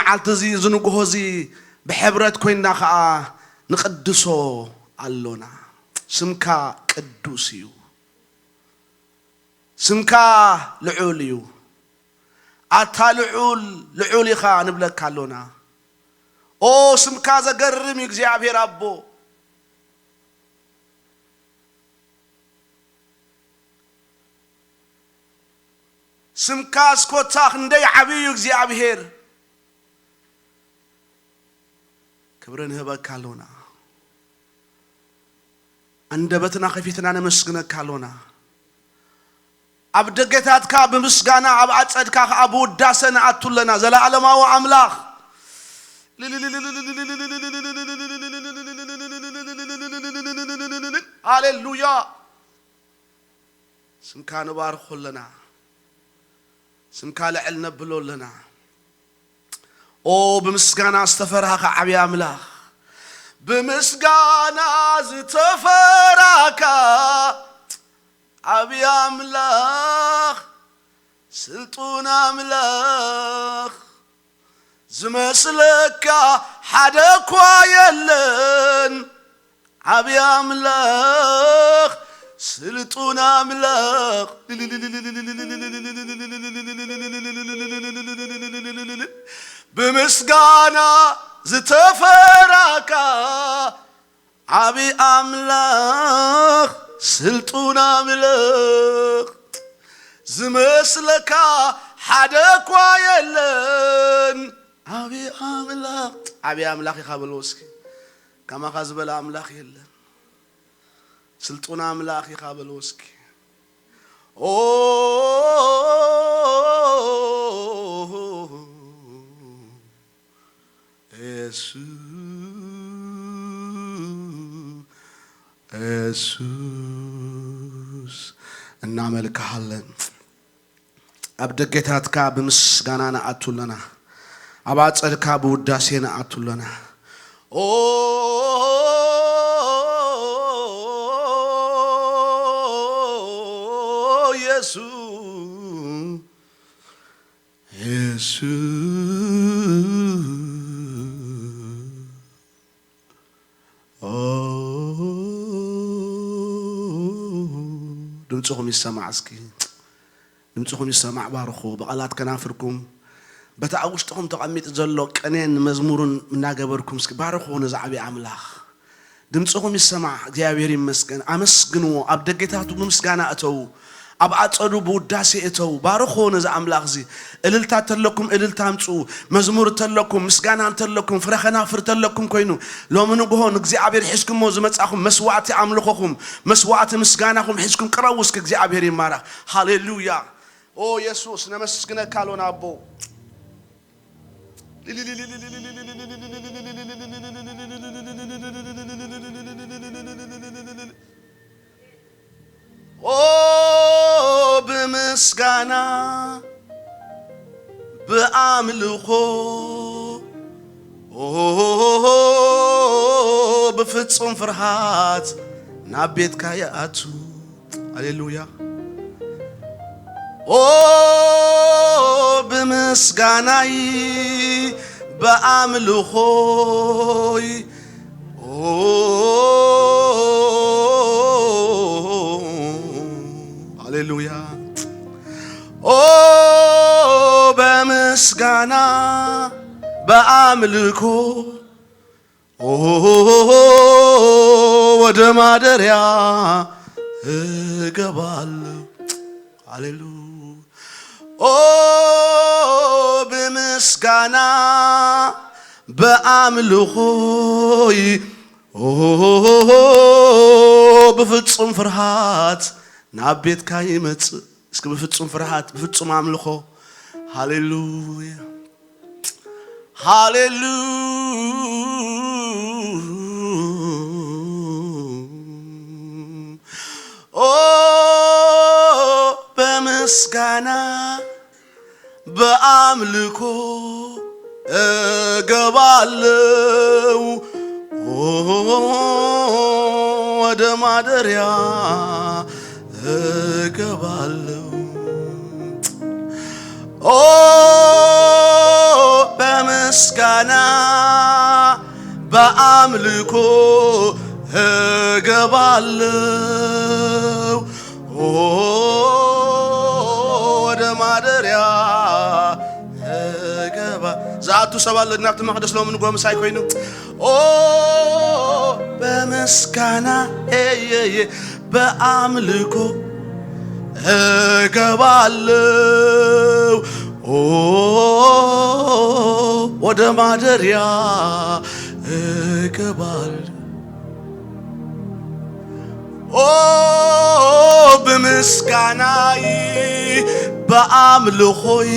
መዓልቲ እዚ፣ እዚ ንግሆ እዚ ብሕብረት ኮይንና ኸዓ ንቕድሶ ኣሎና። ስምካ ቅዱስ እዩ። ስምካ ልዑል እዩ። ኣታ ልዑል፣ ልዑል ኢኻ ንብለካ ኣሎና። ኦ፣ ስምካ ዘገርም እዩ እግዚኣብሔር ኣቦ። ስምካ እስኮታ ክንደይ ዓብዪ እዩ እግዚኣብሔር። ክብሪ ንህበካ ኣሎና። ኣንደበትና ከፊትና ነመስግነካ ኣሎና። ኣብ ደገታትካ ብምስጋና፣ ኣብ ኣጸድካ ኸዓ ብውዳሰ ንኣቱ ኣለና። ዘለኣለማዊ ኣምላኽ፣ ሃሌሉያ። ስምካ ንባርኾ ኣለና። ስምካ ልዕል ነብሎ ኣለና። ኦ፣ ብምስጋና ዝተፈራኻ ዓብዪ ኣምላኽ፣ ብምስጋና ዝተፈራካ ዓብዪ ኣምላኽ፣ ስልጡን ኣምላኽ፣ ዝመስለካ ሓደ እኳ የለን። ዓብዪ ኣምላኽ፣ ስልጡን ኣምላኽ፣ ብምስጋና ዝተፈራካ ዓብዪ ኣምላኽ፣ ስልጡን ኣምላኽ፣ ዝመስለካ ሓደ እኳ የለን። ዓብዪ ኣምላኽ፣ ዓብዪ ኣምላኽ ኢኻ በልዎ እስኪ። ከማኻ ዝበለ ኣምላኽ የለን። ስልጡን ኣምላኽ ኢኻ በልዎ እስኪ። ኦ የሱ-፣ የሱስ፣ እናመልክሃለን። ኣብ ደገታትካ ብምስጋና ንኣቱ ኣለና። ኣብ ኣጸድካ ብውዳሴ ንኣቱ ኣለና። ኦ የሱስ፣ የሱስ፣ ኦ፣ ድምፅኹም ይሰማዕ እስኪ። ድምፅኹም ይሰማዕ፣ ባርኹ። ብቓላት ከናፍርኩም፣ በቲ ኣብ ውሽጥኹም ተቐሚጡ ዘሎ ቅኔን መዝሙርን እናገበርኩም እስኪ ባርኹ ነዚ ዓብዪ ኣምላኽ። ድምፅኹም ይሰማዕ፣ እግዚኣብሔር ይመስገን። ኣመስግንዎ፣ ኣብ ደገታቱ ብምስጋና እተዉ፣ ኣብ ኣጸዱ ብውዳሴ እተዉ። ባርኹ ነዚ ኣምላኽ እዚ። እልልታ ተለኩም እልልታ ኣምጽኡ፣ መዝሙር ተለኩም፣ ምስጋና እንተለኩም፣ ፍረ ከናፍር ተለኩም ኮይኑ፣ ሎሚ ንግሆ ንእግዚኣብሔር ሒዝኩሞ ዝመጻኹም መስዋዕቲ ኣምልኾኹም፣ መስዋዕቲ ምስጋናኹም ሒዝኩም ቅረቡ እስኪ። እግዚኣብሔር ይባረኽ። ሃሌሉያ። ኦ የሱስ፣ ነመስግነካ ኣሎና ኣቦ። ኦ፣ ብምስጋና ብኣምልኾ፣ ኦ፣ ብፍጹም ፍርሃት ናብ ቤትካ ይኣቱ። ሃሌሉያ። ኦ፣ ብምስጋናይ ብኣምልኾይ፣ ኦ፣ ሃሌሉያ። ኦ፣ በምስጋና በኣምልኮ፣ ኦ፣ ወደ ማደሪያ እገባለሁ። ሃሌሉ-፣ ኦ፣ ብምስጋና በኣምልኾይ፣ ኦ፣ ብፍጹም ፍርሃት ናብ ቤትካ ይመጽእ። እስኪ ብፍጹም ፍርሃት፣ ብፍጹም ኣምልኾ። ሃሌሉያ። ሃሌሉ-፣ ኦ፣ በምስጋና በኣምልኮ እገባለው፣ ኦ፣ ወደ ማደሪያ እገባለው። ኦ፣ ምስጋና ብኣምልኮ እገባለሁ ወደ ማደሪያ እገባ። ዝኣቱ ሰብ ኣሎ ናብቲ መቕደስ ሎሚ ንጎምሳይ ኮይኑ፣ ኦ በምስጋና፣ ኤየየ፣ በኣምልኮ እገባለሁ፣ ኦ ወደ ማደሪያ እገባለሁ። ኦ ብምስጋናይ ብኣምልኾይ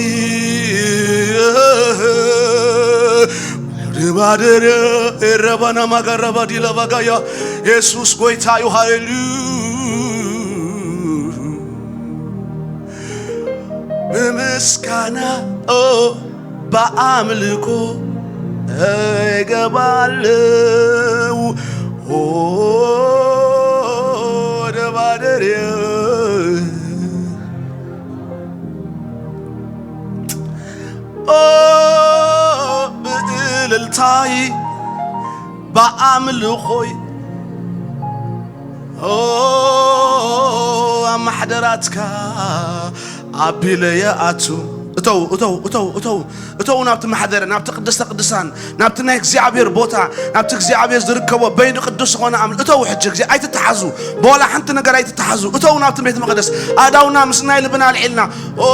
ድባደር ኤረባና ማጋራባ ዲላ ባጋያ የሱስ ጎይታ እዩ። ሃሌሉ ብምስጋና ኦ ብኣምልኮ እገባለሁ ወደ ማደሪያ ኦ ብእልልታይ ብኣምልኾይ ኦ ኣብ ማሕደራትካ ኣቢለ ይኣቱ። እተው እተው እተው እተው እተው ናብቲ ማሕደር ናብቲ ቅድስተ ቅዱሳን ናብቲ ናይ እግዚኣብሔር ቦታ ናብቲ እግዚኣብሔር ዝርከቦ በይኑ ቅዱስ ዝኾነ ኣምል እተው። ሕጂ ግዜ ኣይትተሓዙ፣ ብዋላ ሓንቲ ነገር ኣይትተሓዙ። እተው ናብቲ ቤት መቕደስ ኣእዳውና ምስ ናይ ልብና ኣልዒልና ኦ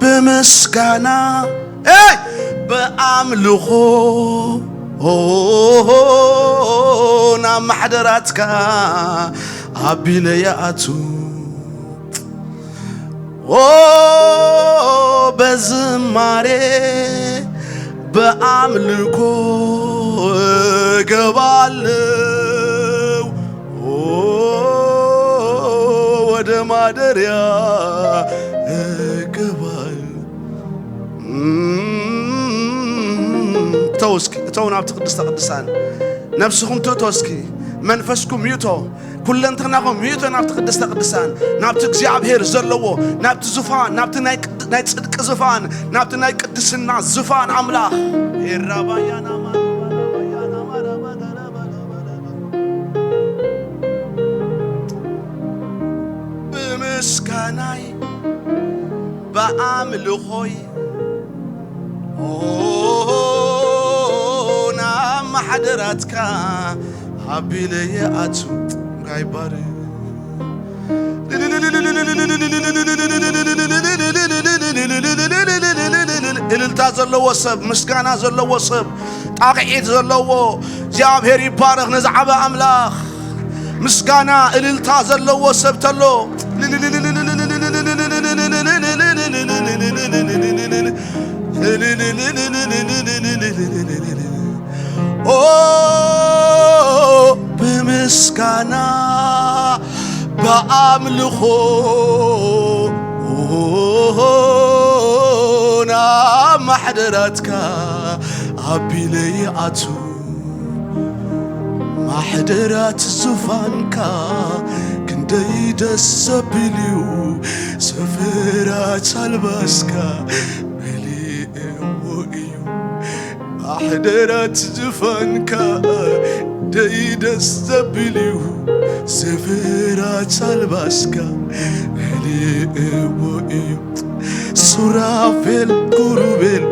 ብምስጋና ኤይ ብኣምልኾ ኦ ናብ ማሕደራትካ ኣቢለ ይኣቱ ኦ በዝማሬ ብኣምልኮ እገባለሁ ኦ ወደ ማደሪያ እገባለሁ። እተው እስኪ እተው ናብቲ ቅድስተ ቅዱሳን ነብስኹም ትእቶ እስኪ መንፈስኩም ይእቶ ኩለንተናኹም ይእቶ ናብቲ ቅድስተ ቅዱሳን ናብቲ እግዚኣብሔር ዘለዎ ናብቲ ዙፋን ናብቲ ናይ ቅድ- ናይ ጽድቂ ዙፋን ናብቲ ናይ ቅድስና ዙፋን ኣምላኽ ኤራባያና ብምስጋናይ ብኣምልኾይ ኦ ናብ ማሕደራትካ ኣቢለ ይኣቱ ጋይባር እልልታ ዘለዎ ሰብ ምስጋና ዘለዎ ሰብ ጣቕዒት ዘለዎ እግዚኣብሔር ይባረኽ ነዚ ዓበ ኣምላኽ ምስጋና እልልታ ዘለዎ ሰብ ተሎ ኦ ብምስጋና ብኣምልኾ ናብ ማሕደራትካ ኣቢለ ይኣቱ ማሕደራት ዙፋንካ ክንደይ ደስ ዘብል እዩ ስፍራት ኣልባስካ መሊእዎ እዩ ማሕደራት ዙፋንካ ደይ ደስ ዘብል እዩ ስፍራት ኣልባስካ መሊእዎ እዩ ሱራፌል ጉሩቤል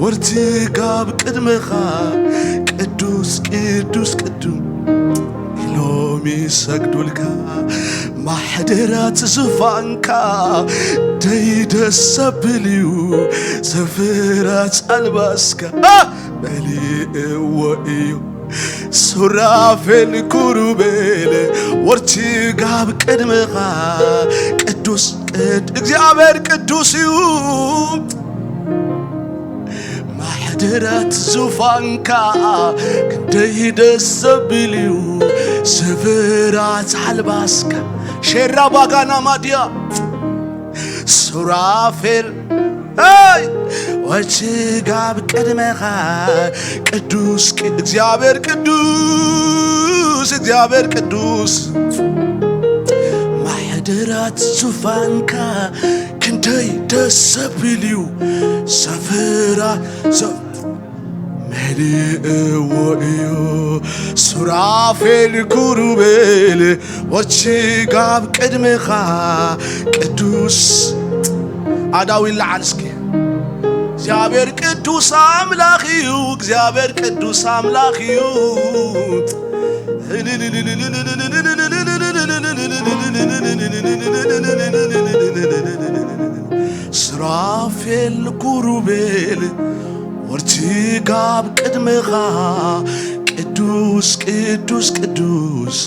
ወርትጋብ ቅድመኻ ቅዱስ ቅዱስ ቅዱስ ኢሎም ይሰግዱልካ ማሕደራት ዙፋንካ ደይ ደስ ዘብል እዩ ስፍራት ኣልባስካ መሊእዎ እዩ ሱራፌል ኩሩቤል ወርትጋብ ቅድመኻ ቅዱስ ቅድ እግዚኣብሔር ቅዱስ እዩ ማሕደራት ዙፋንካ ክንደይ ደስ ዘብል እዩ ስፍራት ኣልባስካ ሼራ ባጋና ማድያ ሱራፌል ኣይ ወችጋብ ቅድመኻ ቅዱስ ቅ- እግዚኣብሔር ቅዱስ እግዚኣብሔር ቅዱስ ማሕደራት ዙፋንካ ክንደ ክንደይ ደስ ዘብል እዩ። ሰፈራ ሰብ መሊእዎ እዩ። ሱራፌል ኩሩቤል ወርችጋብ ቅድሜኻ ቅዱስ ኣዳው ይለዓል እስኪ። እግዚኣብሔር ቅዱስ ኣምላኽ እዩ። እግዚኣብሔር ቅዱስ ኣምላኽ እዩ። ሱራፌል ኩሩቤል ወርችጋብ ቅድሜኻ ቅዱስ ቅዱስ ቅዱስ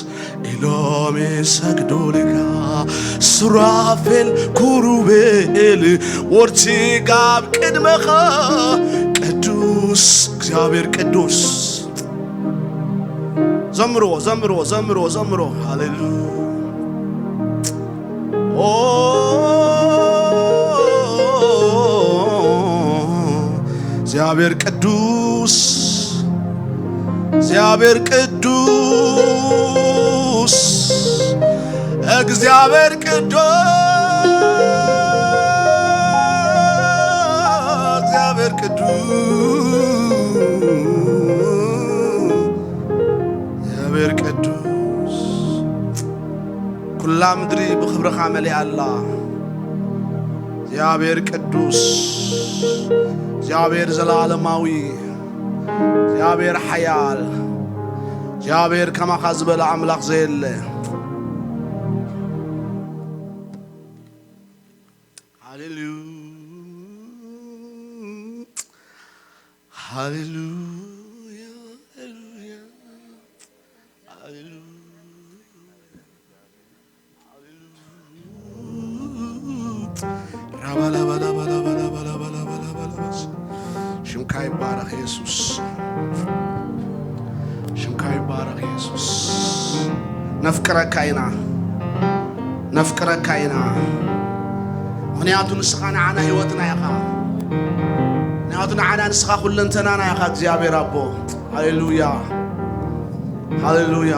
ኢሎም ይሰግዱልካ። ሱራፌል ኩሩቤል ወርችጋብ ቅድሜኻ ቅዱስ እግዚኣብሔር ቅዱስ። ዘምርዎ ዘምርዎ ዘምርዎ ዘምርዎ። ሃሌሉያ። ኦ እግዚኣብሔር ቅዱስ፣ እግዚኣብሔር ቅዱስ፣ እግዚኣብሔር ቅዱስ፣ እግዚኣብሔር ቅዱስ፣ እግዚኣብሔር ቅዱስ። ኩላ ምድሪ ብኽብርኻ መሊኣ ኣላ። እግዚኣብሔር ቅዱስ፣ እግዚኣብሔር ዘለዓለማዊ፣ እግዚኣብሔር ሓያል፣ እግዚኣብሔር ከማኻ ዝበለ ኣምላኽ ዘየለ። ሃሌሉያ፣ ሃሌሉያ፣ ሃሌሉያ፣ ሃሌሉያ። ሽምካ ይባረኽ የሱስ፣ ሽምካ ይባረኽ የሱስ። ነፍቅረካ ኢና፣ ነፍቅረካ ኢና። ምኽንያቱ ንስኻ ንዓና ህይወትና ኢኻ። ምኽንያቱ ንዓና ንስኻ ኩለንተናና ኢኻ እግዚኣብሔር ኣቦ። ሃሌሉያ፣ ሃሌሉያ።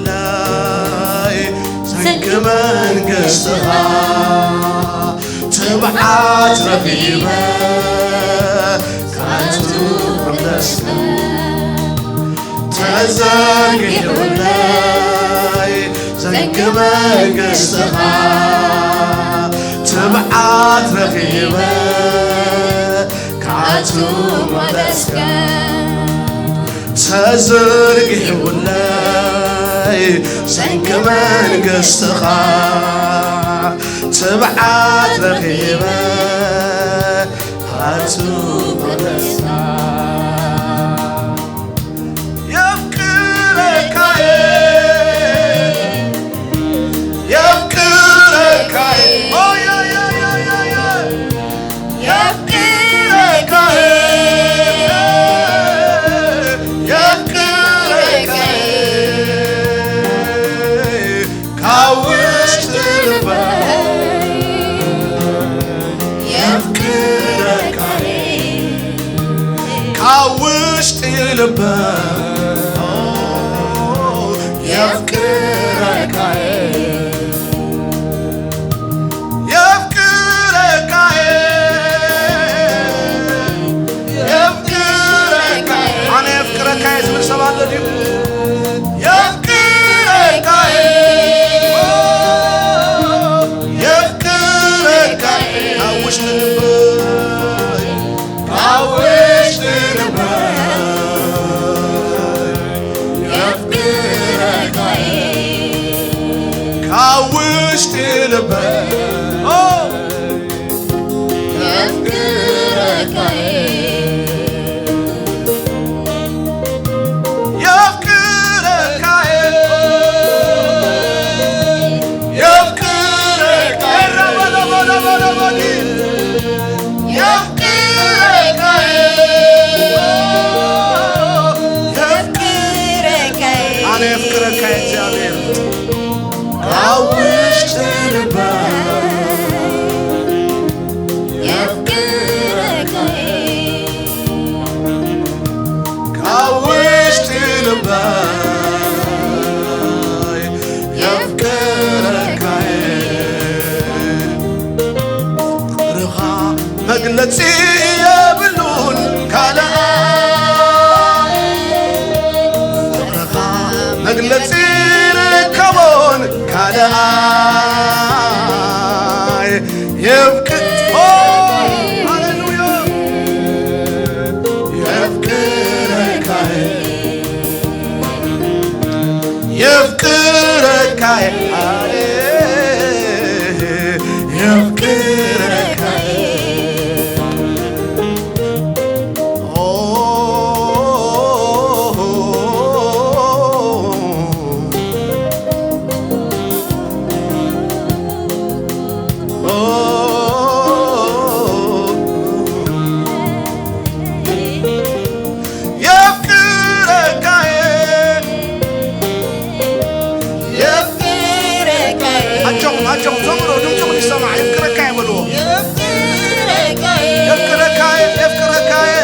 ተዘርጊሑለይ ዘንጊ መንግስትኻ፣ ትብዓት ረኺበ ካቱ መለስካ። ተዘርጊሑለይ ዘንጊ መንግስትኻ፣ ትብዓት ረኺበ ካቱ መለስካ። ተዘርጊሑለይ ዘንጊ መንግስትኻ፣ ትብዓት ረኺበ ካቱ መለስካ። የፍቅረካየ፣ የፍቅረካየ፣ ኦየየየየየ፣ የፍቅረካየ፣ የፍቅረካየ፣ ካብ ውሽጢ ልበይ የፍቅረካየ። ካብ ውሽጢ ልበይ የፍቅረካየ፣ የፍቅረካየ፣ የፍቅረካየ። ኣነ የፍቅረካየ ዝብል ሰብ ኣሎ ድዩ? የፍቅረካየ፣ ውሽጢ ልበይ የፍቅረካየ የፍቅረካየ የፍቅረካየ የፍቅረካየ የፍቅረካየ ኣነ የፍቅረካየ እግዚኣብሔር ካብ ውሽጢ ልበይ የፍቅረካየ ካብ ውሽጢ ልበይ የፍቅረካየ ፍቅርኻ መግለጺ የብሉን ካልኣይ ፍቅርኻ መግለጺ ርከቦን ካልኣይ የፍቅር ሃሌሉያ የፍቅረካይ የፍቅረካይ የፍቅረካይ የፍቅረካየ የፍቅረካየ ኣጆኹም ኣጆኹም ዘምሮ ድምፅኹም ይሰማዕ የፍቅረካየ በልዎ የፍቅረካየ የፍቅረካየ የፍቅረካየ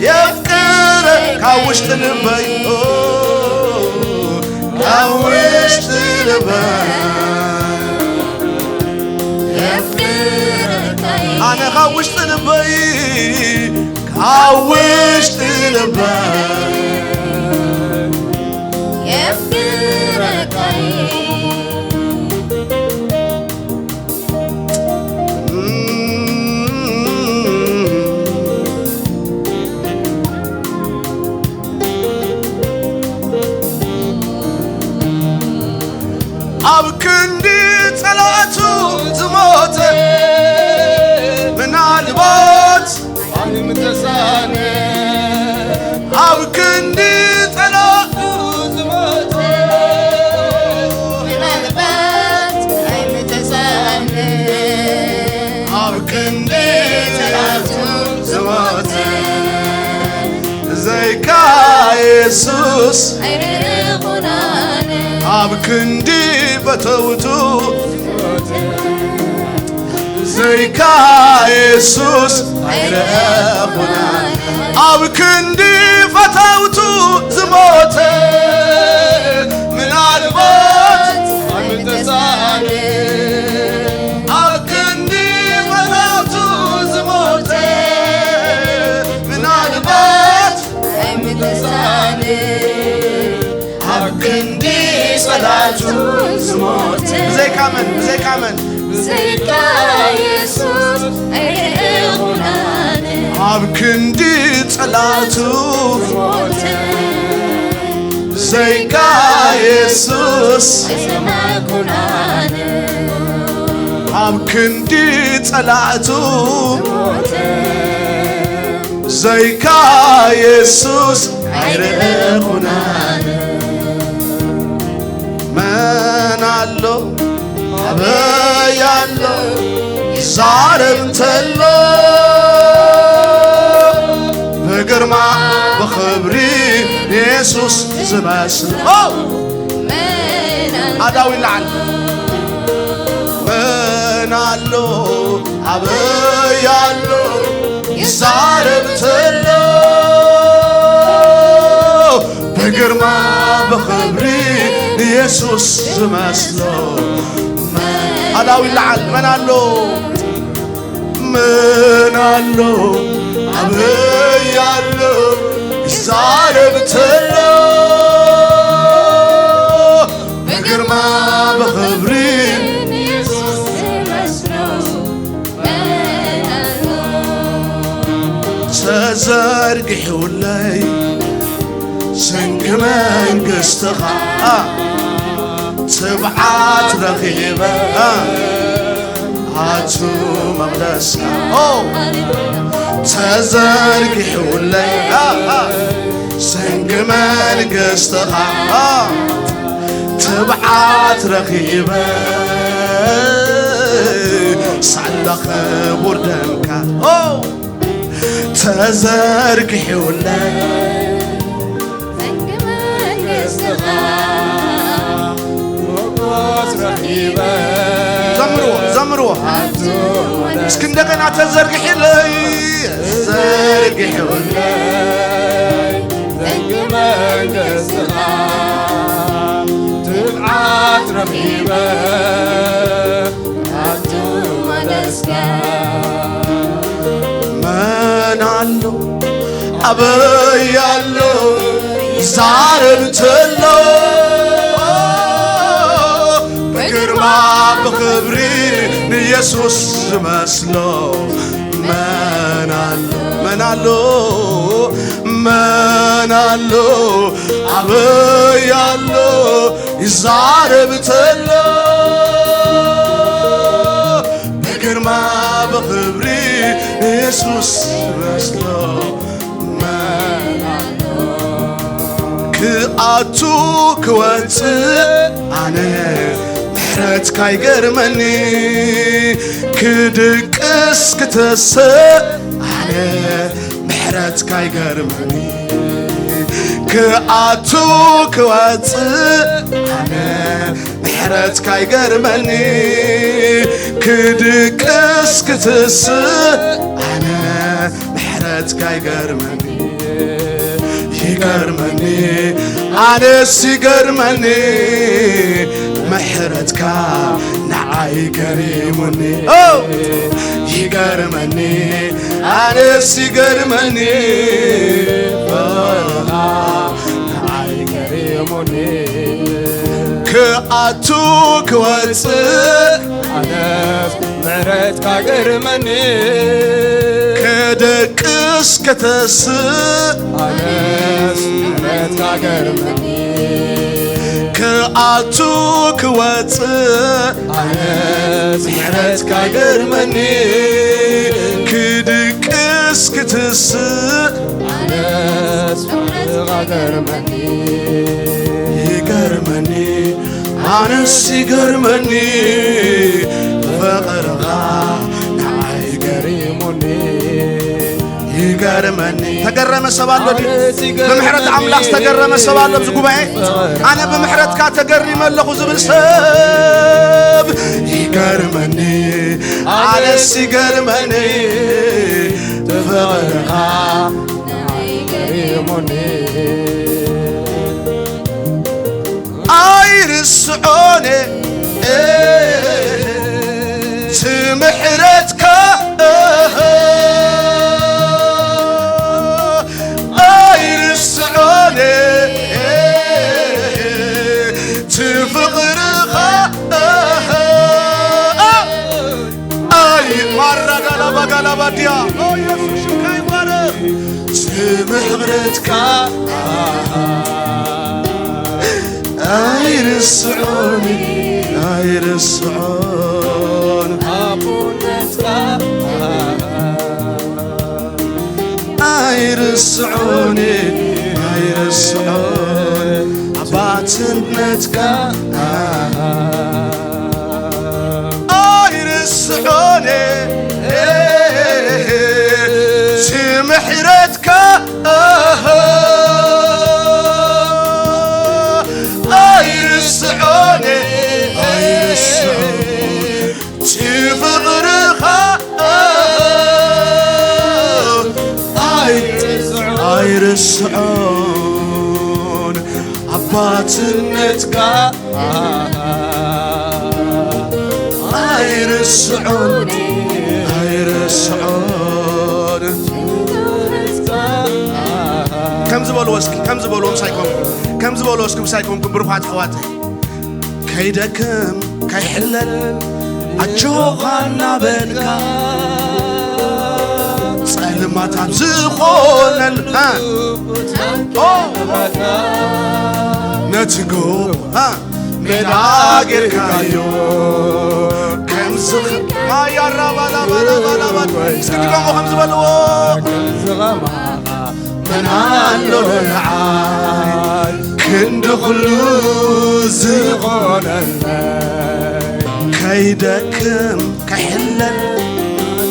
የፍቅረ ካብ ውሽጢ ልበይ ካብ ውሽጢ ልበይ የፍቅረካየ ኣነ ካብ ውሽጢ ልበይ ካብ ውሽጢ ልበይ የፍቅረካይ ኣብ ክንዲ ጸላእቱ ዝሞተ ምናልባት ኣይምተሳነ ኣብ ክንዲ ጸላእቱ ዝሞተ ምናልባት ኣይምተሳነ ኣብ ክንዲ ጸላእቱ ዝሞተ ብዘይካ የሱስ ኣይርኹናን ኣብ ክንዲ ፈተውቱ ብዘይካ የሱስ ኣይረኹናን ኣብ ክንዲ ፈተውቱ ዝሞተ ምናልባት ኣይምተሳነ ኣብ ክንዲ ፈተውቱ ዝሞተ ምናልባት ኣይምተሳነ ኣብ ክንዲ ጸላቱ ዝሞተ ብዘይካ መን ብዘይካ መን ብዘይካ የሱስ ኣይርኹናን ኣብ ክንዲ ጸላቱ ዝሞተ ብዘይካ የሱስ ኣይሰማዕኩናን ኣብ ክንዲ ጸላእቱ ዝሞተ ብዘይካ የሱስ ኣይረኹናን መን ኣሎ ኣበይ ኣሎ ይዛረብ እንተሎ ብግርማ ብኽብሪ ንየሱስ ዝመስሎ ኣዳው ይለዓል መን ኣሎ ኣበይ ኣሎ ይዛረብ ተሎ ብግርማ ብኽብሪ ንየሱስ ዝመስሎ ኣዳው ይለዓል መን ኣሎ መን ኣሎ ኣበይ ኣሎ ይዛረብ ተሎ ብግርማ ብኽብሪ ንየሱስ ዝመስሎ መን ኣሎ ተዘርጊሑለይ ሰንኪ መንግስትኻ ትብዓት ረኺበ ኣቱ መቕደስካ ኦ ተዘርጊሑለይ ሰንጊ መንግስትኻ ትብዓት ረኺበ ሳላ ክቡር ደምካ ኦ ተዘርጊሑለይ ዘምርዎ ዘምርዎ እስኪ እንደገና ተዘርጊሕለይ ዘርጊሕለይ ዘንጊ መንግስትኻ ትብዓት ረኺበ ኣቱ መለስካ መን ኣሎ ኣበይ ኣሎ ዛረብ ተሎ ብግርማ ብኽብሪ ንኢየሱስ ዝመስሎ መን ኣሎ መን ኣሎ መን ኣሎ ኣበይ ኣሎ ይዛረብ ተሎ ብግርማ ብኽብሪ ንኢየሱስ ዝመስሎ ክኣቱ ክወፅእ ኣነ ምሕረትካ ይገርመኒ ክድቅስ ክተስእ ኣነ ምሕረትካ ይገርመኒ ክኣቱ ክወፅእ ኣነ ምሕረትካ ይገርመኒ ክድቅስ ክትስእ ኣነ ምሕረትካ ይገርመኒ ይገርመኒ ኣነስ ይገርመኒ ምሕረትካ ንዓይ ገሪሙኒ ይገርመኒ ኣነስ ይገርመኒ ንዓይ ገሪሙኒ ክኣቱ ክወፅእ ኣነስ ምሕረትካ ገርመኒ ክደቅስ ከተስእ ኣነስ ምሕረትካ ገርመኒ ክኣቱ ክወፅእ ኣነስ ምሕረትካ ገርመኒ ክድቅስ ክትስእ ኣነስ ምሕረትካ ገርመኒ ይገርመኒ ኣነስ ይገርመኒ ፍቕርኻ ንዓይ ገሪሙኒ ይገርመኒ ተገረመ ሰብ ኣሎ ድዩ? ብምሕረት ኣምላኽ ዝተገረመ ሰብ ኣሎ ኣብዚ ጉባኤ? ኣነ ብምሕረትካ ተገሪመ ኣለኹ ዝብል ሰብ ይገርመኒ ኣነስ ይገርመኒ ፍቕርኻ ንዓይ ገሪሙኒ ኣይርስዖን ትምሕረትካ ኣይርስዖን ትፍቕርኻ ኣይ ማራጋላባጋላባድያ የሱስ ሽምካ ይባረኽ ትምሕረትካ ኣይርስዖን ኣይርስዖን ኣቦነትካ ኣይርስዖን ኣይርስዖን ኣባትነትካ ኣይርስዖን ስምሕረትካ ኣይርስዖን ኣይርስዖን ፍቕርኻ ኣይርስዖን ኣባትነትካ ኣይርስዖን ኣይርስዖን ከም ዝበልዎ እስኪ ከም ዝበልዎ ምሳይ ኮንኩም ከም ዝበልዎ እስኪ ምሳይ ኮንኩም ብሩኻት ኣሕዋት ከይደክም ከይሕለል ኣጆኻ እናበልካ ጸልማት ኣብ ዝኾነል ነቲ ጎቦ ሜዳ ጌርካዮ ከም ዝኽ-፣ ኣያራባላባላባላባ። እስኪ ድገሞ ከም ዝበልዎ። ከም ዝኸማኻ መን ኣሎ ንዓይ ክንዲ ኩሉ ዝኾነለይ። ከይደክም ከይሕለል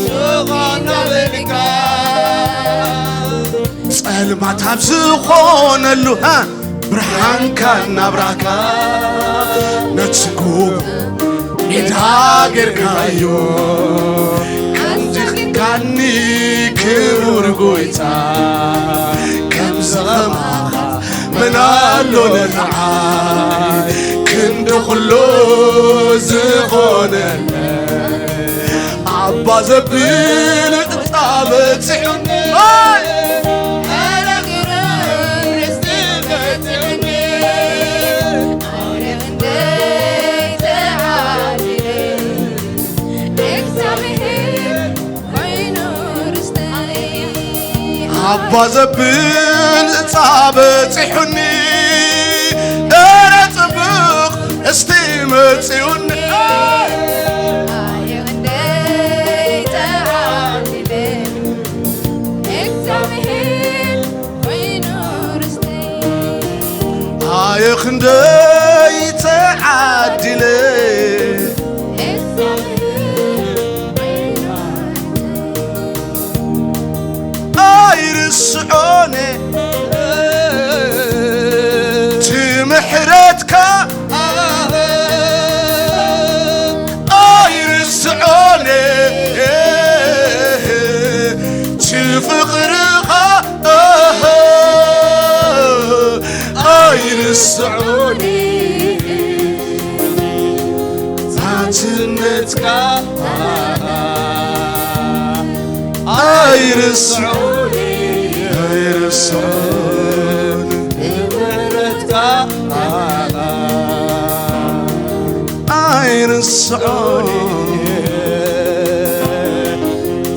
ዝኾነልካ ጸልማት ኣብ ዝኾነሉ፣ ሃ፣ ብርሃንካ እናብራህካ ነቲ ጎቦ ሜዳ ጌርካዮ። ከምዚ ኽንካኒ ክቡር ጎይታ፣ ከምዚ ኸማኻ መን ኣሎ ንዓይ ክንዲ ኩሉ ዝኾነለይ። ኣባ ዘብል ጣበጽሑኒ። ኣባ ዘብል ጻበጽሑኒ። እረ ጽቡቕ እስቲ መጽኡኒ። ኣየ ክንደይ ተዓዲለ። ኣይርስዖን እቲ ምሕረትካ፣ ኣይርስዖን እቲ ፍቕርኻ፣ ኣይርስዖን ታትነትካ። ኣይርስዖን፣ ኣይርስዖን ምሕረትካ። ኣይርስዖን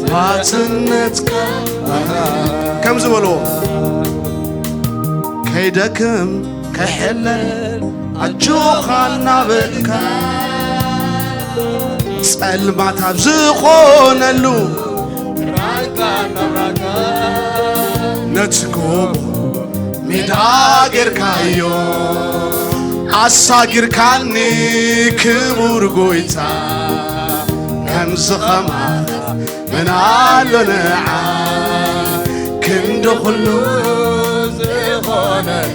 ታትነትካ። ከም ዝበልዎ ከይደክም ከይሕለል ኣጆኻ እናበልካ ጸልማት ኣብ ዝኾነሉ ነቲ ጎቦ ሜዳ ጌርካዮ ኣሳጊርካኒ ክቡር ጎይታ። ከምዚ ኸማኻ መን ኣሎ ንዓይ ክንዲ ኩሉ ዝኾነለይ?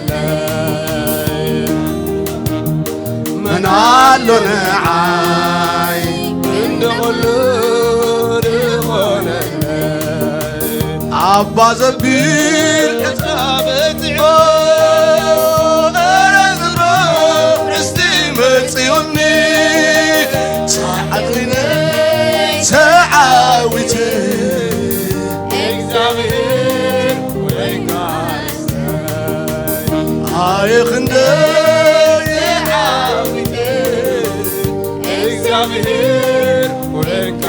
መን ኣሎ ንዓይ ክንዲ ኩሉ ዝኾነለይ? ኣባ ዘቢል ጻበጽ ርስቲ መጽኡኒ ተዓጢነ ተዓዊተ እግዚኣብሔር ወይንካ ኣየ ክንደይ ተዓዊተ እግዚኣብሔር ወይንካ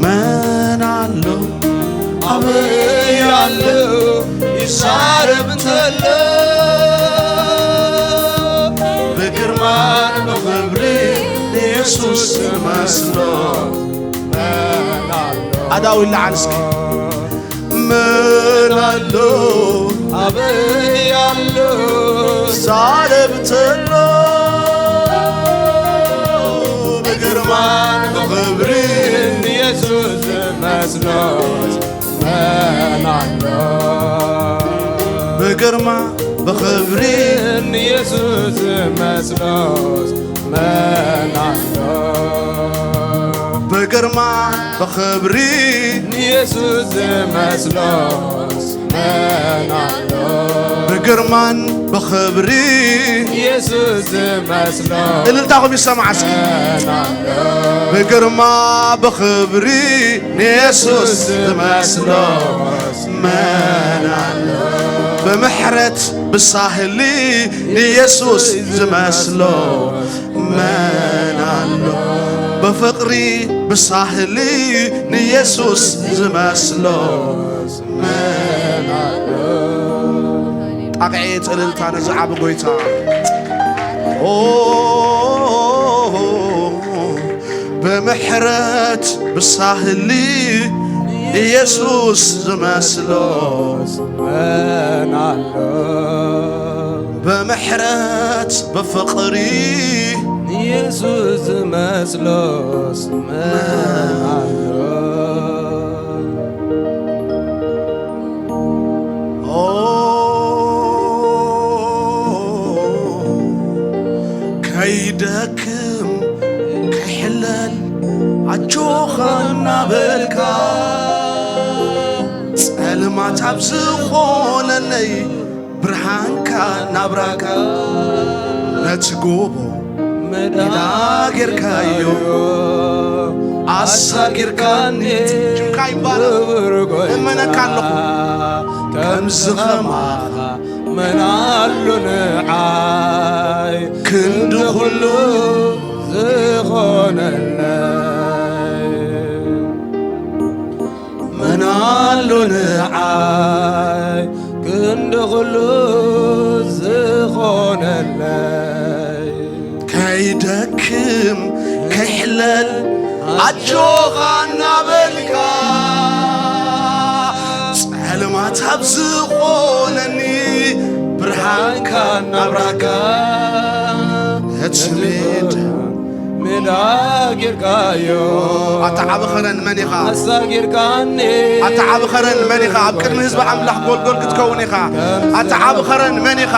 መን ኣሎ ኣበይ ኣሎ ይዛረብ እንተሎ ብግርማን ብኽብሪ ንየሱስ ዝመስሎ መን ኣሎ? ኣዳው ይለዓል እስኪ። መን ኣሎ ኣበይ ኣሎ ዛረብ ተሎ ብግርማን ብኽብሪ ንየሱስ ዝመስሎስ መን ኣሎ? ብግርማ ብኽብሪ ንየሱስ ዝመስሎስ መን ኣሎ? ብግርማ ብኽብሪ ንየሱስ ዝመስሎስ መን ኣሎ? ብግርማን ብኽብሪ ንየሱስ ዝመስሎ እልልታኹም ይሰማዕ እስኪ። መን ኣሎ? ብግርማ ብኽብሪ ንየሱስ ዝመስሎስ መን ኣሎ? ብምሕረት ብሳህሊ ንየሱስ ዝመስሎ መን ኣሎ? ብፍቕሪ ብሳህሊ ንየሱስ ዝመስሎ መን ኣሎ? ጣቕዒት እልልታ ነዚ ዓቢ ጎይታ። ኦ፣ ብምሕረት ብሳህሊ ኢየሱስ ዝመስሎ መን ኣሎ? ብምሕረት ብፍቕሪ ኢየሱስ ዝመስሎስ መን ኣሎ? ኦ፣ ከይደክም ከይሕለል ኣጆኻ እናበልካ፣ ጸልማት ኣብ ዝኾነለይ ብርሃንካ ናብራካ፣ ነቲ ጎቦ ሜዳ ጌርካዮ ኣሳጊርካኒ። ሽምካ ይባረኽ። ክብር ጎይታ፣ እመነካ ኣለኹ። ከምዚ ከማኻ መን ኣሎ ንዓይ ክንዲ ኩሉ ዝኾነለይ? መን ኣሎ ንዓይ ክንዲ ኩሉ ዝኾነለይ? ከይደክም ከይሕለል ኣጆኻ እናበልካ፣ ጸልማት ኣብ ዝኾነኒ ብርሃንካ እናብራካ፣ እቲ ሜዳ ሜዳ ጌርካዮ ኣታ ዓቢ ኸረን መን ኢኻ? ኣሳጊርካኒ። ኣታ ዓቢ ኸረን መን ኢኻ? ኣብ ቅድሚ ህዝቢ ኣምላኽ ጎልጎል ክትከውን ኢኻ። ኣታ ዓቢ ኸረን መን ኢኻ?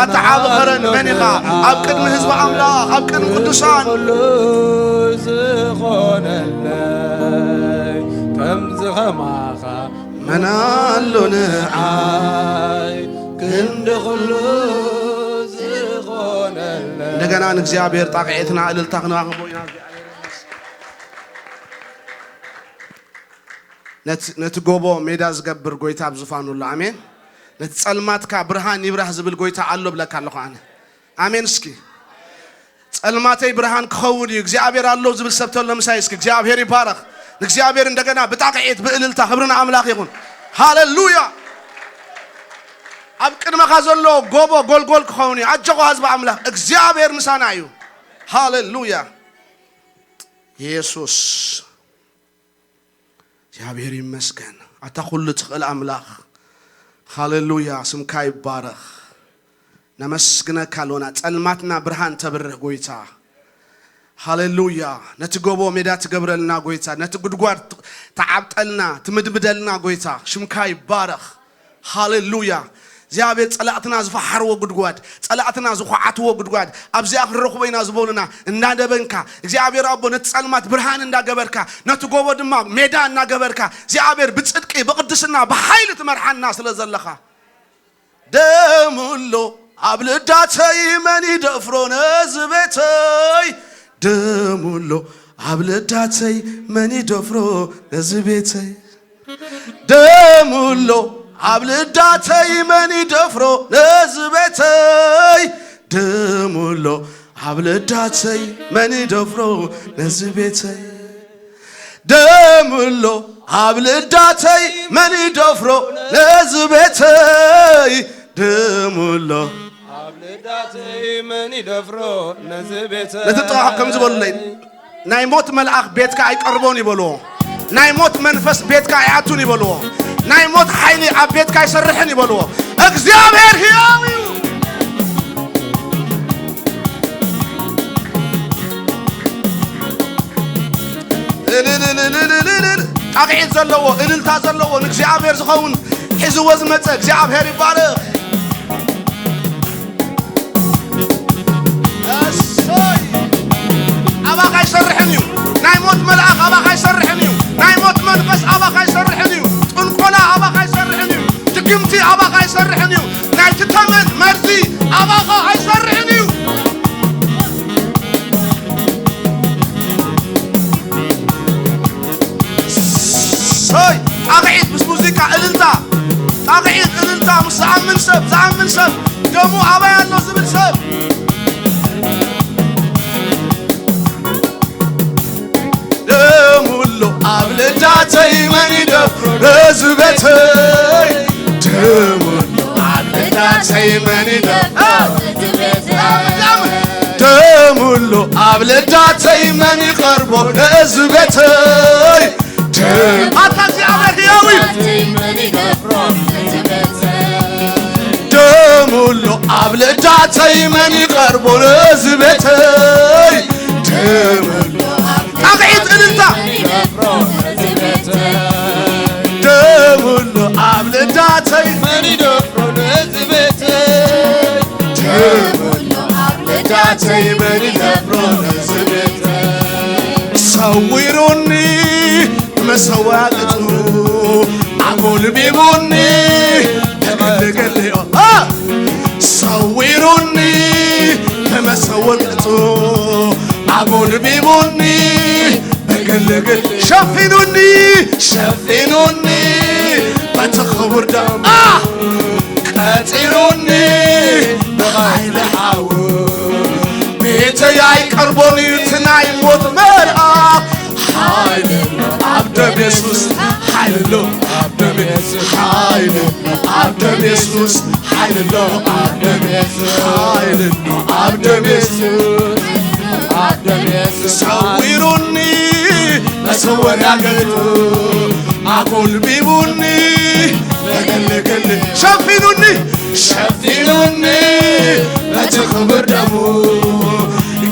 ኣታ ዓቢ ኸረን መን ኢኻ? ኣብ ቅድሚ ህዝቢ ኣምላኽ፣ ኣብ ቅድሚ ቅዱሳን። ኩሉ ዝኾነለይ ከምዚ ኸማኻ መን ኣሎ ንዓይ ክንዲ ኩሉ ዝኾነለይ? እንደገና ንእግዚኣብሔር ጣቕዒትና እልልታ ክንዋህቦ ኢና። ነቲ፣ ነቲ ጎቦ ሜዳ ዝገብር ጎይታ ኣብ ዙፋኑ ኣሎ። ኣሜን። ነቲ ጸልማትካ ብርሃን ይብራህ ዝብል ጎይታ ኣሎ ብለካ ኣለኹ ኣነ። ኣሜን። እስኪ ጸልማተይ ብርሃን ክኸውን እዩ፣ እግዚኣብሔር ኣሎ ዝብል ሰብ ተሎ ምሳይ እስኪ። እግዚኣብሔር ይባረኽ። ንእግዚኣብሔር እንደገና ብጣቕዒት ብእልልታ ክብሪ ንኣምላኽ ይኹን። ሃሌሉያ። ኣብ ቅድመኻ ዘሎ ጎቦ ጎልጎል ክኸውን እዩ። ኣጆኻ ህዝቢ ኣምላኽ፣ እግዚኣብሔር ምሳና እዩ። ሃሌሉያ። ኢየሱስ እግዚኣብሔር ይመስገን። ኣታ ኩሉ ትኽእል ኣምላኽ፣ ሃሌሉያ፣ ስምካ ይባረኽ። ነመስግነካ ኣሎና። ጸልማትና ብርሃን ተብርህ ጎይታ። ሃሌሉያ። ነቲ ጎቦ ሜዳ ትገብረልና ጎይታ፣ ነቲ ጉድጓድ ት-፣ ትዓብጠልና፣ ትምድምደልና ጎይታ፣ ሽምካ ይባረኽ። ሃሌሉያ። እግዚኣብሔር ጸላእትና ዝፈሓርዎ ጉድጓድ፣ ጸላእትና ዝኹዓትዎ ጉድጓድ፣ ኣብዚኣ ክንረኽቦ ኢና ዝበሉና እናደበንካ፣ እግዚኣብሔር ኣቦ ነቲ ጸልማት ብርሃን እንዳገበርካ፣ ነቲ ጎቦ ድማ ሜዳ እናገበርካ፣ እግዚኣብሔር ብጽድቂ፣ ብቕድስና፣ ብሓይሊ ትመርሓና ስለ ዘለኻ፣ ደም ኣሎ ኣብ ልዳተይ መን ይደፍሮ ነዚ ቤተይ፣ ደም ኣሎ ኣብ ልዳተይ መን ይደፍሮ ነዚ ቤተይ፣ ደም ኣሎ ኣብ ልዳተይ መን ይደፍሮ ነዚ ቤተይ፣ ደም ኣሎ ኣብ ልዳተይ መን ይደፍሮ ነዚ ቤተይ፣ ደም ኣሎ ኣብ ልዳተይ መን ይደፍሮ ነዚ ቤተይ፣ ደም ኣሎ ኣብ ልዳተይ መን ይደፍሮ ነዚ ቤተይ። ነቲ ጥቕዓ ከምዚ በሉለይ። ናይ ሞት መልኣኽ ቤትካ ኣይቀርቦን ይበልዎ። ናይ ሞት መንፈስ ቤትካ ኣይኣቱን ይበልዎ። ናይ ሞት ሓይሊ ኣብ ቤትካ ኣይሰርሕን ይበልዎ። እግዚኣብሔር ሕያው እዩ። እልልልልልልል። ጣቕዒት ዘለዎ፣ እልልታ ዘለዎ፣ ንእግዚኣብሔር ዝኸውን ሒዝዎ ዝመጸ እግዚኣብሔር ይባረኽ። እሰይ! ኣባኻ ኣይሰርሕን እዩ። ናይ ሞት መልኣኽ ኣባኻ ኣይሰርሕን እዩ። ናይ ሞት መንፈስ ኣባኻ ኣይሰርሕን እዩ። ጥንቆላ ኣባኻ ኣይሰርሕን እዩ። ድግምቲ ኣባኻ ኣይሰርሕን እዩ። ናይቲ ተመን መርዚ ኣባኻ ኣይሰርሕን እዩ። ሰይ! ጣቕዒት ምስ ሙዚቃ እልልታ። ጣቕዒት እልልታ ምስ ዝኣምን ሰብ፣ ዝኣምን ሰብ፣ ደሙ ኣበይ ኣሎ ዝብል ሰብ። ደሙ ኣሎ ኣብ ልዳተይ መን ይደፍሮ ነዚ ቤተይ። ደሙ ኣሎ ኣብ ልዳ-፣ ተይ መን ይደፍሮ ነዚ ቤተይ? ደም ሁሉ ኣብ ልዳተይ መን ይቐርቦ ነዚ ቤተይ? ደም ኣታ እግዚኣብሔር ሕያው እዩ። ደም ሁሉ ኣብ ልዳተይ መን ይቐርቦ ነዚ ቤተይ? ደም ሁሉ ጣቕዒት እልልታ። ደም ሁሉ ኣብ ልዳተይ መን ይደፍሮ ነዚ ቤተይ? ደም ሁሉ ኣብ ልዳተይ መን ይደፍሮ ነዚ ቤተይ? ሰዊሩኒ ብመሰዋ ቅጹ ኣጎልቢቡኒ ብግልግልዮ አ! ሰዊሩኒ ብመሰወር ቅጹ ኣጎልቢቡኒ ብግልግል ሸፊኑኒ ሸፊኑኒ በቲ ክቡር ደም አ! ቀጺሩኒ ብሓይሊ ሓው ቤተይ ኣይቀርቦን እዩ እቲ ናይ ሞት መልኣኽ ሓይሊ ኣሎ ኣብ ደም የሱስ ሓይሊ ኣሎ ኣብ ደም የሱስ ሓይሊ ኣሎ ኣብ ደም የሱስ ሓይሊ ኣሎ ኣብ ደም የሱስ ሓይሊ ኣሎ ኣብ ደም የሱስ ኣብ ደም የሱስ ሰዊሩኒ መሰወርያ ገጹ ኣጎልቢቡኒ በግልግል ሸፊኑኒ ሸፊኑኒ በቲ ክቡር ደሙ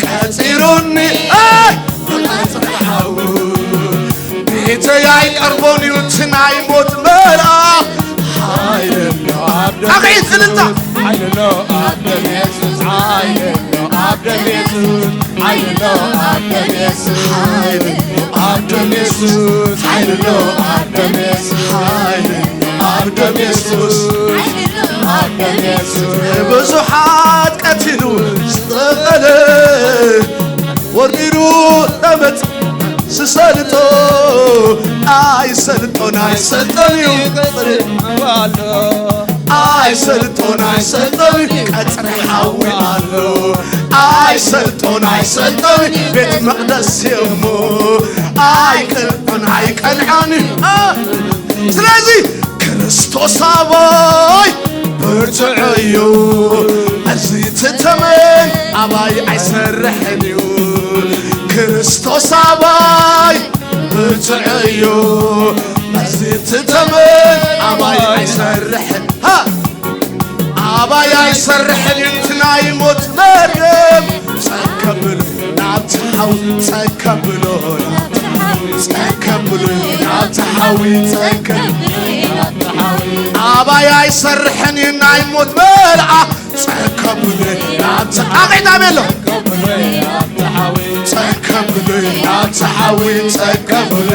ቀጺሩኒ ኣይ ብቐጽሪ ሓው ቤተይ ኣይቀርቦን እዩ እቲ ናይ ሞት መልኣኽ ሓይሊ ኣሎ ኣብ ደም ኣቕዒት እልልታ ሓይሊ ኣሎ ኣብ ደም የሱስ ሓይሊ ኣሎ ኣብ ደም የሱስ ሓይሊ ኣሎ ኣብ ደም የሱስ ሓይሊ ኣሎ ኣብ ደም የሱስ ሓይሊ ኣሎ ኣብ ደም የሱስ ሓይሊ ኣሎ ኣብ ደም የሱስ ኣብ ደም የሱስ ብዙሓት ቀቲሉ ዝጠቐለ ወሪዱ ተመጽ ስሰልጦ ኣይሰልጦን ኣይሰልጦን እዩ ቀጽሪ ሓዊ ኣሎ ኣይሰልጦን ኣይሰልጦን እዩ ቀጽሪ ሓዊ ኣሎ ኣይሰልጦን ኣይሰልጦን እዩ ቤት መቕደስ እሞ ኣይቀልዖን ኣይቀልዖን እዩ ስለዚ ክርስቶስ ኣባይ ብርቱዕ እዩ እዚ ትተመን ኣባይ ኣይሰርሕን እዩ ክርስቶስ ኣባይ ብርቱዕ እዩ እዚ ትተመን ኣባይ ኣይሰርሕን ሃ ኣባይ ኣይሰርሕን እዩ እቲ ናይ ሞት መርገም ጸከብሉ ናብቲ ሓው ጸከብሉ ጸከብሉ ናብቲ ሓዊ ጸከብ ኣባይ ኣይሰርሕን እዩ ናይ ሞት መልኣ ጸከብሉ ናብቲ ኣቕዒት ኣሜን ኣሎ ጸከብሉ ናብቲ ሓዊ ጸከብሉ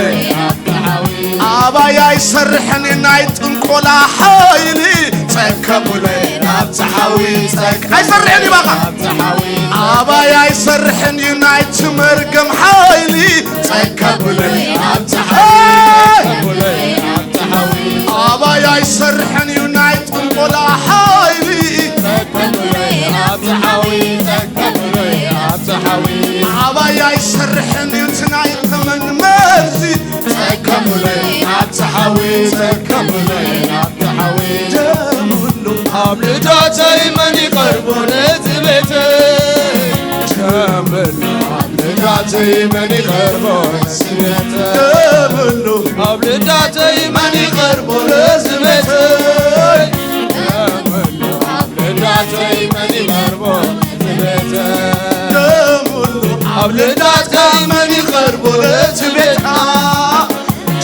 ኣባይ ኣይሰርሕን እዩ ናይ ጥንቆላ ሓይሊ ጸከብሉ ናብቲ ሓዊ ጸከ ኣይሰርሕን እዩ ባኻ ኣባይ ኣይሰርሕን እዩ ናይቲ መርገም ሓይሊ ጸከብሉ ናብቲ ሓዊ ኣባይ ኣይሰርሕን እዩ ናይ ጥንቆላ ሓይሊ ኣባይ ኣይሰርሕን እዩ እቲ ናይ ተመን መርዚ ጸከብሉ ናብቲ ሓዊ ጸከብሉ ናብቲ ሓዊ ደም ሁሉ ኣብ ልዳተይ መን ይቐርቦ ነዚ ቤተይ ደም ሁሉ ኣብ ልዳተይ መን ይቐርቦ ነዚ ቤተይ ደም ሁሉ ኣብ ልዳተይ መን ይቐርቦ ነዚ ቤተይ ደም ሁሉ ኣብ ልዳተይ መን ይቐርቦ ነዚ ቤተይ ደም ሁሉ ኣብ ልዳተይ መን ይቐርቦ ነዚ ቤታ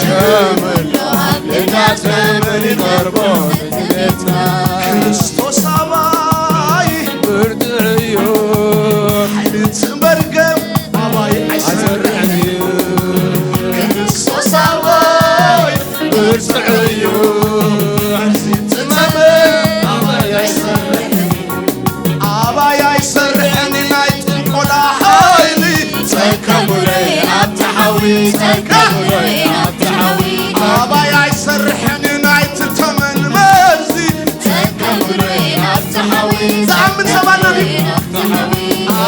ደም ሁሉ ኣብ ልዳተይ መን ይቐርቦ ነዚ ቤታ ክርስቶስ ኣባይ ብርቱዕ እዩ ሓይሊ እቲ መርገም ኣባይ ኣይሰርሕን እዩ ክርስቶስ ኣባይ ብርቱዕ እዩ እዚ ትመመ ኣባይ ኣይሰርሕን ኣባይ ኣይሰርሕን ናይ ጥንቆላ ሓይሊ ጸከሙለይ ኣብቲ ሓዊ ጸከሙለይ ኣብቲ ሓዊ ኣባይ ኣይሰርሕን ናይ ትተመን መርዚ ጸከሙለይ ኣብቲ ሓዊ ዝኣምን ሰብ ኣሎ ድዩ? ኣብቲ ሓዊ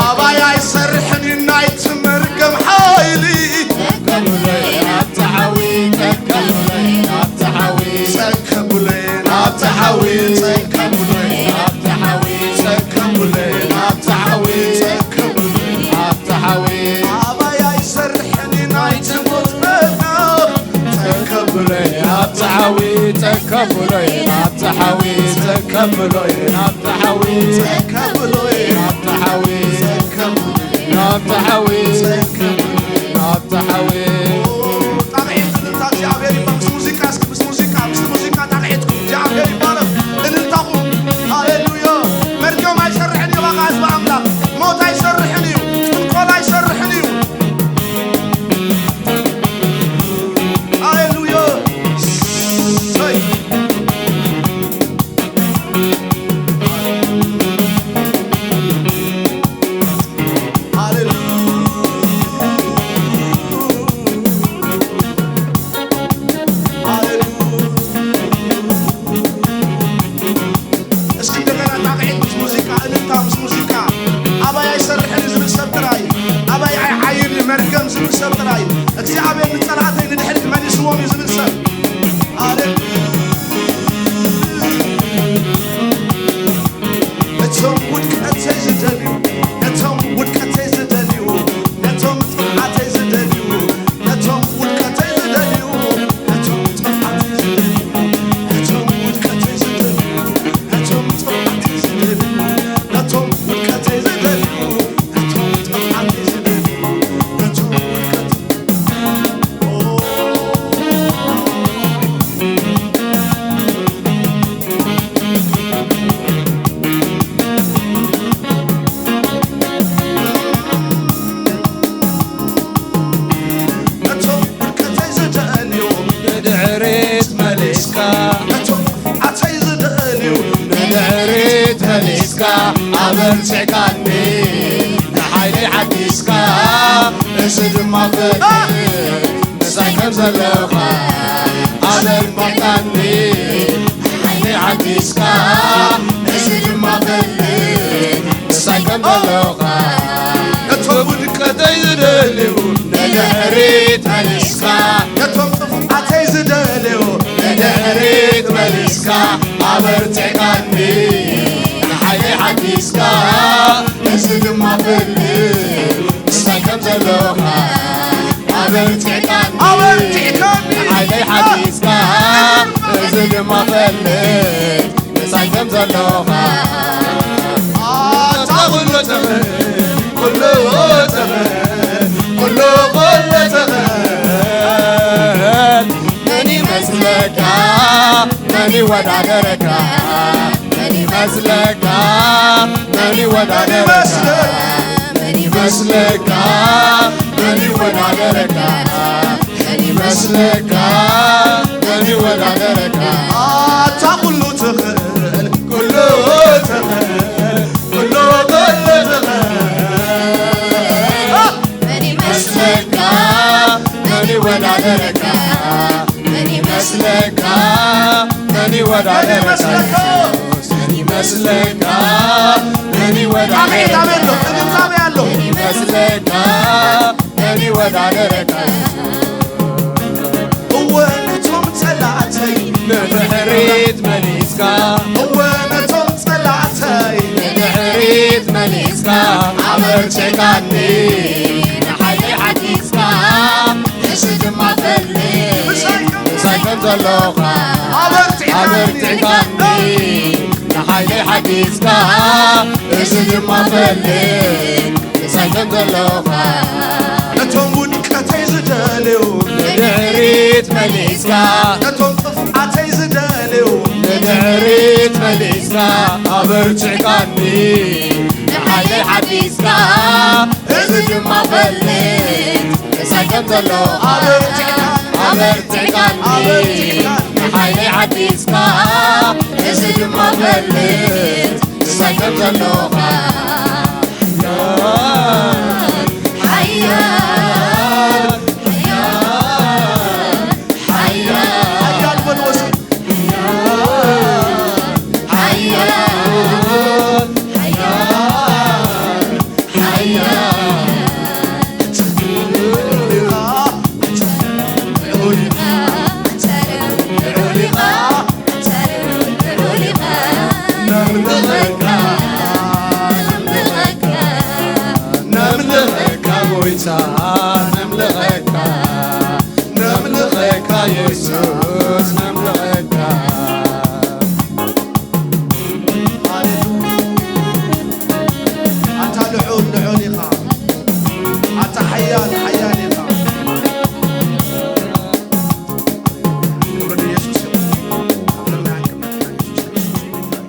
ኣባይ ኣይሰርሕን ናይ ትመርገም ሓይሊ ጸከሙለይ ኣብቲ ሓዊ ጸከሙለይ ኣብቲ ሓዊ ጸከሙለይ ኣብቲ ሓዊ ጸከሙለይ ብሎይ ናብቲ ሓዊ ዘከብሎይ ናብቲ ሓዊ ዘከብሎይ ናብቲ ሓዊ ዘከብሎይ ናብቲ ሓዊ ዘከብሎይ ናብቲ ሓዊ። ጣቕዒት እልልታ እግዚኣብሔር ይባረክ። ምስ ሙዚቃ እስኪ፣ ምስ ሙዚቃ፣ ምስቲ ሙዚቃ ጣቕዒትኩም እግዚኣብሔር ይባረክ። እልልታኹም። ሃሌሉያ። መርገም ኣይሰርሕን እዩ፣ በቃ ህዝቢ ኣምላኽ። ሞት ኣይሰርሕን እዩ። ጥንቆላ ኣይሰርሕን እዩ። ሃሌሉያ። ሰይ። ሃሌሉያ። ሃሌሉያ። እስኪ እንደገና ጣቕዒት ምስ ሙዚቃ፣ እልልታ ምስ ሙዚቃ። ኣባይ ኣይሰርሕን እዩ ዝብል ሰብ ጥራይ፣ ኣባይ ኣይዓይን እዩ መርገም ዝብል ሰብ ጥራይ፣ እግዚኣብሔር ንጸላእተይ ንድሕሪት መሊስዎም እዩ ዝብል ሰብ። ኣረ እቶም ውድቀተይ ዝደልዩ፣ ነቶም ውድቀተይ ዝደልዩ፣ ነቶም ጥፍኣተይ ዝደልዩ፣ ነቶም ውድቀተይ ዝደልዩ፣ ነቶም ጥፍኣተይ ዝደልዩ፣ ነቶም ውድቀተይ ዝደልዩ፣ ነቶም ጥፍኣተይ ዝደልዩ፣ ነቶም ውድቀተይ ዝደልዩ፣ ነቶም ጥፍኣተይ ዝደልዩ፣ ነቶም ውድቀተይ ነቶም ውድቀተይ ዝደልዩ ንድሕሪት መሊስካ፣ ነቶም ኣተይ ዝደልዩ ንድሕሪት መሊስካ፣ ኣበርቲዕካኒ ንሓይለይ ሓዲስካ፣ እዚ ድማ ፍቅሪ ምሳይ ከም ዘለኻ ኣበርቲዕካኒ ሓይሊ ሓዲስካ፣ እዚ ድማ ፍልይ ምሳይ ከም ዘለኻ። ነቶም ውድቀተይ ዝደልዩ ንድሕሪት መሊስካ፣ ነቶም ጥፍኣተይ ዝደልዩ ንድሕሪት መሊስካ፣ ኣበርቲዕካኒ ንሓይሊ ሓዲስካ፣ እዚ ድማ ፍልይ ምሳይ ከም ዘለኻ ኣበርቲዕካኒ፣ ኣበርቲዕካኒ። ሓይለይ ሓዲስካ፣ እዚ ድማ ፈልጥ ምሳይ ከም ዘለኻ። ኣታ ኩሉ ትኽእል፣ ኩሉ ትኽእል፣ ኩሉ፣ ኩሉ ትኽእል። መን ይመስለካ? መን ይወዳደረካ? መን ይመስለካ? መን ይወዳደረካ? መን ይመስለካ? መን ይወዳደረካ? መን ይመስለካ? መን ይወዳደረካ? ኣታ ኩሉ ትኽእል፣ ኩሉ ትኽእል፣ ኩሉ፣ ኩሉ ትኽእል። መን ይመስለካ? መን ይወዳደረካ? መን ይመስለካ? መን ይወዳደረካ? መን ይመስለካ? መን ይወዳደረካ? ጣብያ፣ ጣብያ ኣሎ፣ እልልታ ጣብያ ኣሎ። መን ይመስለካ? መን ይወዳደረካ? እወ ነቶም ጸላእተይ ንድሕሪት መሊስካ፣ እወ ነቶም ጸላእተይ ንድሕሪት መሊስካ፣ ኣበርቲዕካኒ ንሓይለይ ሓዲስካ፣ እዚ ድማ ፈልጥ ምሳይ ከም ዘለኻ፣ ኣበርቲዕካኒ፣ ኣበርቲዕካኒ ንሓይለይ ሓዲስካ፣ እዚ ድማ ፈልጥ ምሳይ ከም ዘለኻ። ነቶም ውድቀተይ ዝደልዩ ንድሕሪት መሊስካ፣ ነቶም ጥፍኣተይ ዝደልዩ ንድሕሪት መሊስካ፣ ኣበርቲዕካኒ ንሓይለይ ሓዲስካ፣ እዚ ድማ ፈልጥ ምሳይ ከም ዘለኻ። ኣበርቲዕካኒ፣ ኣበርቲዕካኒ፣ ኣበርቲዕካኒ። ንሓይለይ ሓዲስካ፣ እዚ ድማ ፈልጥ ምሳይ ከም ዘለኻ። ሓያል፣ ሓያል፣ ሓያል፣ ሓያል በልዎ እስኪ። ሓያል፣ ሓያል፣ ሓያል፣ ሓያል። ነምልኸካ ጎይታ፣ ነምልኸካ፣ ነምልኸካ የሱስ፣ ነምልኸካ። ልዑል ኢኻ፣ ኣታ ሓያል፣ ሓያል ኢኻ። ክብሪ ንየሱስ ይኹን። ኣብ ለማያን ክብነትና የሱስ ክርስቶስ ይባል።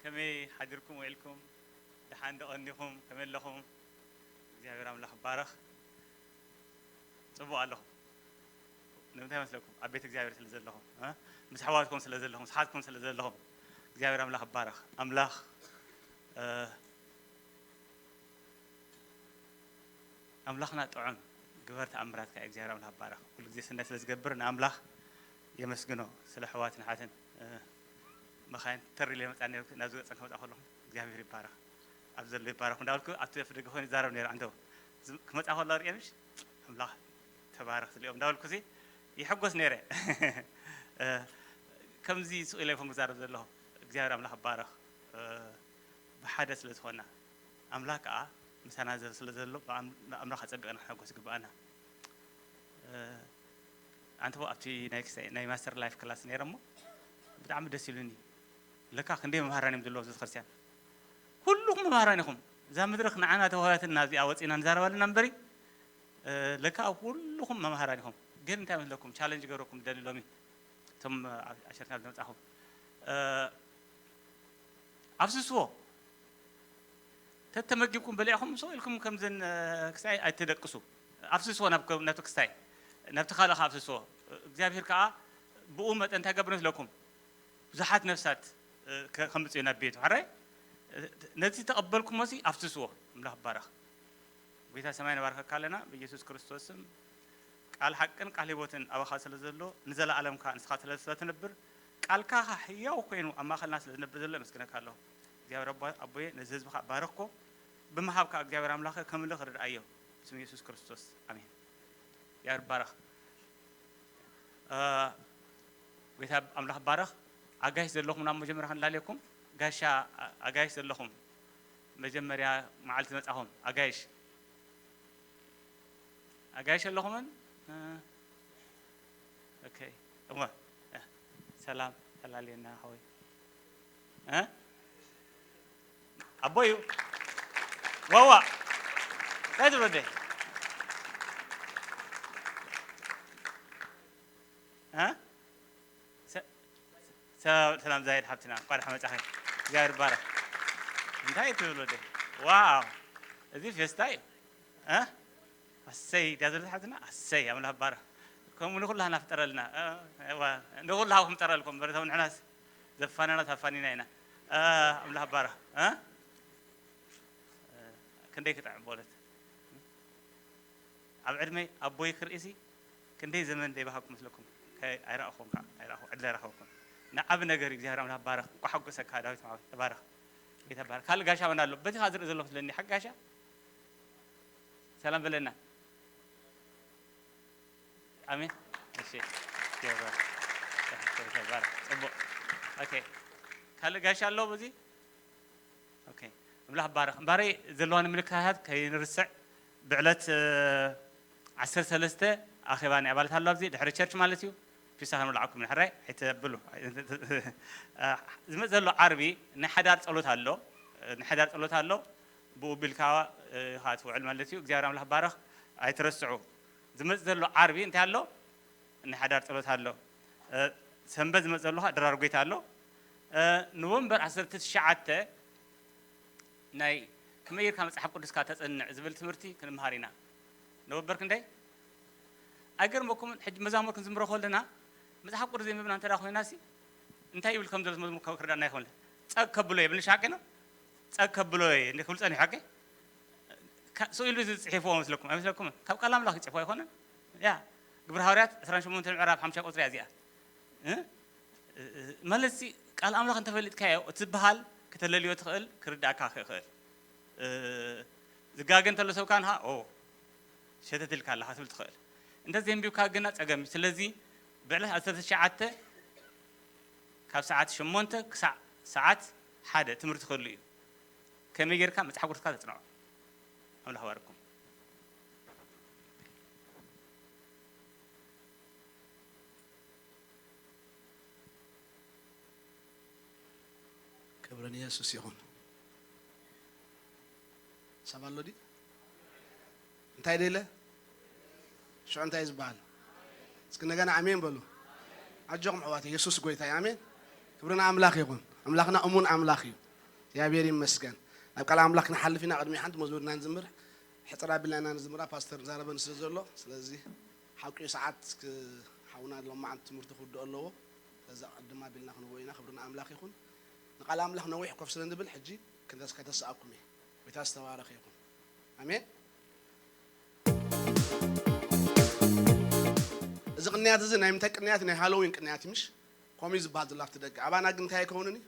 ከመይ ሓዲርኩም ውዒልኩም? ደሓን ዶ ቀኒኹም? ከመይ ኣለኹም? እግዚኣብሔር ኣምላኽ ይባረኽ። ጽቡቕ ኣለኹም። ንምንታይ መስለኩም? ኣብ ቤት እግዚኣብሔር ስለ ዘለኹም፣ እ? ምስ ኣሕዋትኩም ስለ ዘለኹም፣ ምስ ሓትኩም ስለ ዘለኹም፣ እግዚኣብሔር ኣምላኽ ይባረኽ። ኣምላኽ፣ እ፣ ኣምላኽና ጥዑም፣ ግበር ተኣምራትካ እዩ። እግዚኣብሔር ኣምላኽ ይባረኽ። ኩሉ ግዜ ሰናይ ስለ ዝገብር ንኣምላኽ የመስግኖ። ስለ ኣሕዋትን ኣሓትን፣ እ፣ መኻይን ተር ኢለ መጻ ነይሩ፣ ናብዚ ገጸን ከመጻ ከለኹ እግዚኣብሔር ይባረኽ፣ ኣብ ዘሎ ይባረኽ እንዳበልኩ ኣብቲ ኣፍ ደገ ኮይኑ ይዛረብ ነይረ። ኣንተው ዝም-፣ ክመጻ ከሎ ርእየ ምሽ ኣምላኽ ተባረኽ ስልኦም እንዳበልኩ ሲ ይሕጎስ ነይረ። እ፣ ከምዚ ስቕ ኢለ ይኹን ክዛረብ ዘለኹ እግዚኣብሔር ኣምላኽ ይባረኽ። እ፣ ብሓደ ስለ ዝኾንና ኣምላኽ ከኣ ምሳና ዘ-፣ ስለ ዘሎ ብኣም-፣ ብኣምላኽ ኣጸቢቕና ክንሕጎስ ይግብኣና። እ፣ ኣንተቦ ኣብቲ ናይ ክስታይ-፣ ናይ ማስተር ላይፍ ክላስ ነይረ እሞ ብጣዕሚ ደስ ኢሉኒ። ለካ ክንደይ መምሃራን እዮም ዘለዉ ኣብዚ ክርስትያን። ኩልኹም መምሃራን ኢኹም። እዛ መድረኽ ንዓና ተዋህያትና እዚኣ ወጺና ንዛረብ ኣለና እምበሪ፣ እ፣ ለካ ኩልኹም መምሃራን ኢኹም። ግን እንታይ መስለኩም? ቻለንጅ ገብረኩም ደሊ ሎሚ እቶም፣ እ፣ ኣሸርክና ዝመጻኹም፣ እ፣ ኣፍስስዎ። ተተመጊብኩም በሊዕኹም ስቕ ኢልኩም ከምዘን፣ እ፣ ክስታይ ኣይትደቅሱ። ኣፍስስዎ ናብ ከ-፣ ናብቲ ክስታይ፣ ናብቲ ካልእ ከኣ ኣፍስስዎ። እግዚኣብሔር ከኣ ብኡ መጠን እንታይ ገብር ይመስለኩም? ብዙሓት ነፍሳት፣ እ፣ ከ-፣ ከምጽእ እዩ ናብ ቤቱ። ሕራይ? እ፣ ነቲ ተቐበልኩሞሲ ኣፍስስዎ። ኣምላኽ ይባረኽ። ጎይታ ሰማይ ንባርከካ ኣለና ብኢየሱስ ክርስቶስ ስም። ቃል ሓቅን ቃል ህይወትን ኣባኻ ስለ ዘሎ ንዘለኣለም ከኣ ንስኻ ስለ፣ ስለ ትነብር ቃልካ ከኣ ህያው ኮይኑ ኣብ ማእከልና ስለ ዝነብር ዘሎ የመስግነካ ኣለኹ። እግዚኣብሔር ኣቦ-፣ ኣቦየ ነዚ ህዝቢ ከኣ ባርኽኮ። ብምሃብ ከኣ እግዚኣብሔር ኣምላኸ ከምልኽ ርድኣዮ። ብስም ኢየሱስ ክርስቶስ ኣሜን። እግዚኣብሔር ይባረኽ። እ፣ ጎይታ ኣምላኽ ይባረኽ። ኣጋይሽ ዘለኹም ናብ መጀመርያ ክንላለየኩም። ጋሻ ኣ-፣ ኣጋይሽ ዘለኹም መጀመርያ መዓልቲ መጻኹም ኣጋይሽ። ኣጋይሽ ኣለኹምን? እ፣ ኦኬ። እሞ፣ እ፣ ሰላም ተላልየና ሓወይ። እ? ኣቦዩ። ዋዋ። እንታይ ትብሎ ደይ? እ? ሰ-፣ ሰ-፣ ሰላም ዛይድ ሓብትና፣ እንኳን ደሓን መጻኺ። እግዚኣብሔር ይባረክ። እንታይ ትብሎ ደይ? ዋው። እዚ ፌስታ እዩ። እ? ኣሰይ፣ ድያ ዘለት ሓብትና? ኣሰይ፣ ኣምላኽ ይባረክ። ከምኡ ንኹላህና ፍጠረልና። እ፣ እዋ፣ ንኹላህኩም ፍጠረልኩም። በረተው ንሕናስ ዘፋነና ተፋኒና ኢና። እ፣ ኣምላኽ ይባረክ። እ? እ፣ ክንደይ ክጥዕም በእውነት። ኣብ ዕድመይ ኣቦይ ክርእሲ ክንደይ ዘመን ዘይበሃግኩ መስለኩም። ከ-፣ ኣይረኣኹም ከዓ፣ ኣይረኣኹ፣ ዕድል ኣይረኸብኩን። ንዓቢ ነገር እዩ። እግዚኣብሔር ኣምላኽ ይባረክ። እንኳዕ ሓጎሰካ ዳዊት ማዕበል። ተባረክ። ጌታ ይባረክ። ካልእ ጋሻ መን ኣሎ? በቲ ኻ ዝርኢ ዘለኹ ስለኒ ሓቂ ጋሻ ሰላም በለና። ኣሜን። እሺ። ይባረክ። ይባረክ። ጽቡቅ። ኦኬ። ካልእ ጋሻ ኣሎ በዚ? ኦኬ። ኣምላኽ ይባረክ። እምበኣረይ ዘለዋኒ ምልክታት ከይንርስዕ፣ ብዕለት፣ እ፣ ዓሰርተ ሰለስተ ኣኼባ ናይ ኣባላት ኣሎ ኣብዚ ድሕሪ ቸርች ማለት እዩ። ፒሳ ከንብልዓኩም ኢና፣ ሕራይ ኣይተብሉ። ዝመጽእ ዘሎ ዓርቢ ናይ ሓዳር ጸሎት ኣሎ። ናይ ሓዳር ጸሎት ኣሎ። ብኡ ቢልካ ኢኻ ትውዕል ማለት እዩ። እግዚኣብሔር ኣምላኽ ባረኽ፣ ኣይትረስዑ። ዝመጽእ ዘሎ ዓርቢ እንታይ ኣሎ? ናይ ሓዳር ጸሎት ኣሎ። እ፣ ሰንበት ዝመጽእ ዘሎ ኸኣ ድራር ጎይታ ኣሎ። እ፣ ኖቨምበር ዓሰርተ ትሽዓተ ናይ ከመይ ጌርካ መጽሓፍ ቅዱስካ ተጽንዕ ዝብል ትምህርቲ ክንምሃር ኢና። ኖቨምበር ክንደይ? ኣይገርመኩምን? ሕጂ መዛሙር ክንዝምሮ ከለና መጽሓፍ ቅዱስ ዘይንብብና እንተ ደኣ ኮይናሲ እንታይ ይብል ከም ዘሎ መዝሙር ካብ ክርዳእና ይኸውን። ጸግ ከብሎ የብልሽ ሓቂ ነው? ጸግ ከብሎ እንደ ክብል ጸኒሑ ሓቂ? ካ-፣ ስኢሉ ዝጽሒፍዎ መስለኩም? ኣይመስለኩምን? ካብ ቃል ኣምላኽ ይጽሕፎ ኣይኮነን? ያ፣ ግብረ ሃዋርያት ዕስራን ሸሞንተን ምዕራፍ ሓምሻይ ቁጽሪ እያ እዚኣ። እ? እ፣ እ፣ ማለት ሲ ቃል ኣምላኽ እንተፈሊጥካዮ፣ እቲ ዝበሃል ከተለልዮ ትኽእል፣ ክርዳእካ ክኽእል። እ፣ ዝጋገ እንተሎ ሰብካ ንሃ፣ ኦ፣ ሸተት ኢልካ ኣለኻ ትብል ትኽእል። እንተ ዘየንቢብካ ግና ጸገም እዩ። ስለዚ ብዕለት ዓሰርተ ትሽዓተ ካብ ሰዓት ሸሞንተ ክሳዕ ሰዓት ሓደ ትምህርቲ ክህሉ እዩ። ከመይ ጌርካ መጽሓፍ ቅዱስካ ተጽንዖ? ወላ ሓዋርኩም። ክብሪ ንየሱስ ይኹን። ሰብ ኣሎ ድዩ? እንታይ ደለ? ሽዑ እንታይ ዝበሃል? እስኪ እንደገና ኣሜን በሉ። ኣጆኹም ኣሕዋት፣ የሱስ ጎይታ እዩ። ኣሜን። ክብሪ ንኣምላኽ ይኹን። ኣምላኽና እሙን ኣምላኽ እዩ። እግዚኣብሔር ይመስገን። ናብ ቃል ኣምላኽ ክንሓልፍ ኢና። ቅድሚ ሓንቲ መዝሙር ኢና ንዝምር። ሕፅር ኣቢልና ኢና ንዝምራ፣ ፓስተር ዛረበን ስለ ዘሎ። ስለዚ ሓቂኡ ሰዓት ክሓውና ሎማዓንቲ ትምህርቲ ክውድኦ ኣለዎ። ስለዚ ቅድም ኣቢልና ክንብቦ ኢና። ክብሪ ንኣምላኽ ይኹን። ንቃል ኣምላኽ ነዊሕ ኮፍ ስለ ንብል ሕጂ ክንተስ-፣ ከተስኣኩም እየ። ጎይታ ዝተባረኸ ይኹን። ኣሜን። እዚ ቅንያት እዚ ናይ ምንታይ ቅንያት? ናይ ሃሎዊን ቅንያት እዩ፣ ምሽ? ከምኡ እዩ ዝበሃል ዘሎ ኣብቲ ደገ። ኣባና ግን እንታይ ኣይከውንን እዩ?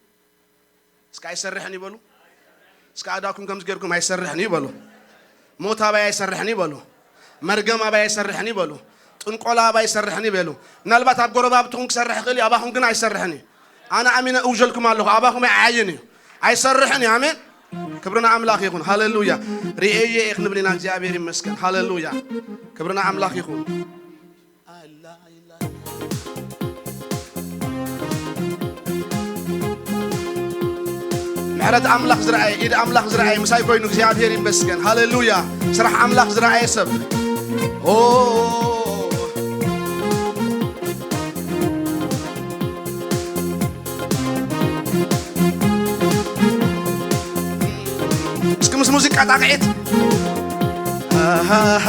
እስከ ኣይሰርሕን ይበሉ። እስከ ኣዳኩም ከምዚ ጌርኩም ኣይሰርሕን ይበሉ። ሞት ኣባይ ኣይሰርሕን ይበሉ። መርገም ኣባይ ኣይሰርሕን ይበሉ። ጥንቆላ ኣባይ ኣይሰርሕን ይበሉ። ምናልባት ኣብ ጎረባብትኹም ክሰርሕ ይኽእል እዩ፣ ኣባኹም ግን ኣይሰርሕን እዩ። ኣነ ኣሚነ እውጀልኩም ኣለኹ፣ ኣባኹም ኣይዓይን እዩ። ኣይሰርሕን እዩ። ኣሜን። ክብርና ኣምላኽ ይኹን። ሃሌሉያ። ርእየ እየ ክንብል ኢና። እግዚኣብሔር ይመስገን። ሃሌሉያ። ክብርና ኣምላኽ ይኹን። ምሕረት ኣምላኽ ዝረኣየ፣ ኢድ ኣምላኽ ዝረኣየ ምሳይ ኮይኑ እግዚኣብሔር ይመስገን። ሃሌሉያ። ስራሕ ኣምላኽ ዝረኣየ ሰብ። ኦ፣ እስኪ ምስ ሙዚቃ ጣቕዒት። ኣሃሃ።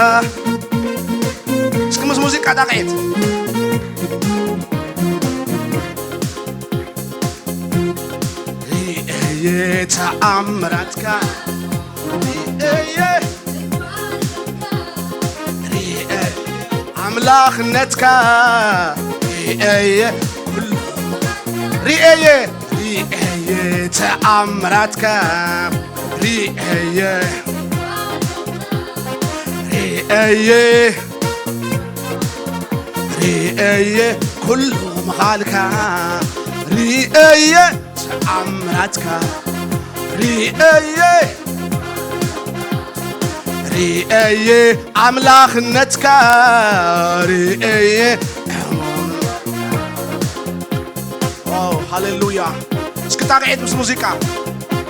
እስኪ ምስ ሙዚቃ ጣቕዒት። ርእየ ተኣምራትካ፣ ርእየ፣ ርእየ ኣምላኽነትካ፣ ርእየ ኩሉ፣ ርእየ፣ ርእየ ተኣምራትካ፣ ርእየ፣ ርእየ፣ ርእየ ኩሉ ምኻልካ፣ ርእየ ተኣምራትካ፣ ርእየ፣ ርእየ ኣምላኽነትካ፣ ርእየ። ኦ፣ ሃሌሉያ። እስኪ ጣቕዒት ምስ ሙዚቃ።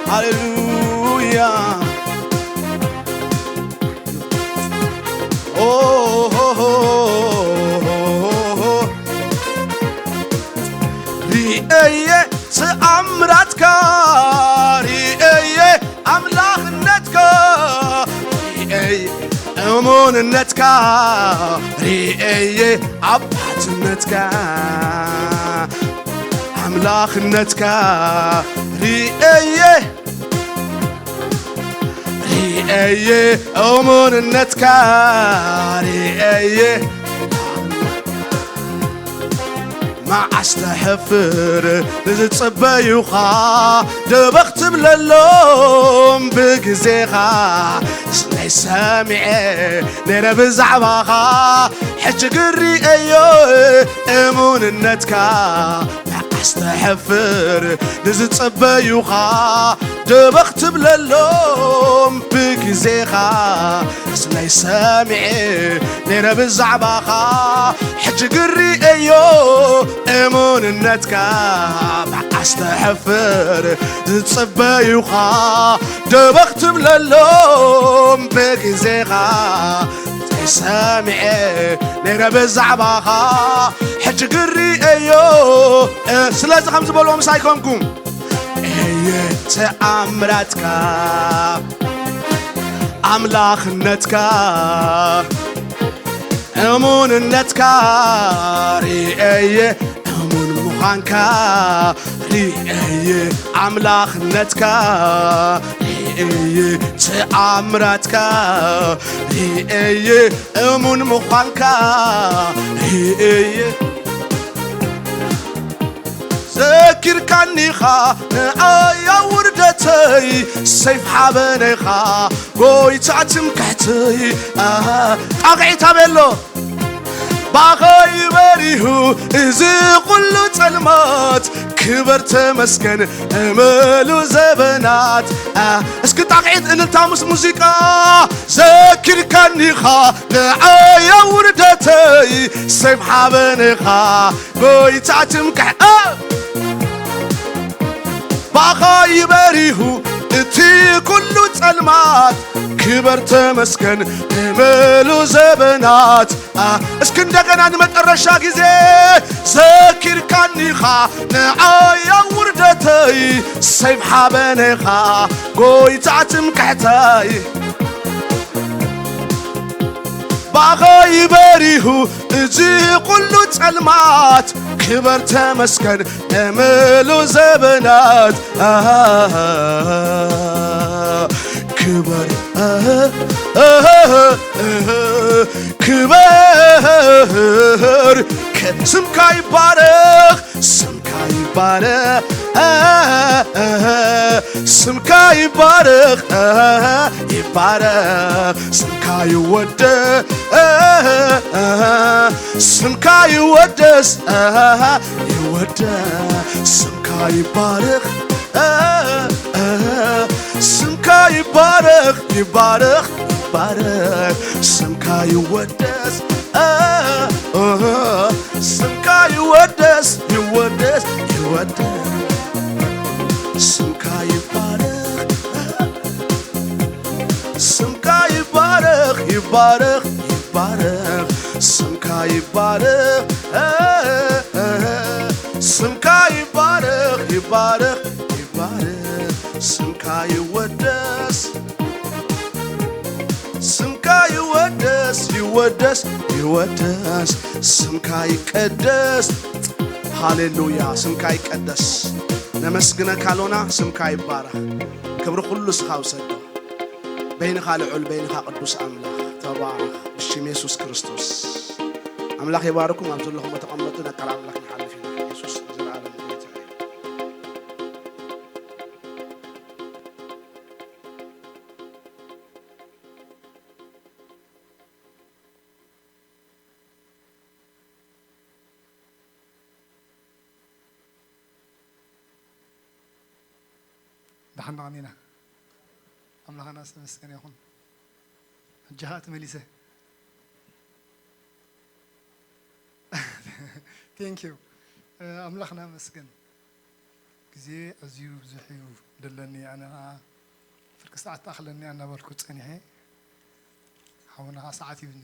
ሃሌሉያ። ኦ፣ ሆ፣ ሆ፣ ሆ። ርእየ ተኣምራትካ፣ ርእየ ኣምላኽነትካ፣ ርእየ እሙንነትካ፣ ርእየ ኣባትነትካ፣ ኣምላኽነትካ፣ ርእየ፣ ርእየ እሙንነትካ፣ ርእየ መዓስ ተሕፍር ንዝጽበዩኻ፣ ደበኽ ትብለሎም ብግዜኻ። ስናይ ሰሚዐ ነይረ ብዛዕባኻ፣ ሕጂ ግን ርእየዮ እሙንነትካ። መዓስ ተሕፍር ንዝጽበዩኻ፣ ደበኽ ትብለሎም ብግዜኻ። ስናይ ሰሚዐ ነይረ ብዛዕባኻ፣ ሕጂ ግን ርእየዮ እሙንነትካ። መዓስ ተሕፍር ዝጽበዩኻ፣ ደበኽ ትብለሎም ብግዜኻ። ስናይ ሰሚዐ ነይረ ብዛዕባኻ፣ ሕጂ ግን ርእየዮ። ስለዚ ከምዚ በልዎ ምሳይ ኮንኩም። እየ ተኣምራትካ፣ ኣምላኽነትካ፣ እሙንነትካ ርእየ፣ እሙን ምዃንካ ርእየ፣ ኣምላኽነትካ ርእየ፣ ተኣምራትካ ርእየ፣ እሙን ምዃንካ ርእየ። ዘኪርካኒኻ ንኣያ ውርደተይ፣ ሰይፍ ሓበነኻ ጎይታ ትምክሕተይ። ኣሃ፣ ጣቕዒት ኣበሎ። ባኸይ በሪሁ እዚ ኩሉ ጸልማት፣ ክበር ተመስገን እምሉ ዘበናት። አ፣ እስኪ ጣቕዒት እልልታ ምስ ሙዚቃ። ዘኪርካኒኻ ንዓይ ኣብ ውርደተይ፣ ሰይፍ ሓበነኻ ጎይታ ትምክሕ። አ፣ ባኻ ይበሪሁ እቲ ኩሉ ጸልማት፣ ክበር ተመስገን እምሉ ዘበናት። አ፣ እስኪ እንደገና ንመጨረሻ ጊዜ። ዘኪርካኒኻ ንዓይ ኣብ ውርደተይ፣ ሰይፍ ሓበነኻ ጎይታ ትምክሕተይ። ባኸይ በሪሁ እዚ ኩሉ ጸልማት፣ ክበር ተመስገን እምሉ ዘበናት። ኣሃ፣ ክበር፣ ኣሃ፣ ኣሃ፣ ኣሃ፣ ክበር፣ ከ-፣ ስምካ ይባረኽ፣ ስምካ ይባረኽ፣ ስምካ ይባረኽ፣ ይባረኽ፣ ስምካ ይወደስ፣ ስምካ ይወደስ፣ ይወደስ፣ ስምካ ይባረኽ፣ ስምካ ይባረኽ፣ ይባረኽ፣ ይባረኽ፣ ስምካ ይወደስ፣ ስምካ ይወደስ፣ ይወደስ፣ ይወደስ፣ ስምካ ይባረኽ፣ ስምካ ይባረኽ፣ ይባረኽ፣ ይባረኽ፣ ስምካ ይባረኽ፣ ስምካ ይባረኽ፣ ይባረኽ፣ ይባረኽ፣ ስምካ ይወደስ፣ ስምካ ይወደስ፣ ይወደስ፣ ይወደስ፣ ስምካ ይቀደስ። ሃሌሉያ፣ ስምካ ይቀደስ። ነመስግነካ ኣሎና፣ ስምካ ይባረኽ። ክብሪ ኩሉ እስኻ ውሰዶ። በይንኻ ልዑል፣ በይንኻ ቅዱስ ኣምላኽ። ተባረኽ፣ ብሽም የሱስ ክርስቶስ። ኣምላኽ ይባርኩም። ኣብ ዘለኹም ተቐመጡ፣ ነቃል ኣምላኽ ንሓልፍ ኢና። የሱስ ንዘለኣለም ጎይታ እዩ። ደሓን ደቐኒና። ኣምላኽና ዝተመስገነ ይኹን። ሕጂ ኸኣ ተመሊሰ። Thank you። ኣምላኽና መስገን። ግዜ ኣዝዩ ብዙሕ እዩ ደለኒ፣ ኣነ ኸዓ ፍርቂ ሰዓት ትኣኽለኒ እናበልኩ ጸኒሐ፣ ሓውና ኸዓ ሰዓት ሂብኒ።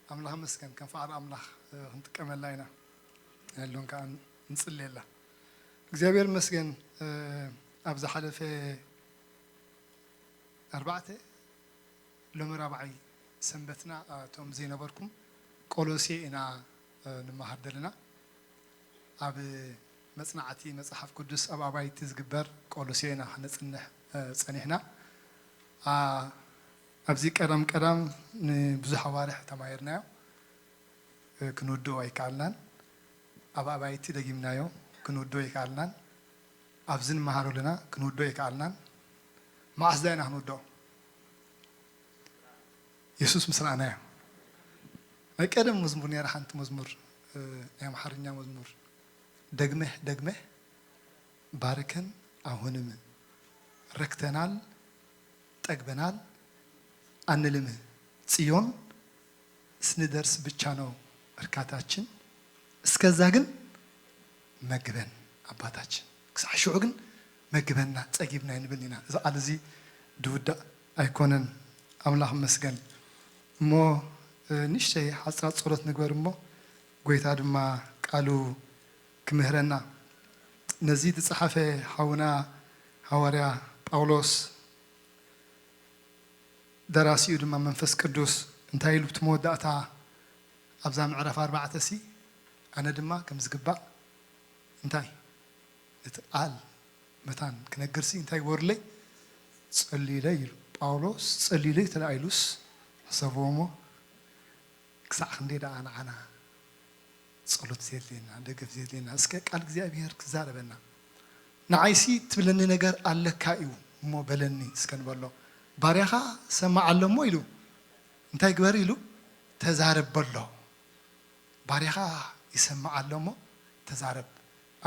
ኣምላኽ መስገን፣ ከም ፍቓድ ኣምላኽ፣ እ፣ ክንጥቀመላ ኢና። ያለውን ከኣ ንጽልየላ። እግዚኣብሔር መስገን፣ እ፣ ኣብ ዝሓለፈ ኣርባዕተ ሎሚ ራብዓይ ሰንበትና፣ እቶም ዘይነበርኩም ቆሎሴ ኢና፣ እ፣ ንመሃር ዘለና። ኣብ መጽናዕቲ መጽሓፍ ቅዱስ ኣብ ኣባይቲ ዝግበር ቆሎሴ ኢና ክነጽንሕ፣ እ፣ ጸኒሕና። ኣ፣ ኣብዚ ቀዳም ቀዳም ንብዙሕ ኣዋርሕ ተማሂርናዮ፣ እ፣ ክንውድኦ ኣይከኣልናን። ኣብ ኣባይቲ ደጊምናዮ፣ ክንውድኦ ኣይከኣልናን። ኣብዚ ንመሃሮ ኣለና፣ ክንውድኦ ኣይከኣልናን። መዓስ ዳ ኢና ክንውድኦ? የሱስ ምስ ረኣናዮ። ናይ ቀደም መዝሙር ነይራ፣ ሓንቲ መዝሙር፣ እ፣ ናይ ኣምሓርኛ መዝሙር፣ ደግመህ ደግመህ ባርከን፣ ኣሁንም ረክተናል፣ ጠግበናል፣ አንልም፣ ጽዮን ስንደርስ ብቻ ነው እርካታችን፣ እስከዛ ግን መግበን ኣባታችን፣ ክሳዕ ሽዑ ግን መግበና፣ ጸጊብና ኣይንብል ኢና። እዚ ቃል እዚ ድውዳእ ኣይኮነን። ኣምላኽ ይመስገን። እሞ፣ እ፣ ንእሽተይ ሓጽራት ጸሎት ንግበር እሞ፣ ጎይታ ድማ ቃሉ ክምህረና። ነዚ ዝጸሓፈ ሓውና ሃዋርያ ጳውሎስ፣ ደራሲኡ ድማ መንፈስ ቅዱስ እንታይ ኢሉ? እቲ መወዳእታ ኣብዛ ምዕራፍ ኣርባዕተ ሲ፣ ኣነ ድማ ከም ዝግባእ እንታይ ነቲ ቃል መታን ክነግር ሲ እንታይ ግበሩለይ? ጸልዩለይ ኢሉ። ጳውሎስ ጸልዩለይ ተባሂሉስ፣ ሕሰብዎ እሞ፣ ክሳዕ ክንደይ ደኣ ንዓና ጸሎት ዘድልየና፣ ደገፍ ዘድልየና። እስከ ቃል እግዚኣብሔር ክዛረበና። ንዓይሲ ትብለኒ ነገር ኣለካ እዩ እሞ በለኒ እስከ ንበሎ። ባርያኻ ሰማዕ ኣሎ እሞ ኢሉ እንታይ ግበር ኢሉ? ተዛረብ በሎ። ባርያኻ ይሰምዕ ኣሎ እሞ ተዛረብ።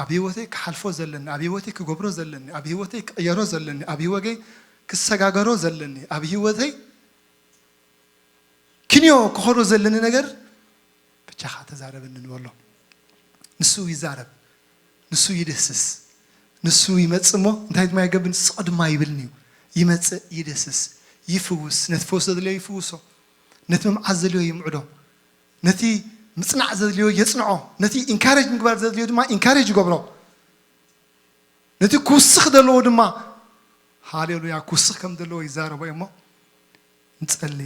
ኣብ ህይወተይ ክሓልፎ ዘለኒ፣ ኣብ ህይወተይ ክገብሮ ዘለኒ፣ ኣብ ህይወተይ ክቕየሮ ዘለኒ፣ ኣብ ህይወተይ ክሰጋገሮ ዘለኒ፣ ኣብ ህይወተይ ክንዮ ክኸዶ ዘለኒ ነገር ብቻኻ ተዛረበኒ ንበሎ። ንሱ ይዛረብ፣ ንሱ ይድህስስ፣ ንሱ ይመጽእ እሞ እንታይ ድማ ይገብር? ስቕ ድማ ይብልኒ እዩ። ይመጽእ፣ ይድህስስ፣ ይፍውስ። ነቲ ፈውስ ዘድልዮ ይፍውሶ፣ ነቲ ምምዓዝ ዘድልዮ ይምዕዶ፣ ነቲ ምጽናዕ ዘድልዮ የጽንዖ፣ ነቲ ኢንካሬጅ ምግባር ዘድልዮ ድማ ኢንካሬጅ ይገብሮ፣ ነቲ ክውስኽ ዘለዎ ድማ ሃሌሉያ ክውስኽ ከም ዘለዎ ይዛረቦ እሞ ንጸሊ።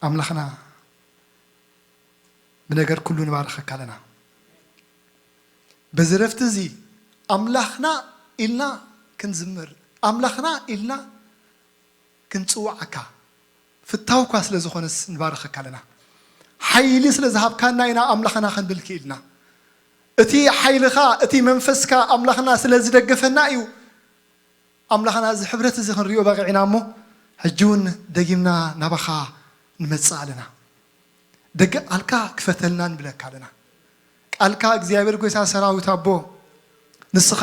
ኣምላኽና ብነገር ኩሉ ንባርኸካ ኣለና። በዚ ረፍቲ እዚ ኣምላኽና ኢልና ክንዝምር፣ ኣምላኽና ኢልና ክንጽውዓካ ፍታውኳ ስለ ዝኾነስ ንባርኸካ ኣለና። ሓይሊ ስለ ዝሃብካና ኢና ኣምላኽና ክንብል ክኢልና። እቲ ሓይልኻ፣ እቲ መንፈስካ ኣምላኽና ስለ ዝደገፈና እዩ ኣምላኽና እዚ ሕብረት እዚ ክንሪኦ በቒዕና እሞ ሕጂ እውን ደጊምና ናባኻ ንመጽእ ኣለና። ደገ ቃልካ ክፈተልና ንብለካ ኣለና። ቃልካ እግዚኣብሔር ጎይታ ሰራዊት ኣቦ ንስኻ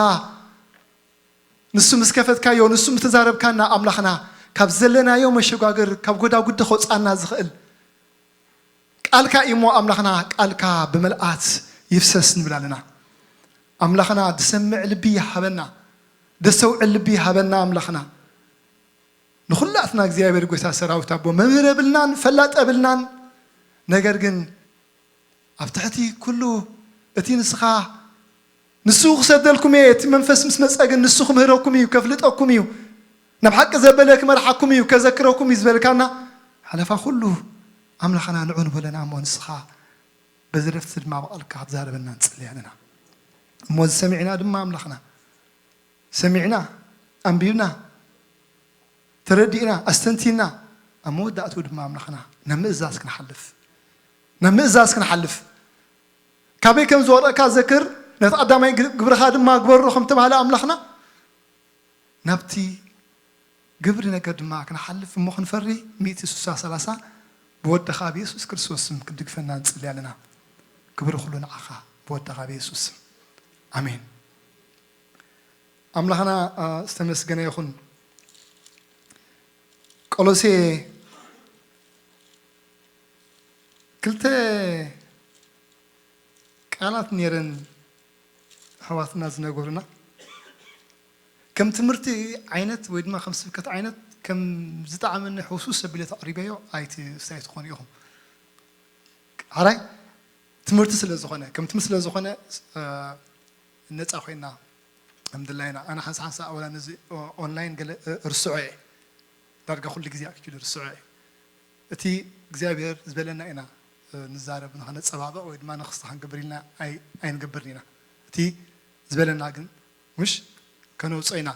ንሱ ምስ ከፈትካዮ ንሱ ምስ ተዛረብካና ኣምላኽና ካብ ዘለናዮ መሸጋገር ካብ ጎዳጉዲ ከውፃና ዝኽእል ቃልካ እዩ እሞ ኣምላኽና ቃልካ ብመልኣት ይፍሰስ ንብል ኣለና። ኣምላኽና ድሰምዕ ልቢ ይሃበና፣ ደሰውዕል ልቢ ይሃበና ኣምላኽና። ንኹላትና እግዚኣብሔር ጎይታ ሰራዊት ኣቦ መምህር የብልናን ፈላጥ የብልናን። ነገር ግን ኣብ ትሕቲ ኩሉ እቲ ንስኻ ንሱ ክሰደልኩም እየ፣ እቲ መንፈስ ምስ መጸ ግን ንሱ ክምህረኩም እዩ፣ ከፍልጠኩም እዩ፣ ናብ ሓቂ ዘበለ ክመርሓኩም እዩ፣ ከዘክረኩም እዩ ዝበልካና ሓለፋ ኩሉ ኣምላኽና ንዑ ንበለና እሞ ንስኻ በዚ ረፍቲ ድማ ብቓልካ ክትዛረበና ንጽሊ ኣለና። እሞ እዚ ሰሚዕና ድማ ኣምላኽና ሰሚዕና ኣንቢብና ተረዲእና ኣስተንቲና ኣብ መወዳእትኡ ድማ ኣምላኽና ናብ ምእዛዝ ክንሓልፍ ናብ ምእዛዝ ክንሓልፍ ካበይ ከም ዝወረእካ ዘክር ነቲ ቀዳማይ ግብርኻ ድማ ግበሮ ከም ተባህለ ኣምላኽና ናብቲ ግብሪ ነገር ድማ ክንሓልፍ እሞ ክንፈሪ ሚእቲ ስሳ ሰላሳ ብወድኻ ብየሱስ ክርስቶስ ስም ክድግፈና ንጽሊ ኣለና። ክብሪ ኩሉ ንዓኻ ብወድኻ ብየሱስ ስም ኣሜን። ኣምላኽና ዝተመስገነ ይኹን። ቆሎሴ ክልተ ቃላት ነይረን ኣሕዋትና ዝነገሩና ከም ትምህርቲ ዓይነት ወይ ድማ ከም ስብከት ዓይነት ከም ዝጠዓመኒ ሕውሱስ ኣቢለ ተቕሪበዮ ኣይትስታይ ትኾኑ ኢኹም። ሓራይ ትምህርቲ ስለ ዝኾነ ከም ትምህርቲ ስለ ዝኾነ ነፃ ኮይና ከም ድላይና ኣነ ሓንሳ ሓንሳ ኣወላ ነዚ ኦንላይን ገለ ርስዖ እየ ዳርጋ ኩሉ ግዜ ኣክቹሊ ርስዖ እየ እቲ እግዚኣብሔር ዝበለና ኢና ንዛረብ ንኸነፀባበቕ ወይ ድማ ንክስታ ክንገብር ኢልና ኣይንገብርን ኢና እቲ ዝበለና ግን ምሽ ከነውፅኦ ኢና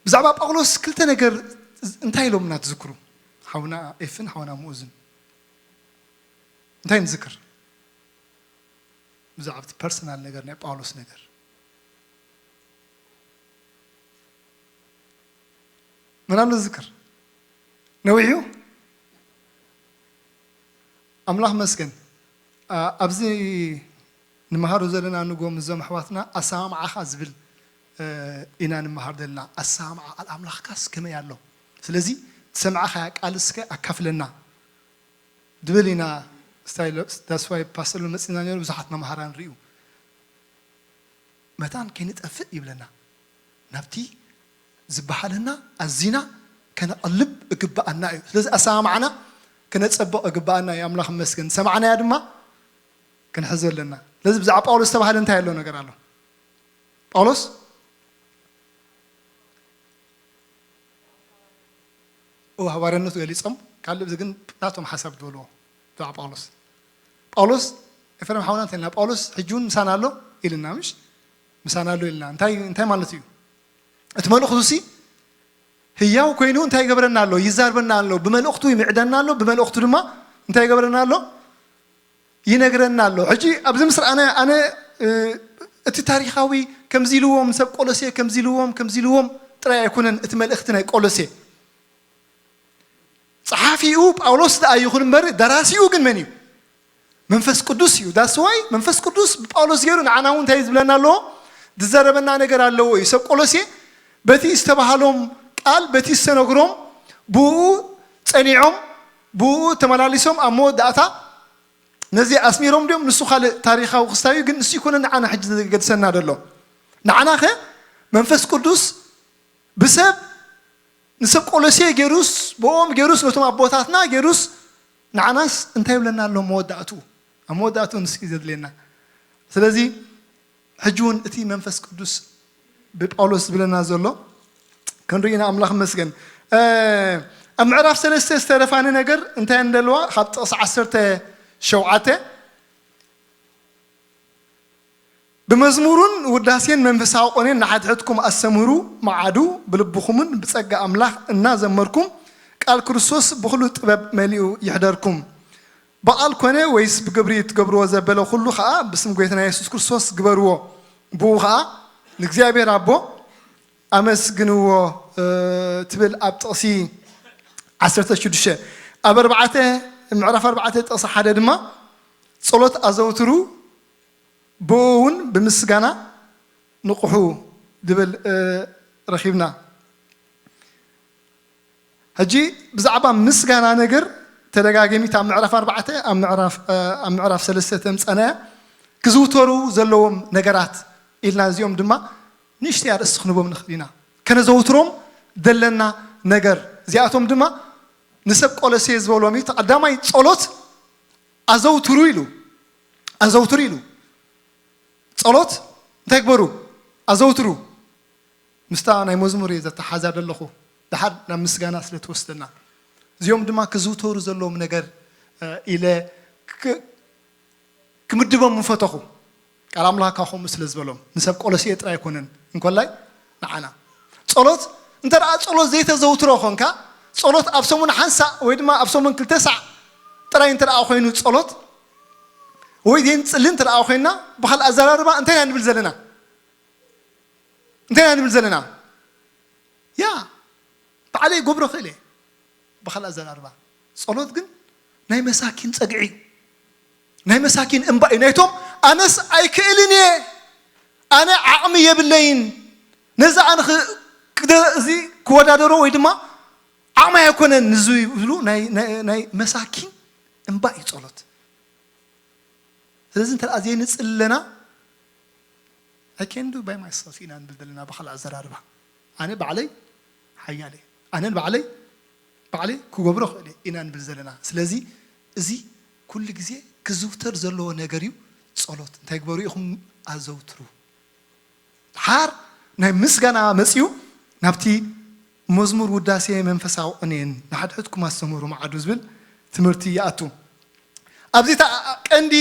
ብዛዕባ ጳውሎስ ክልተ ነገር እንታይ ኢሎምና ትዝክሩ ሓውና ኤፍን ሓውና ምኡዝን እንታይ ንዝክር ብዛዕባ እቲ ፐርሰናል ነገር ናይ ጳውሎስ ነገር መናም ንዝክር ነዊሑ ኣምላኽ መስገን ኣብዚ ንመሃሮ ዘለና ንጎ ምዞም ኣሕዋትና ኣሰማምዓኻ ዝብል ኢና ንመሃር ዘለና ኣሰማምዓ ቃል ኣምላኽካስ ከመይ ኣሎ ስለዚ ዝሰማዕኻያ ቃል እስከ ኣካፍለና ድብል ኢና ዳስዋይ ፓስተር መፅና ነሩ ብዙሓት መምሃራን ርእዩ መታን ከይንጠፍእ ይብለና ናብቲ ዝበሃለና ኣዚና ከነቐልብ እግበኣና እዩ ስለዚ ኣሰማምዓና ክነፀብቕ እግበኣና እዩ ኣምላኽ መስገን ዝሰማዕናያ ድማ ክንሕዞ ኣለና ስለዚ ብዛዕባ ጳውሎስ ዝተባሃለ እንታይ ኣሎ ነገር ኣሎ ጳውሎስ እው ሃዋርያነቱ ገሊጾም ካልእ ግን ናቶም ሓሳብ ዝበልዎ ብዛዕባ ጳውሎስ ጳውሎስ ኤፍሬም ሓውና እንታይ ኢልና ጳውሎስ ሕጂ እውን ምሳና ኣሎ ኢልና ምሽ ምሳና ኣሎ ኢልና እንታይ እንታይ ማለት እዩ እቲ መልእኽቱ ሲ ህያው ኮይኑ እንታይ ይገብረና ኣሎ ይዛርበና ኣሎ ብመልእኽቱ ይምዕደና ኣሎ ብመልእኽቱ ድማ እንታይ ይገብረና ኣሎ ይነግረና ኣሎ ሕጂ ኣብዚ ምስ ረኣና ኣነ እቲ ታሪኻዊ ከምዚ ኢልዎም ሰብ ቆሎሴ ከምዚ ኢልዎም ከምዚ ኢልዎም ጥራይ ኣይኮነን እቲ መልእኽቲ ናይ ቆሎሴ ጸሓፊኡ ጳውሎስ ደኣ ይኹን እምበር ደራሲኡ ግን መን እዩ መንፈስ ቅዱስ እዩ። ዳስዋይ መንፈስ ቅዱስ ብጳውሎስ ገይሩ ንዓና እውን እንታይ ዝብለና ኣለዎ? ዝዘረበና ነገር ኣለዎ እዩ። ሰብ ቆሎሴ በቲ ዝተባህሎም ቃል፣ በቲ ዝተነግሮም፣ ብኡ ጸኒዖም፣ ብኡ ተመላሊሶም ኣብ መወዳእታ ነዚ ኣስሚሮም ድዮም? ንሱ ካልእ ታሪኻዊ ክስታይ እዩ፣ ግን ንሱ ይኮነ ንዓና ሕጂ ዘገድሰና ደሎ። ንዓናኸ መንፈስ ቅዱስ ብሰብ ንሰብ ቆሎሴ ገይሩስ፣ ብኦም ገይሩስ፣ ነቶም ኣቦታትና ገይሩስ፣ ንዓናስ እንታይ ይብለና ኣሎ መወዳእትኡ? ኣብ መወዳእትኡ ንስኪ ዘድልየና። ስለዚ ሕጂ እውን እቲ መንፈስ ቅዱስ ብጳውሎስ ዝብለና ዘሎ ክንርኢ ኢና። ኣምላኽ ይመስገን። ኣብ ምዕራፍ ሰለስተ ዝተረፋኒ ነገር እንታይ እንደልዋ ካብ ጥቕሲ ዓሰርተ ሸውዓተ ብመዝሙሩን ውዳሴን መንፈሳዊ ቆኔን ንሓድሕድኩም ኣስተምህሩ፣ መዓዱ ብልብኹምን ብጸጋ ኣምላኽ እናዘመርኩም ቃል ክርስቶስ ብኹሉ ጥበብ መሊኡ ይሕደርኩም። ብቓል ኮነ ወይስ ብግብሪ ትገብርዎ ዘበለ ኩሉ ኸኣ ብስም ጎይታና የሱስ ክርስቶስ ግበርዎ። ብኡ ኸኣ ንእግዚኣብሔር ኣቦ ኣመስግንዎ ትብል ኣብ ጥቕሲ ዓሰርተ ሽዱሽተ። ኣብ ኣርባዕተ ምዕራፍ ኣርባዕተ ጥቕሲ ሓደ ድማ ጸሎት ኣዘውትሩ ብኡ እውን ብምስጋና ንቕሑ ድብል ረኺብና። ሕጂ ብዛዕባ ምስጋና ነገር ተደጋገሚት ኣብ ምዕራፍ ኣርባዕተ ኣብ ምዕራፍ ሰለስተ ተምፀናያ ክዝውተሩ ዘለዎም ነገራት ኢልና እዚኦም ድማ ንእሽተይ ኣርእስቲ ክንቦም ንኽእል ኢና። ከነዘውትሮም ዘለና ነገር እዚኣቶም ድማ ንሰብ ቆሎሴ ዝበሎም እዩ። ቀዳማይ ጸሎት ኣዘውትሩ ኢሉ ኣዘውትሩ ኢሉ ጸሎት እንታይ ግበሩ? ኣዘውትሩ። ምስታ ናይ መዝሙር እየ ዘተሓዛ ዘለኹ፣ ደሓር ናብ ምስጋና ስለ ትወስደና። እዚኦም ድማ ክዝውተሩ ዘለዎም ነገር ኢለ ክምድቦም ምፈተኹ። ቃል ኣምላኽ ካብ ከምኡ ስለ ዝበሎም ንሰብ ቆሎሴ ጥራይ ኣይኮነን፣ እንኮላይ ንዓና። ጸሎት እንተ ደኣ ጸሎት ዘይተዘውትሮ ኾንካ፣ ጸሎት ኣብ ሰሙን ሓንሳእ ወይ ድማ ኣብ ሰሙን ክልተ ሳዕ ጥራይ እንተ ደኣ ኮይኑ ጸሎት ወይ ዘይንጽሊ እንተ ደኣ ኮይና፣ ብኻልእ ኣዘራርባ እንታይ ኢና ንብል ዘለና? እንታይ ኢና ንብል ዘለና? ያ ባዕለይ ገብሮ ክእል እየ። ብኻልእ ኣዘራርባ ጸሎት ግን ናይ መሳኪን ጸግዒ እዩ። ናይ መሳኪን እምባ እዩ። ናይቶም ኣነስ ኣይክእልን እየ፣ ኣነ ዓቕሚ የብለይን፣ ነዚ ኣነ እዚ ክወዳደሮ ወይ ድማ ዓቕሚ ኣይኮነን ንዙ ዝብሉ ናይ መሳኪን እምባ እዩ ጸሎት። ስለዚ እንተ ዘይንጽሊ ኣለና I can do by myself ኢና ንብል ዘለና። ብኻልእ ኣዘራርባ ኣነ ባዕለይ ሓያል እየ፣ ኣነ ባዕለይ ባዕለይ ክገብሮ ክእል እየ ኢና ንብል ዘለና። ስለዚ እዚ ኩሉ ግዜ ክዝውተር ዘለዎ ነገር እዩ። ጸሎት እንታይ ግበሩ ኢኹም ኣዘውትሩ። ሓር ናይ ምስጋና መጽዩ ናብቲ መዝሙር ውዳሴ መንፈሳዊ ቅኔን ንሓድሕድኩም ኣስተምህሩ መዓዱ ዝብል ትምህርቲ ይኣቱ። ኣብዚ ቀንዲ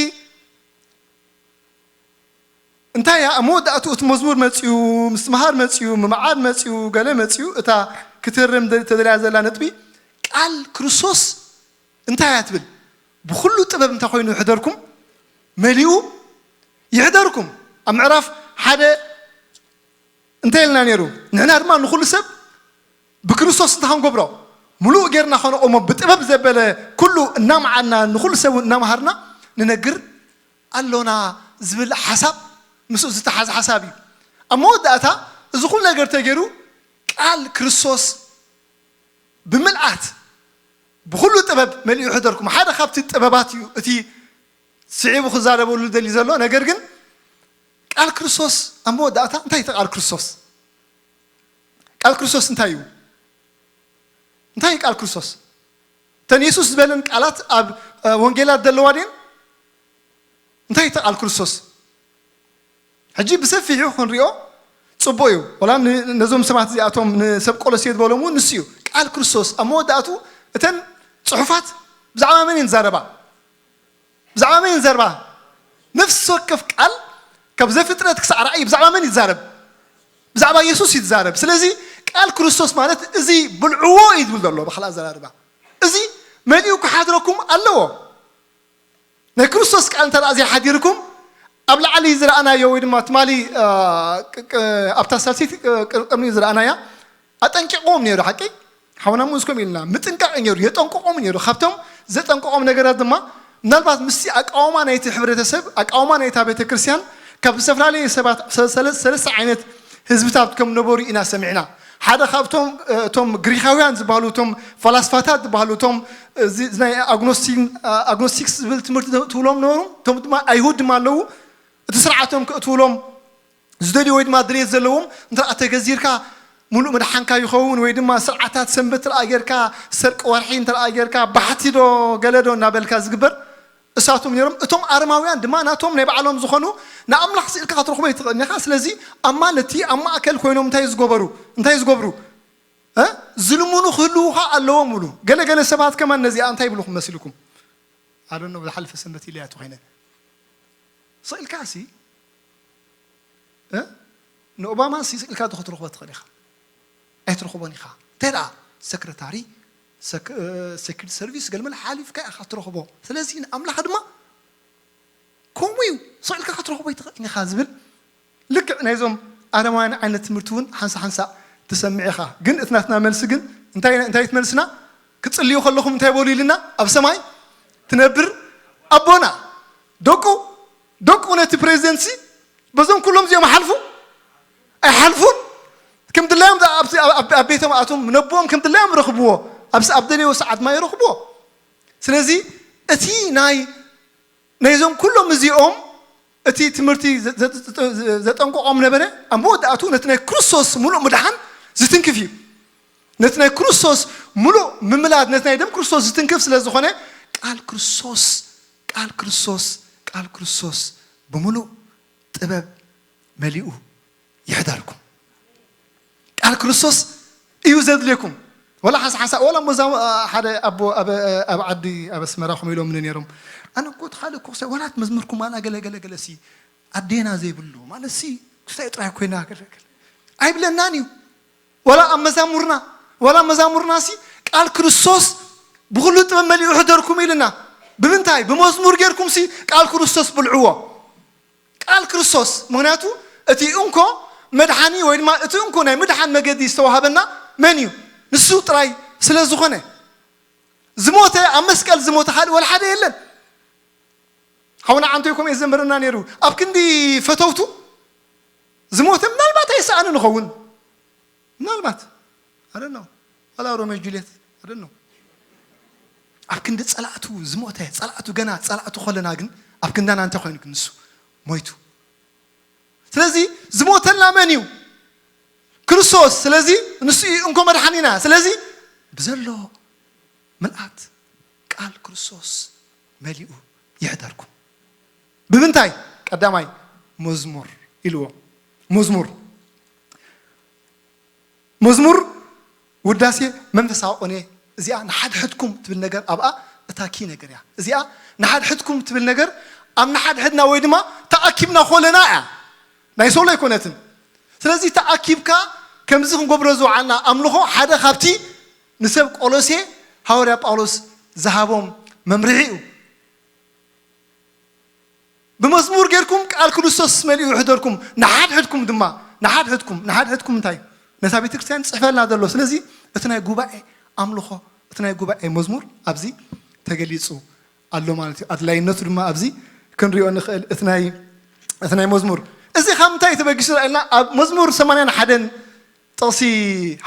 እንታይ እያ? ኣብ መወዳእትኡ እቲ መዝሙር መጽዩ፣ ምስትምሃር መጽዩ፣ ምምዓድ መጽዩ፣ ገለ መጽዩ፣ እታ ክትህረም ተደልያ ዘላ ነጥቢ ቃል ክርስቶስ እንታይ እያ ትብል? ብኹሉ ጥበብ እንታይ ኮይኑ ይሕደርኩም? መሊኡ ይሕደርኩም። ኣብ ምዕራፍ ሓደ እንታይ ኢልና ነይሩ? ንሕና ድማ ንኹሉ ሰብ ብክርስቶስ እንታይ ክንገብሮ? ምሉእ ጌርና ከነቆሞ ብጥበብ ዘበለ ኩሉ እናመዓና ንኹሉ ሰብ እውን እናመሃርና ንነግር ኣሎና ዝብል ሓሳብ ምስኡ ዝተሓዘ ሓሳብ እዩ። ኣብ መወዳእታ እዚ ኩሉ ነገር ተገይሩ ቃል ክርስቶስ ብምልኣት ብኹሉ ጥበብ መሊኡ ይሕደርኩም። ሓደ ካብቲ ጥበባት እዩ እቲ ስዒቡ ክዛረበሉ ደሊ ዘሎ። ነገር ግን ቃል ክርስቶስ ኣብ መወዳእታ እንታይ እቲ ቃል ክርስቶስ? ቃል ክርስቶስ እንታይ እዩ? እንታይ እዩ ቃል ክርስቶስ? እተን የሱስ ዝበለን ቃላት ኣብ ወንጌላት ዘለዋ ድን? እንታይ እቲ ቃል ክርስቶስ? ሕጂ ብሰፊሑ ክንሪኦ ጽቡቕ እዩ። ወላ ነዞም ሰባት እዚኣቶም ንሰብ ቆሎሴ ዝበሎም እውን ንሱ እዩ። ቃል ክርስቶስ ኣብ መወዳእቱ እተን ጽሑፋት ብዛዕባ መን እየን ዝዛረባ? ብዛዕባ መን እየን ዝዛረባ? ነፍሲ ወከፍ ቃል ካብ ዘፍጥረት ክሳዕ ራእይ ብዛዕባ መን ይዛረብ? ብዛዕባ የሱስ እዩ ዝዛረብ። ስለዚ ቃል ክርስቶስ ማለት እዚ ብልዕዎ እዩ ዝብል ዘሎ ብኻልእ ኣዘራርባ። እዚ መሊኡ ክሓድረኩም ኣለዎ። ናይ ክርስቶስ ቃል እንተ ደኣ ዘይሓዲርኩም ኣብ ላዕሊ ዝረኣናዮ ወይ ድማ ትማሊ ኣብታ ሳልሰይቲ ቅድሚ ዝረኣናያ ኣጠንቂቕዎም ነይሩ። ሓቂ ሓውና ሙዝ ከም ኢልና ምጥንቃቕ ነይሩ፣ የጠንቅቖም ነይሩ። ካብቶም ዘጠንቅቖም ነገራት ድማ ምናልባት ምስቲ ኣቃውማ ናይቲ ሕብረተሰብ፣ ኣቃውማ ናይታ ቤተ ክርስቲያን ካብ ዝተፈላለየ ሰባት ሰ-፣ ሰለ-፣ ሰለስተ ዓይነት ህዝብታት ከም ነበሩ ኢና ሰሚዕና። ሓደ ካብቶም፣ እ፣ እቶም ግሪኻውያን ዝበሃሉ፣ እቶም ፈላስፋታት ዝበሃሉ፣ እቶም፣ እ፣ እዚ ናይ ኣግኖስቲን-፣ እ፣ ኣግኖስቲክስ ዝብል ትምህርቲ ትብሎም ነበሩ። እቶም ድማ ኣይሁድ ድማ ኣለዉ። እቲ ስርዓቶም ከእትውሎም ዝደልዩ ወይ ድማ ድሌት ዘለዎም እንተ ደኣ ተገዚርካ፣ ሙሉእ ምድሓንካ ይኸውን። ወይ ድማ ስርዓታት ሰንበት እንተ ደኣ ጌርካ፣ ሰርቂ ወርሒ እንተ ደኣ ጌርካ፣ ባሕቲ ዶ ገለ ዶ እናበልካ ዝግበር እሳቶም ነይሮም። እቶም ኣረማውያን ድማ ናቶም ናይ ባዕሎም ዝኾኑ ንኣምላኽ ስኢልካ ክትረኽቦ ኣይትኽእልን ኢኻ። ስለዚ ኣብ ማለትቲ ኣብ ማእከል ኮይኖም እንታይ ዝገበሩ፣ እንታይ ዝገብሩ? እ? ዝልምኑ ክህልዉኻ ኣለዎም። ሙሉ ገለ ገለ ሰባት ከማን ነዚኣ እንታይ ይብሉኹም መሲልኩም? ኣዶኖ ዝሓለፈ ሰንበት ኢለያ ተኾይነ። ስቕ ኢልካ ሲ፣ እ? ንኦባማ ሲ ስቕ ኢልካ ዶ ክትረኽቦ ትኽእል ኢኻ? ኣይትረኽቦን ኢኻ። እንታይ ደኣ? ሰክረታሪ፣ ሰክ-፣ እ፣ ሴክሬት ሰርቪስ፣ ገለመለ ሓሊፍካ ኢኻ ትረኽቦ። ስለዚ ንኣምላኽ ድማ ከምኡ እዩ። ስቕ ኢልካ ክትረኽቦ ኣይትኽእልን ኢኻ ዝብል ልክዕ ናይዞም ኣረማውያን ዓይነት ትምህርቲ እውን ሓንሳ ሓንሳ ትሰምዕ ኢኻ። ግን እቲ ናትና መልሲ ግን እንታይ፣ እንታይ ትመልስና? "ክትጽልዩ ከለኹም እንታይ በሉ?" ኢልና፣ "ኣብ ሰማይ ትነብር ኣቦና." ደቁ፣ ደቁ ነቲ ፕሬዚደንትሲ በዞም ኩሎም እዚኦም ሓልፉ ኣይሓልፉን። ከም ድላዮም ኣብ፣ ኣብ፣ ኣብ ቤቶም ኣቶም ነቦኦም ከም ድላዮም ረኽብዎ። ኣብ፣ ኣብ ደለዮ ሰዓት ድማ ይረኽብዎ። ስለዚ እቲ ናይ ናይዞም ኩሎም እዚኦም እቲ ትምህርቲ ዘ-፣ ዘ-፣ ዘ-፣ ዘጠንቅቖም ነበረ። ኣብ መወዳእቱ ነቲ ናይ ክርስቶስ ምሉእ ምድሓን ዝትንክፍ እዩ። ነቲ ናይ ክርስቶስ ምሉእ ምምላድ፣ ነቲ ናይ ደም ክርስቶስ ዝትንክፍ ስለ ዝኾነ፣ ቃል ክርስቶስ፣ ቃል ክርስቶስ፣ ቃል ክርስቶስ ብምሉእ ጥበብ መሊኡ ይሕደርኩም። ቃል ክርስቶስ እዩ ዘድልየኩም። ወላ ሓንሳ ሓንሳ፣ ወላ እሞ እዛ፣ አ፣ ሓደ ኣቦ ኣብ፣ ኣብ ዓዲ፣ ኣብ ኣስመራ ከምኡ ኢሎምኒ ነይሮም። ኣነ እኮ እቲ ካልእ እኮ ክሳይ፣ ወላ እቲ መዝሙርኩም ዋላ ገለ፣ ገለ፣ ገለ ሲ፣ ኣዴና ዘይብሉ ማለት ሲ፣ ክሳይ ጥራይ ኮይና ገለ፣ ገለ ኣይብለናን እዩ። ወላ ኣብ መዛሙርና፣ ወላ መዛሙርና ሲ፣ ቃል ክርስቶስ ብኹሉ ጥበብ መሊኡ ይሕደርኩም ኢልና። ብምንታይ? ብመዝሙር ጌርኩም ሲ፣ ቃል ክርስቶስ ብልዕዎ። ቃል ክርስቶስ፣ ምኽንያቱ እቲ እንኮ መድሓኒ ወይ ድማ እቲ እንኮ ናይ ምድሓን መገዲ ዝተዋህበና መን እዩ? ንሱ ጥራይ ስለ ዝኾነ። ዝሞተ፣ ኣብ መስቀል ዝሞተ ካልእ ወላ ሓደ የለን። ሓውና ዓንቶይ ከምኡ እዩ ዘምረና ነይሩ። ኣብ ክንዲ ፈተውቱ ዝሞተ ምናልባት ኣይሰኣንን ይኸውን። ምናልባት፣ I don't know፣ ዋላ ሮሜዮ ጁልየት፣ I don't know። ኣብ ክንዲ ጸላእቱ ዝሞተ፣ ጸላእቱ ገና ጸላእቱ ከለና ግን ኣብ ክንዳና እንታይ ኮይኑ ግን ንሱ ሞይቱ። ስለዚ ዝሞተልና መን እዩ? ክርስቶስ። ስለዚ ንሱ እዩ እንኮ መድሓኒና። ስለዚ ብዘሎ ምልኣት ቃል ክርስቶስ መሊኡ ይሕደርኩም። ብምንታይ? ቀዳማይ መዝሙር ኢልዎ። መዝሙር፣ መዝሙር ውዳሴ መንፈሳዊ ቅኔ፣ እዚኣ ንሓድሕድኩም ትብል ነገር ኣብኣ እታ ኪ ነገር እያ። እዚኣ ንሓድሕድኩም ትብል ነገር ኣብ ንሓድሕድና ወይ ድማ ተኣኪብና ኮለና እያ። ናይ ሶሎ ኣይኮነትን። ስለዚ ተኣኪብካ ከምዚ ክንገብሮ ዝወዓልና ኣምልኾ ሓደ ካብቲ ንሰብ ቆሎሴ ሃዋርያ ጳውሎስ ዝሃቦም መምርሒ እዩ። ብመዝሙር ጌርኩም ቃል ክርስቶስ መሊኡ ይሕደርኩም፣ ንሓድሕድኩም ድማ፣ ንሓድሕድኩም፣ ንሓድሕድኩም እንታይ? ነታ ቤተ ክርስቲያን ጽሕፈልና ዘሎ። ስለዚ እቲ ናይ ጉባኤ ኣምልኾ፣ እቲ ናይ ጉባኤ መዝሙር ኣብዚ ተገሊጹ ኣሎ ማለት እዩ። ኣድላይነቱ ድማ ኣብዚ ክንሪኦ ንኽእል። እቲ ናይ፣ እቲ ናይ መዝሙር፣ እዚ ካብ ምንታይ ተበጊሱ ኢልና ኣብ መዝሙር ሰማንያን ሓደን ጥቕሲ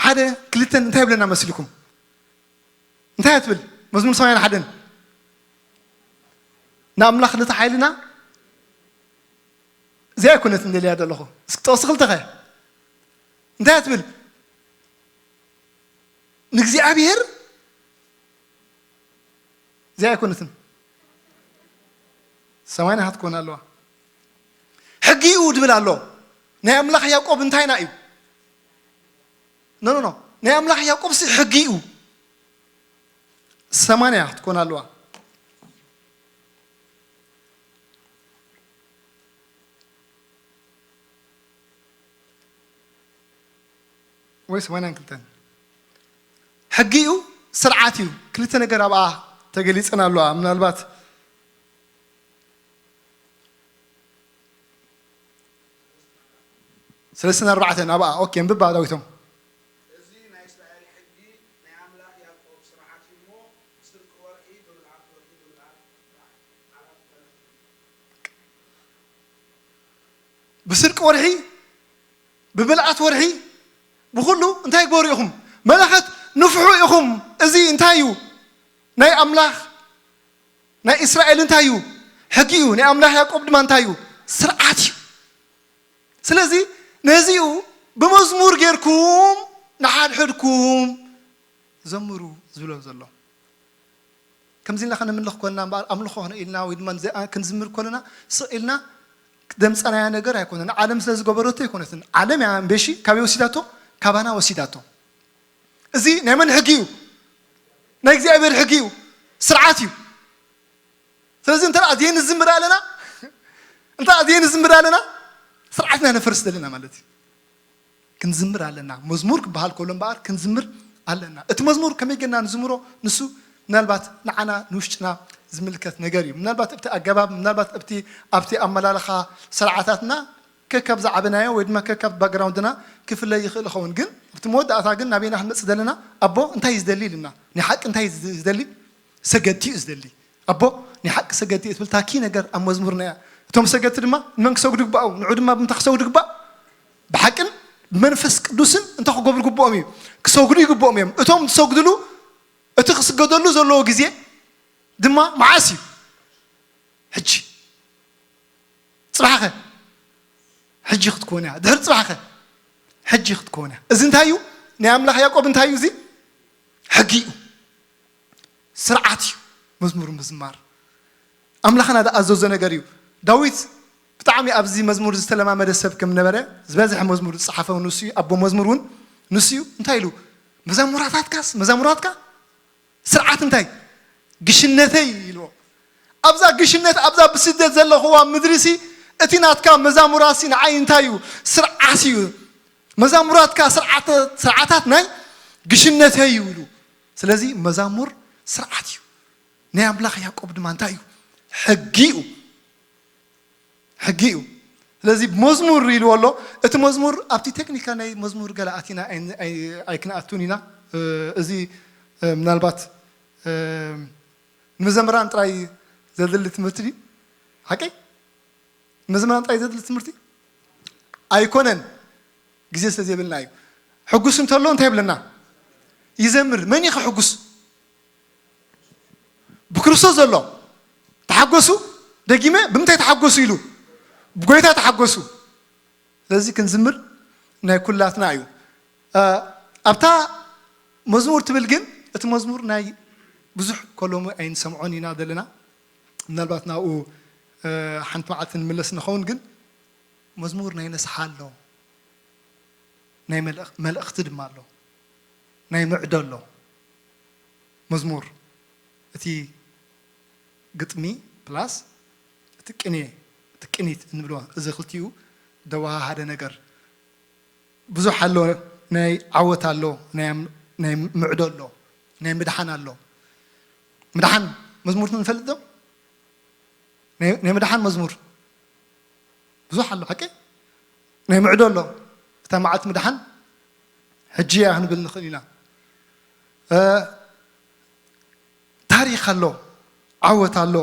ሓደ ክልተን እንታይ ይብለና መሲልኩም? እንታይ እያ ትብል? መዝሙር ሰማንያን ሓደን፣ ንኣምላኽ ነቲ ሓይልና፣ እዚኣ ኣይኮነትን ደልያ ዘለኹ። እስኪ ጥቕሲ ክልተ ኸ? እንታይ እያ ትብል? ንእግዚኣብሔር፣ እዚኣ ኣይኮነትን። ሰማንያ ክትኮን ኣለዋ። ሕጊኡ ድብል ኣሎ። ናይ ኣምላኽ ያዕቆብ እንታይና እዩ? ኖ፣ ኖ፣ ኖ። ናይ ኣምላኽ ያዕቆብሲ ሕጊኡ። ሰማንያ ክትኮን ኣለዋ። ወይ ሰማንያን ክልተን። ሕጊኡ ስርዓት እዩ። ክልተ ነገር ኣብኣ ተገሊጸን ኣለዋ። ምናልባት ሰለስተን ኣርባዕተን ኣብኣ። ኦኬ፣ እንብባ ዳዊቶም። እዚ ናይ እስራኤል ሕጊ ናይ ኣምላኽ ያዕቆብ ስርዓት እዩ እሞ፣ ስርቂ ወርሒ ብምልኣት፣ ወርሒ ብምልኣት ጥራሕ። ብስርቂ ወርሒ፣ ብምልኣት ወርሒ፣ ብኹሉ እንታይ ግበሩ ኢኹም? መለኸት ንፍሑ ኢኹም። እዚ እንታይ እዩ? ናይ ኣምላኽ፣ ናይ እስራኤል እንታይ እዩ? ሕጊ እዩ። ናይ ኣምላኽ ያዕቆብ ድማ እንታይ እዩ? ስርዓት እዩ። ስለዚ ነዚኡ ብመዝሙር ጌርኩም ንሓድሕድኩም ዘምሩ ዝብሎ ዘሎ። ከምዚ ኢልና ከነምልኽ ኮልና እምበኣር፣ ኣምልኾ ኢልና ወይ ድማ ክንዝምር ኮለና ስቕ ኢልና ደምፀናያ ነገር ኣይኮነን። ዓለም ስለ ዝገበረቶ ኣይኮነትን። ዓለም እያ እምበሺ ካበይ ወሲዳቶ? ካባና ወሲዳቶ። እዚ ናይ መን ሕጊ እዩ? ናይ እግዚኣብሔር ሕጊ እዩ፣ ስርዓት እዩ። ስለዚ እንተ ደኣ ዘይንዝምር ኣለና፣ እንተ ደኣ ዘይንዝምር ኣለና፣ ስርዓትና ነፈርስ ዘለና ማለት እዩ። ክንዝምር ኣለና። መዝሙር ክበሃል ከሎ እምበኣር ክንዝምር ኣለና። እቲ መዝሙር ከመይ ጌርና ንዝምሮ፣ ንሱ ምናልባት ንዓና ንውሽጥና ዝምልከት ነገር እዩ። ምናልባት ኣብቲ ኣገባብ፣ ምናልባት ኣብቲ፣ ኣብቲ ኣመላልኻ ስርዓታትና ከካብ ዝዓበናዮ ወይ ድማ ከካብ ባክግራውንድና ክፍለ ይኽእል ይኸውን። ግን ኣብቲ መወዳእታ ግን ናበይና ክንመጽእ ዘለና? ኣቦ እንታይ እዩ ዝደሊ ኢልና። ናይ ሓቂ እንታይ እዩ ዝደሊ? ሰገድቲ እዩ ዝደሊ። ኣቦ ናይ ሓቂ ሰገድቲ እዩ ትብል ታኪ ነገር ኣብ መዝሙርና እያ። እቶም ሰገድቲ ድማ ንመን ክሰግዱ ይግባኡ? ንዑ ድማ ብምንታይ ክሰግዱ ይግባእ? ብሓቅን ብመንፈስ ቅዱስን እንታይ ክገብሩ ግብኦም እዩ? ክሰግዱ ይግብኦም እዮም። እቶም ዝሰግድሉ፣ እቲ ክስገደሉ ዘለዎ ግዜ ድማ መዓስ እዩ? ሕጂ። ጽባሕኸ? ሕጂ ክትኮን እያ። ድሕሪ ጽባሕኸ? ሕጂ ክትኮን እያ። እዚ እንታይ እዩ? ናይ ኣምላኽ ያዕቆብ እንታይ እዩ እዚ? ሕጊ እዩ። ስርዓት እዩ። መዝሙር ምዝማር ኣምላኽና ዝኣዘዞ ነገር እዩ። ዳዊት ብጣዕሚ ኣብዚ መዝሙር ዝተለማመደ ሰብ ከም ነበረ፣ ዝበዝሐ መዝሙር ዝጸሓፈ ንሱ እዩ። ኣቦ መዝሙር እውን ንሱ እዩ። እንታይ ኢሉ? መዛሙራታትካስ፣ መዛሙራትካ ስርዓት እንታይ? ግሽነተይ ኢልዎ። ኣብዛ ግሽነት፣ ኣብዛ ብስደት ዘለኽዋ ምድሪ ሲ፣ እቲ ናትካ መዛሙራ ሲ ንዓይ እንታይ እዩ? ስርዓት እዩ። መዛሙራትካ ስርዓተ-፣ ስርዓታት ናይ ግሽነተይ እዩ ኢሉ። ስለዚ መዛሙር ስርዓት እዩ። ናይ ኣምላኽ ያዕቆብ ድማ እንታይ እዩ? ሕጊ እዩ። ሕጊ እዩ። ስለዚ መዝሙር ኢልዎ ኣሎ። እቲ መዝሙር ኣብቲ ቴክኒካ ናይ መዝሙር ገለ ኣቲና ኣይ-፣ ኣይ-፣ ኣይክንኣቱን ኢና። እ፣ እዚ፣ እ፣ ምናልባት፣ እ፣ ንመዘምራን ጥራይ ዘድሊ ትምህርቲ ድዩ? ሓቀይ? ንመዘምራን ጥራይ ዘድሊ ትምህርቲ ኣይኮነን። ግዜ ስለ ዘይብልና እዩ። ሕጉስ እንተሎ እንታይ ይብለና? ይዘምር። መን እዩ ሕጉስ? ብክርስቶስ ዘሎ። ተሓጎሱ፣ ደጊመ ብምንታይ ተሓጎሱ ኢሉ? ብጎይታ ተሓጎሱ። ስለዚ ክንዝምር ናይ ኩላትና እዩ። እ፣ ኣብታ መዝሙር ትብል ግን፣ እቲ መዝሙር ናይ ብዙሕ ኮሎሙ ኣይንሰምዖን ኢና ዘለና። ምናልባት ናብኡ፣ እ፣ ሓንቲ መዓልቲ ንምለስ ንኸውን፣ ግን መዝሙር ናይ ነስሓ ኣሎ፣ ናይ መልእኽ-፣ መልእኽቲ ድማ ኣሎ፣ ናይ ምዕዶ ኣሎ። መዝሙር እቲ ግጥሚ ፕላስ እቲ ቅኔ፣ እቲ ቅኒት እንብሎ፣ እዚ ክልቲኡ ደወሃሃደ ነገር ብዙሕ ኣሎ። ናይ ዓወት ኣሎ፣ ናይ፣ ናይ ምዕዶ ኣሎ፣ ናይ ምድሓን ኣሎ። ምድሓን መዝሙር ንፈልጥ ዶ? ናይ፣ ናይ ምድሓን መዝሙር ብዙሕ ኣሎ፣ ሓቂ? ናይ ምዕዶ ኣሎ። እታ መዓልቲ ምድሓን ሕጂ እያ ክንብል ንኽእል ኢና። እ፣ ታሪኽ ኣሎ፣ ዓወት ኣሎ።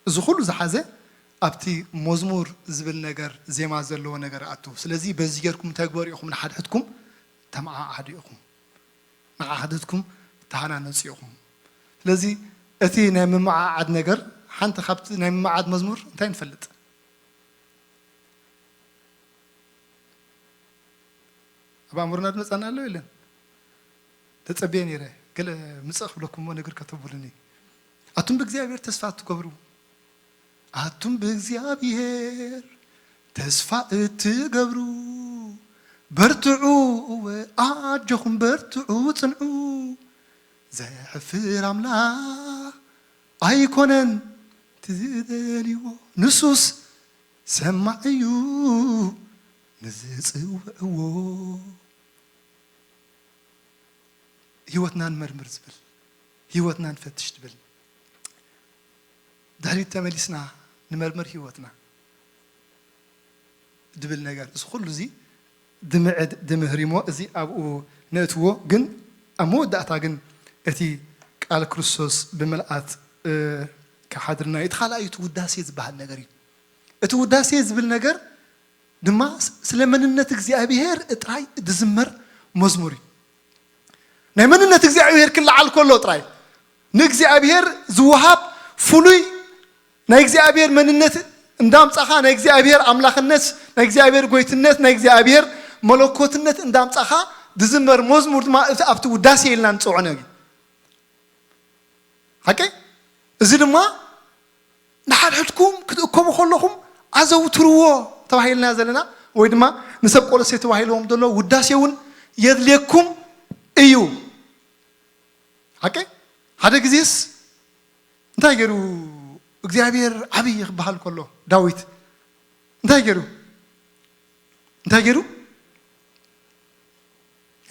እዚ ኩሉ ዝሓዘ ኣብቲ መዝሙር ዝብል ነገር፣ ዜማ ዘለዎ ነገር ኣቱ። ስለዚ በዚ ጌርኩም እንታይ ግበሩ ኢኹም? ንሓድሕድኩም ተመዓዓዱ ኢኹም። ንሓድሕድኩም ተሃናነጹ ኢኹም። ስለዚ እቲ ናይ ምምዓዓድ ነገር፣ ሓንቲ ካብቲ ናይ ምምዓዓድ መዝሙር እንታይ ንፈልጥ? ኣብ ኣእምሮና ዝመጻና ኣሎ የለን? ተጸብየ ነይረ፣ ገለ ምጽእ ክብለኩም እሞ ነገር ከተብሉኒ። ኣቱም ብእግዚኣብሔር ተስፋ እትገብሩ፣ ኣቱም ብእግዚኣብሔር ተስፋ እትገብሩ፣ በርትዑ፣ እወ፣ ኣጆኹም በርትዑ፣ ጽንዑ። ዘሕፍር ኣምላኽ ኣይኮነን ትደልይዎ፣ ንሱስ ሰማዕ እዩ ንዝጽውዕዎ። ህይወትና ንመርምር ዝብል፣ ህይወትና ንፈትሽ ዝብል፣ ድሕሪት ተመሊስና ንመርምር ህይወትና ዝብል ነገር፣ እዚ ኩሉ እዚ ድምዕድ ድምህር እሞ፣ እዚ ኣብኡ ነእትዎ። ግን ኣብ መወዳእታ ግን እቲ ቃል ክርስቶስ ብምልኣት፣ እ፣ ክሓድርና እዩ። እቲ ካልኣይ እቲ ውዳሴ ዝበሃል ነገር እዩ። እቲ ውዳሴ ዝብል ነገር ድማ ስለ መንነት እግዚኣብሔር ጥራይ ዝዝመር መዝሙር እዩ። ናይ መንነት እግዚኣብሔር ክለዓል ከሎ ጥራይ ንእግዚኣብሔር ዝወሃብ ፍሉይ ናይ እግዚኣብሔር መንነት እንዳምጻኻ፣ ናይ እግዚኣብሔር ኣምላኽነት፣ ናይ እግዚኣብሔር ጎይትነት፣ ናይ እግዚኣብሔር መለኮትነት እንዳምጻኻ ዝዝመር መዝሙር ድማ እቲ ኣብቲ ውዳሴ ኢልና ንጽውዖ ነገር ሓቂ። እዚ ድማ ንሓድሕድኩም ክትእከቡ ከለኹም ኣዘውትርዎ ተባሂልና ዘለና፣ ወይ ድማ ንሰብ ቆሎሴ ተባሂልዎም ዘሎ ውዳሴ እውን የድልየኩም እዩ። ሓቂ። ሓደ ግዜስ እንታይ ገይሩ? እግዚኣብሔር ዓብዪ ክበሃል ከሎ ዳዊት እንታይ ገይሩ? እንታይ ገይሩ?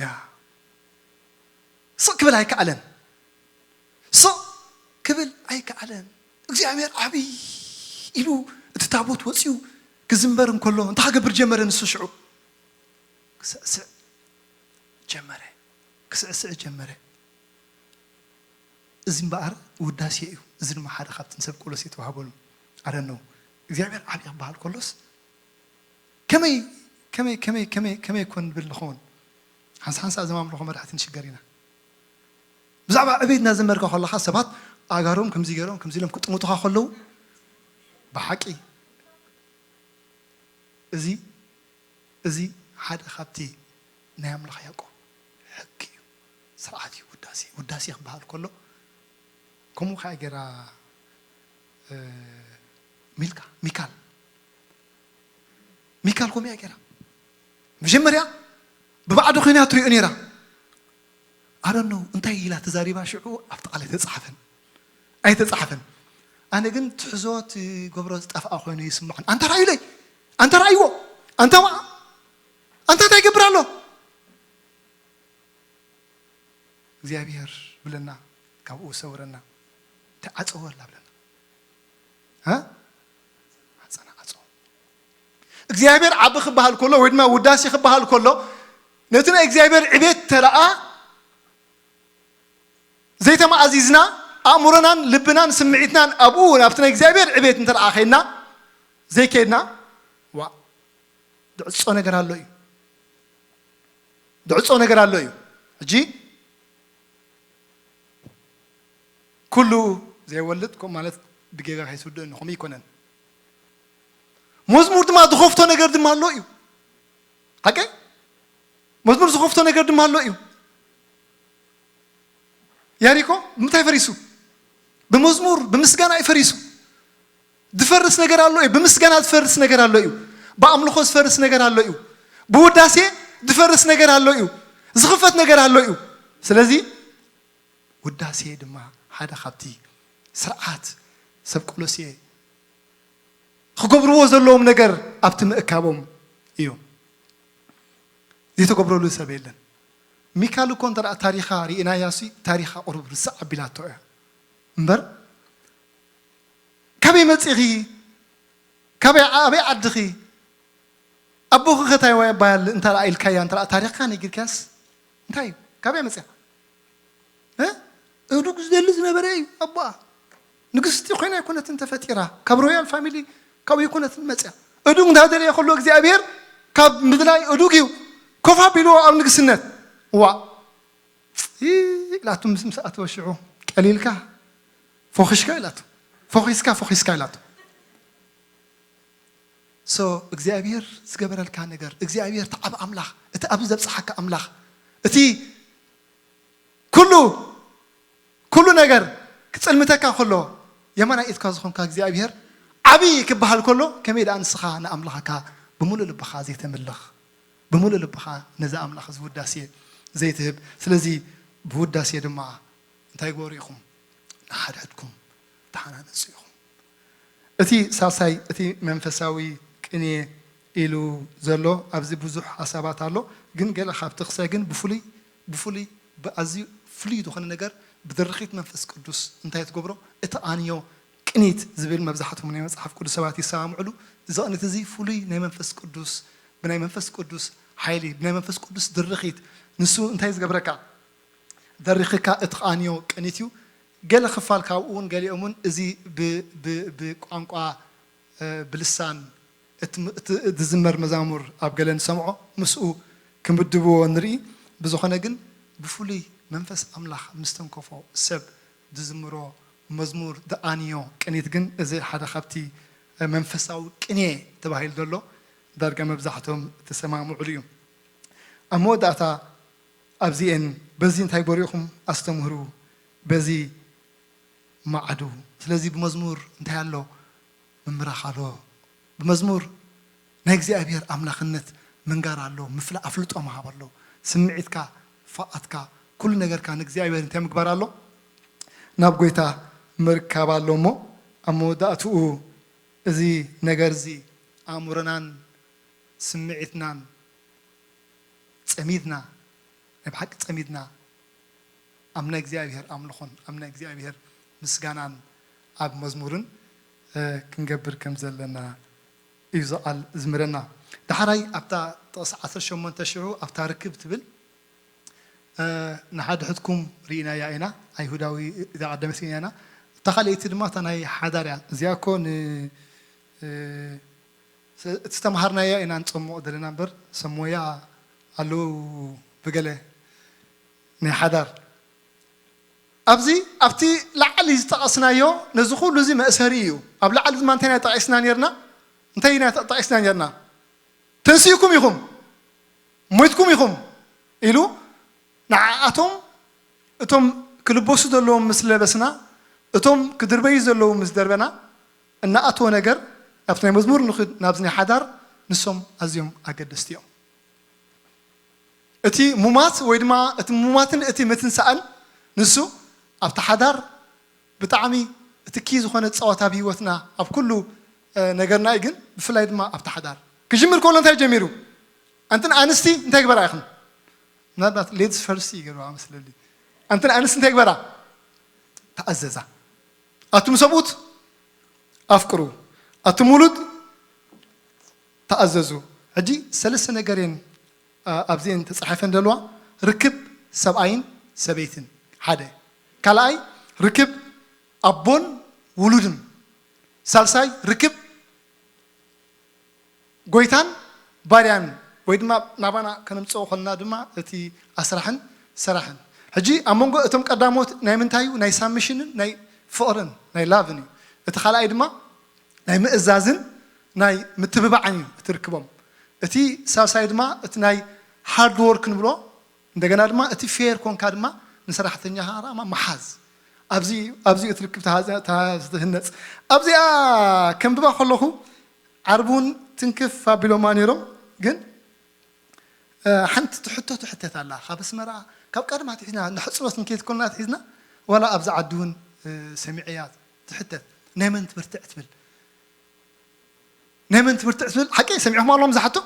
ያ ስቕ ክብል ኣይከኣለን። ስቕ ክብል ኣይከኣለን። እግዚኣብሔር ዓብዪ ኢሉ እቲ ታቦት ወፂኡ ክዝምበር እንከሎ እንታይ ክገብር ጀመረ? ንሱ ሽዑ ክስዕስዕ ጀመረ። ክስዕስዕ ጀመረ። እዚ እምበኣር ውዳሴ እዩ። እዚ ድማ ሓደ ካብቲ ንሰብ ቆሎሴ ተዋህበሉ ኣረነው እግዚኣብሔር ዓብዪ ክበሃል ከሎስ ከመይ ከመይ ከመይ ከመይ ከመይ ኮን ንብል ንኸውን? ሓንሳ ሓንሳ እዞም ኣምልኾ መራሕቲ ንሽገር ኢና። ብዛዕባ ዕቤት እናዘመርካ ከለኻ ሰባት ኣእጋሮም ከምዚ ገይሮም ከምዚ ኢሎም ክጥምቱኻ ከለዉ ብሓቂ እዚ እዚ ሓደ ካብቲ ናይ ኣምላኽ ያዕቆብ ሕጊ እዩ፣ ስርዓት እዩ። ውዳሴ ውዳሴ ክበሃል ከሎ ከምኡ ከኣ ገይራ ሚልካ ሚካል ሚካል ከምኡ እያ ገይራ። መጀመርያ ብባዕዲ ኮይና ትሪኦ ነይራ። ኣረኖ እንታይ ኢላ ተዛሪባ ሽዑ ኣብቲ ቃል ኣይተጻሕፈን ኣይተጻሕፈን። ኣነ ግን ትሕዞ ትገብሮ ዝጠፍኣ ኮይኑ ይስምዖን። ኣንተ ራእዩለይ ኣንተ ራእይዎ ኣንተ ዋ ኣንተ እንታይ ይገብር ኣሎ እግዚኣብሔር ብለና። ካብኡ ሰውረና። ተዓጸወ ኣላ ብለና። እ? ኣጸናዕጾ። እግዚኣብሔር ዓቢ ክበሃል ከሎ ወይ ድማ ውዳሴ ክበሃል ከሎ ነቲ ናይ እግዚኣብሔር ዕቤት ተረኣ ዘይተማእዚዝና ኣእምሮናን ልብናን ስምዒትናን ኣብኡ ናብቲ ናይ እግዚኣብሔር ዕቤት እንተረኣ ከይድና ዘይከይድና ዋ ድዕጾ ነገር ኣሎ እዩ። ድዕጾ ነገር ኣሎ እዩ። ሕጂ ኩሉ ዘይወልድ ከምኡ ማለት ብጌጋ ከይትርድእኒ ከምኡ ኣይኮነን። መዝሙር ድማ ዝኸፍቶ ነገር ድማ ኣሎ እዩ። ሓቀይ መዝሙር ዝኸፍቶ ነገር ድማ ኣሎ እዩ። ያሪኮ ብምንታይ ፈሪሱ? ብመዝሙር ብምስጋና እዩ ፈሪሱ። ዝፈርስ ነገር ኣሎ እዩ። ብምስጋና ዝፈርስ ነገር ኣሎ እዩ። ብኣምልኾ ዝፈርስ ነገር ኣሎ እዩ። ብውዳሴ ዝፈርስ ነገር ኣሎ እዩ። ዝኽፈት ነገር ኣሎ እዩ። ስለዚ ውዳሴ ድማ ሓደ ካብቲ ስርዓት ሰብ ቆሎሴ ክገብርዎ ዘለዎም ነገር ኣብቲ ምእካቦም እዩ። ዘይተገብረሉ ሰብ የለን። ሚካል እኮ እንተ ደኣ ታሪኻ ርኢናያ ሲ ታሪኻ ቁሩብ ርስዕ ኣቢላቶ እያ እምበር ካበይ መጺኺ ካበይ ኣበይ ዓድኺ ኣቦኺ ከ እንታይ ይባሃል እንተ ደኣ ኢልካያ እንተ ደኣ ታሪኽካ ነጊርካያስ እንታይ እዩ ካበይ መጺኻ እ? እዱግ ዝደሊ ዝነበረ እዩ ኣቦኣ። ንግስቲ ኮይና ኣይኮነትን ተፈጢራ። ካብ ሮያል ፋሚሊ ካብኡ ኣይኮነትን መጽያ። እዱግ እንዳደለየ ከሎ እግዚኣብሔር ካብ ምድላይ እዱግ እዩ ኮፍ ኣቢልዎ ኣብ ንግስነት። ዋ ኢላቱ ምስ ምስ ኣተወ ሽዑ ቀሊልካ ፎኺሽካ ኢላቱ ፎኺስካ ፎኺስካ ኢላቱ። ሶ እግዚኣብሔር ዝገበረልካ ነገር እግዚኣብሔር እቲ ዓብ ኣምላኽ እቲ ኣብዚ ዘብፅሓካ ኣምላኽ እቲ ኩሉ ኩሉ ነገር ክፅልምተካ ከሎ የማናይ ኢድካ ዝኾንካ እግዚኣብሔር ዓብዪ ክበሃል ከሎ ከመይ ደኣ ንስኻ ንኣምላኽካ ብምሉእ ልብኻ ዘይተምልኽ ብምሉእ ልብኻ ነዚ ኣምላኽ እዚ ውዳሴ ዘይትህብ። ስለዚ ብውዳሴ ድማ እንታይ ግበሩ ኢኹም ንሓድሕድኩም ተሓናነፁ ኢኹም። እቲ ሳልሳይ እቲ መንፈሳዊ ቅኔ ኢሉ ዘሎ ኣብዚ ብዙሕ ሓሳባት ኣሎ፣ ግን ገለ ካብቲ ክሳይ ግን ብፍሉይ ብፍሉይ ብኣዝዩ ፍሉይ ዝኾነ ነገር ብድርኺት መንፈስ ቅዱስ እንታይ ትገብሮ እቲ ኣንዮ ቅኒት ዝብል መብዛሕትኹም ናይ መጽሓፍ ቅዱስ ሰባት ይሰማምዕሉ። እዚ ቅኒት እዚ ፍሉይ ናይ መንፈስ ቅዱስ ብናይ መንፈስ ቅዱስ ሓይሊ ብናይ መንፈስ ቅዱስ ድርኺት ንሱ እንታይ ዝገብረካ ደሪኽካ እትኽኣንዮ ቅኒት እዩ። ገለ ክፋል ካብኡ እውን ገሊኦም እውን እዚ ብቋንቋ ብልሳን እቲ ም-፣ እቲ ዝዝመር መዛሙር ኣብ ገለ ንሰምዖ፣ ምስኡ ክምድብዎ ንርኢ። ብዝኾነ ግን፣ ብፍሉይ መንፈስ ኣምላኽ ምስ ተንከፎ ሰብ ዝዝምሮ መዝሙር ደኣንዮ ቅኒት ግን፣ እዚ ሓደ ካብቲ መንፈሳዊ ቅኔ ተባሂሉ ዘሎ፣ ዳርጋ መብዛሕትኦም ተሰማምዕሉ እዩ። ኣብ መወዳእታ ኣብዚኤን፣ በዚ እንታይ ጎሪእኹም ኣስተምህሩ፣ በዚ ማዕዱ። ስለዚ ብመዝሙር እንታይ ኣሎ? ምምራኽ ኣሎ። ብመዝሙር ናይ እግዚኣብሔር ኣምላኽነት ምንጋር ኣሎ፣ ምፍላ-፣ ኣፍልጦ ምሃብ ኣሎ። ስምዒትካ፣ ፍቓድካ፣ ኩሉ ነገርካ ንእግዚኣብሔር እንታይ ምግባር ኣሎ? ናብ ጎይታ ምርካብ ኣሎ። እሞ ኣብ መወዳእትኡ እዚ ነገር እዚ ኣእምሮናን ስምዒትናን ጸሚድና፣ ናይ ብሓቂ ጸሚድና፣ ኣብ ናይ እግዚኣብሔር ኣምልኾን ኣብ ናይ እግዚኣብሔር ምስጋናን ኣብ መዝሙርን፣ እ፣ ክንገብር ከም ዘለና እዩ እዚ ቃል ዝምህረና። ዳሕራይ ኣብታ ጥቕሲ ዓሰርተ ሸሞንተ ሽዑ ኣብታ ርክብ ትብል፣ እ፣ ንሓድሕድኩም ርኢናያ ኢና፣ ኣይሁዳዊ እዛ ቀደመት ርኢና ኢና። እታ ካልኣይቲ ድማ እታ ናይ ሓዳር እያ። እዚኣ እኮ ን-፣ እ፣ ስ-፣ እቲ ዝተምሃርናዮ ኢና ንጸምቕ ዘለና እምበር፣ ሰብ ሞያ ኣለዉ ብገለ ናይ ሓዳር። ኣብዚ፣ ኣብቲ ላዕሊ ዝጠቐስናዮ፣ ነዚ ኩሉ እዚ መእሰሪ እዩ። ኣብ ላዕሊ ድማ እንታይ ኢና ጠቒስና ኔርና? እንታይ ኢና ጠ-፣ ጠቒስና ኔርና? "ተንሲእኩም ኢኹም፣ ሞይትኩም ኢኹም" ኢሉ ንዓኣቶም፣ እቶም ክልበሱ ዘለዎም ምስ ለበስና፣ እቶም ክድርበዩ ዘለዉ ምስ ደርበና፣ እናኣተወ ነገር፣ ናብቲ ናይ መዝሙር ንኽድ፣ ናብዚ ናይ ሓዳር፣ ንሶም ኣዝዮም ኣገደስቲ እዮም። እቲ ሙማት ወይ ድማ እቲ ሙማትን እቲ ምትንሳእን፣ ንሱ ኣብቲ ሓዳር ብጣዕሚ እቲ ኪ ዝኾነ ጸዋታ ኣብ ህይወትና፣ ኣብ ኩሉ፣ እ፣ ነገርና እዩ፣ ግን ብፍላይ ድማ ኣብቲ ሓዳር ክጅምር ከሎ እንታይ ጀሚሩ? ኣንትን ኣንስቲ እንታይ ግበራ ኢኽን? ምናልባት ሌድስ ፈርስቲ ይገብርዋ መስለኒ። ኣንትን ኣንስቲ እንታይ ግበራ? ተኣዘዛ። ኣቱም ሰብኡት ኣፍቅሩ፣ ኣቱም ውሉድ ተኣዘዙ። ሕጂ ሰለስተ ነገር እየን፣ ኣ-፣ ኣብዚአን ተጻሒፈን ዘለዋ። ርክብ ሰብኣይን ሰበይትን ሓደ። ካልኣይ ርክብ ኣቦን ውሉድን። ሳልሳይ ርክብ ጎይታን ባርያን፣ ወይ ድማ ናባና ከነምጽኦ ከለና ድማ እቲ ኣስራሕን ሰራሕን። ሕጂ ኣብ መንጎ እቶም ቀዳሞት ናይ ምንታይ እዩ? ናይ ሳብሚሽንን ናይ ፍቕርን ናይ ላቭን እዩ። እቲ ካልኣይ ድማ ናይ ምእዛዝን ናይ ምትብባዕን እዩ እቲ ርክቦም። እቲ ሳልሳይ ድማ እቲ ናይ ሃርድ ወርክ ንብሎ፣ እንደገና ድማ እቲ ፌር ኮንካ ድማ ንሰራሕተኛኻ ድማ ምሓዝ። ኣብዚ፣ ኣብዚ እዩ እቲ ርክብ ተሃዘ-፣ ተሃ-፣ ዝህነጽ። ኣብዚኣ ከንብባ ከለኹ ዓርቢ እውን ትንክፍ ኣቢሎማ ነይሮም፣ ግን፣ እ፣ ሓንቲ ትሕቶ ትሕተት ኣላ። ካብ ኣስመራ፣ ካብ ቀደም ኣትሒዝና፣ ንሕጽኖት እንከይድ ኮልና ኣትሒዝና፣ ዋላ ኣብዚ ዓዲ እውን፣ እ፣ ሰሚዐያ ትሕተት። ናይ መን ትብርትዕ ትብል? ናይ መን ትብርትዕ ትብል? ሓቂ ሰሚዕኹም ኣለኹም ዝሓቶ?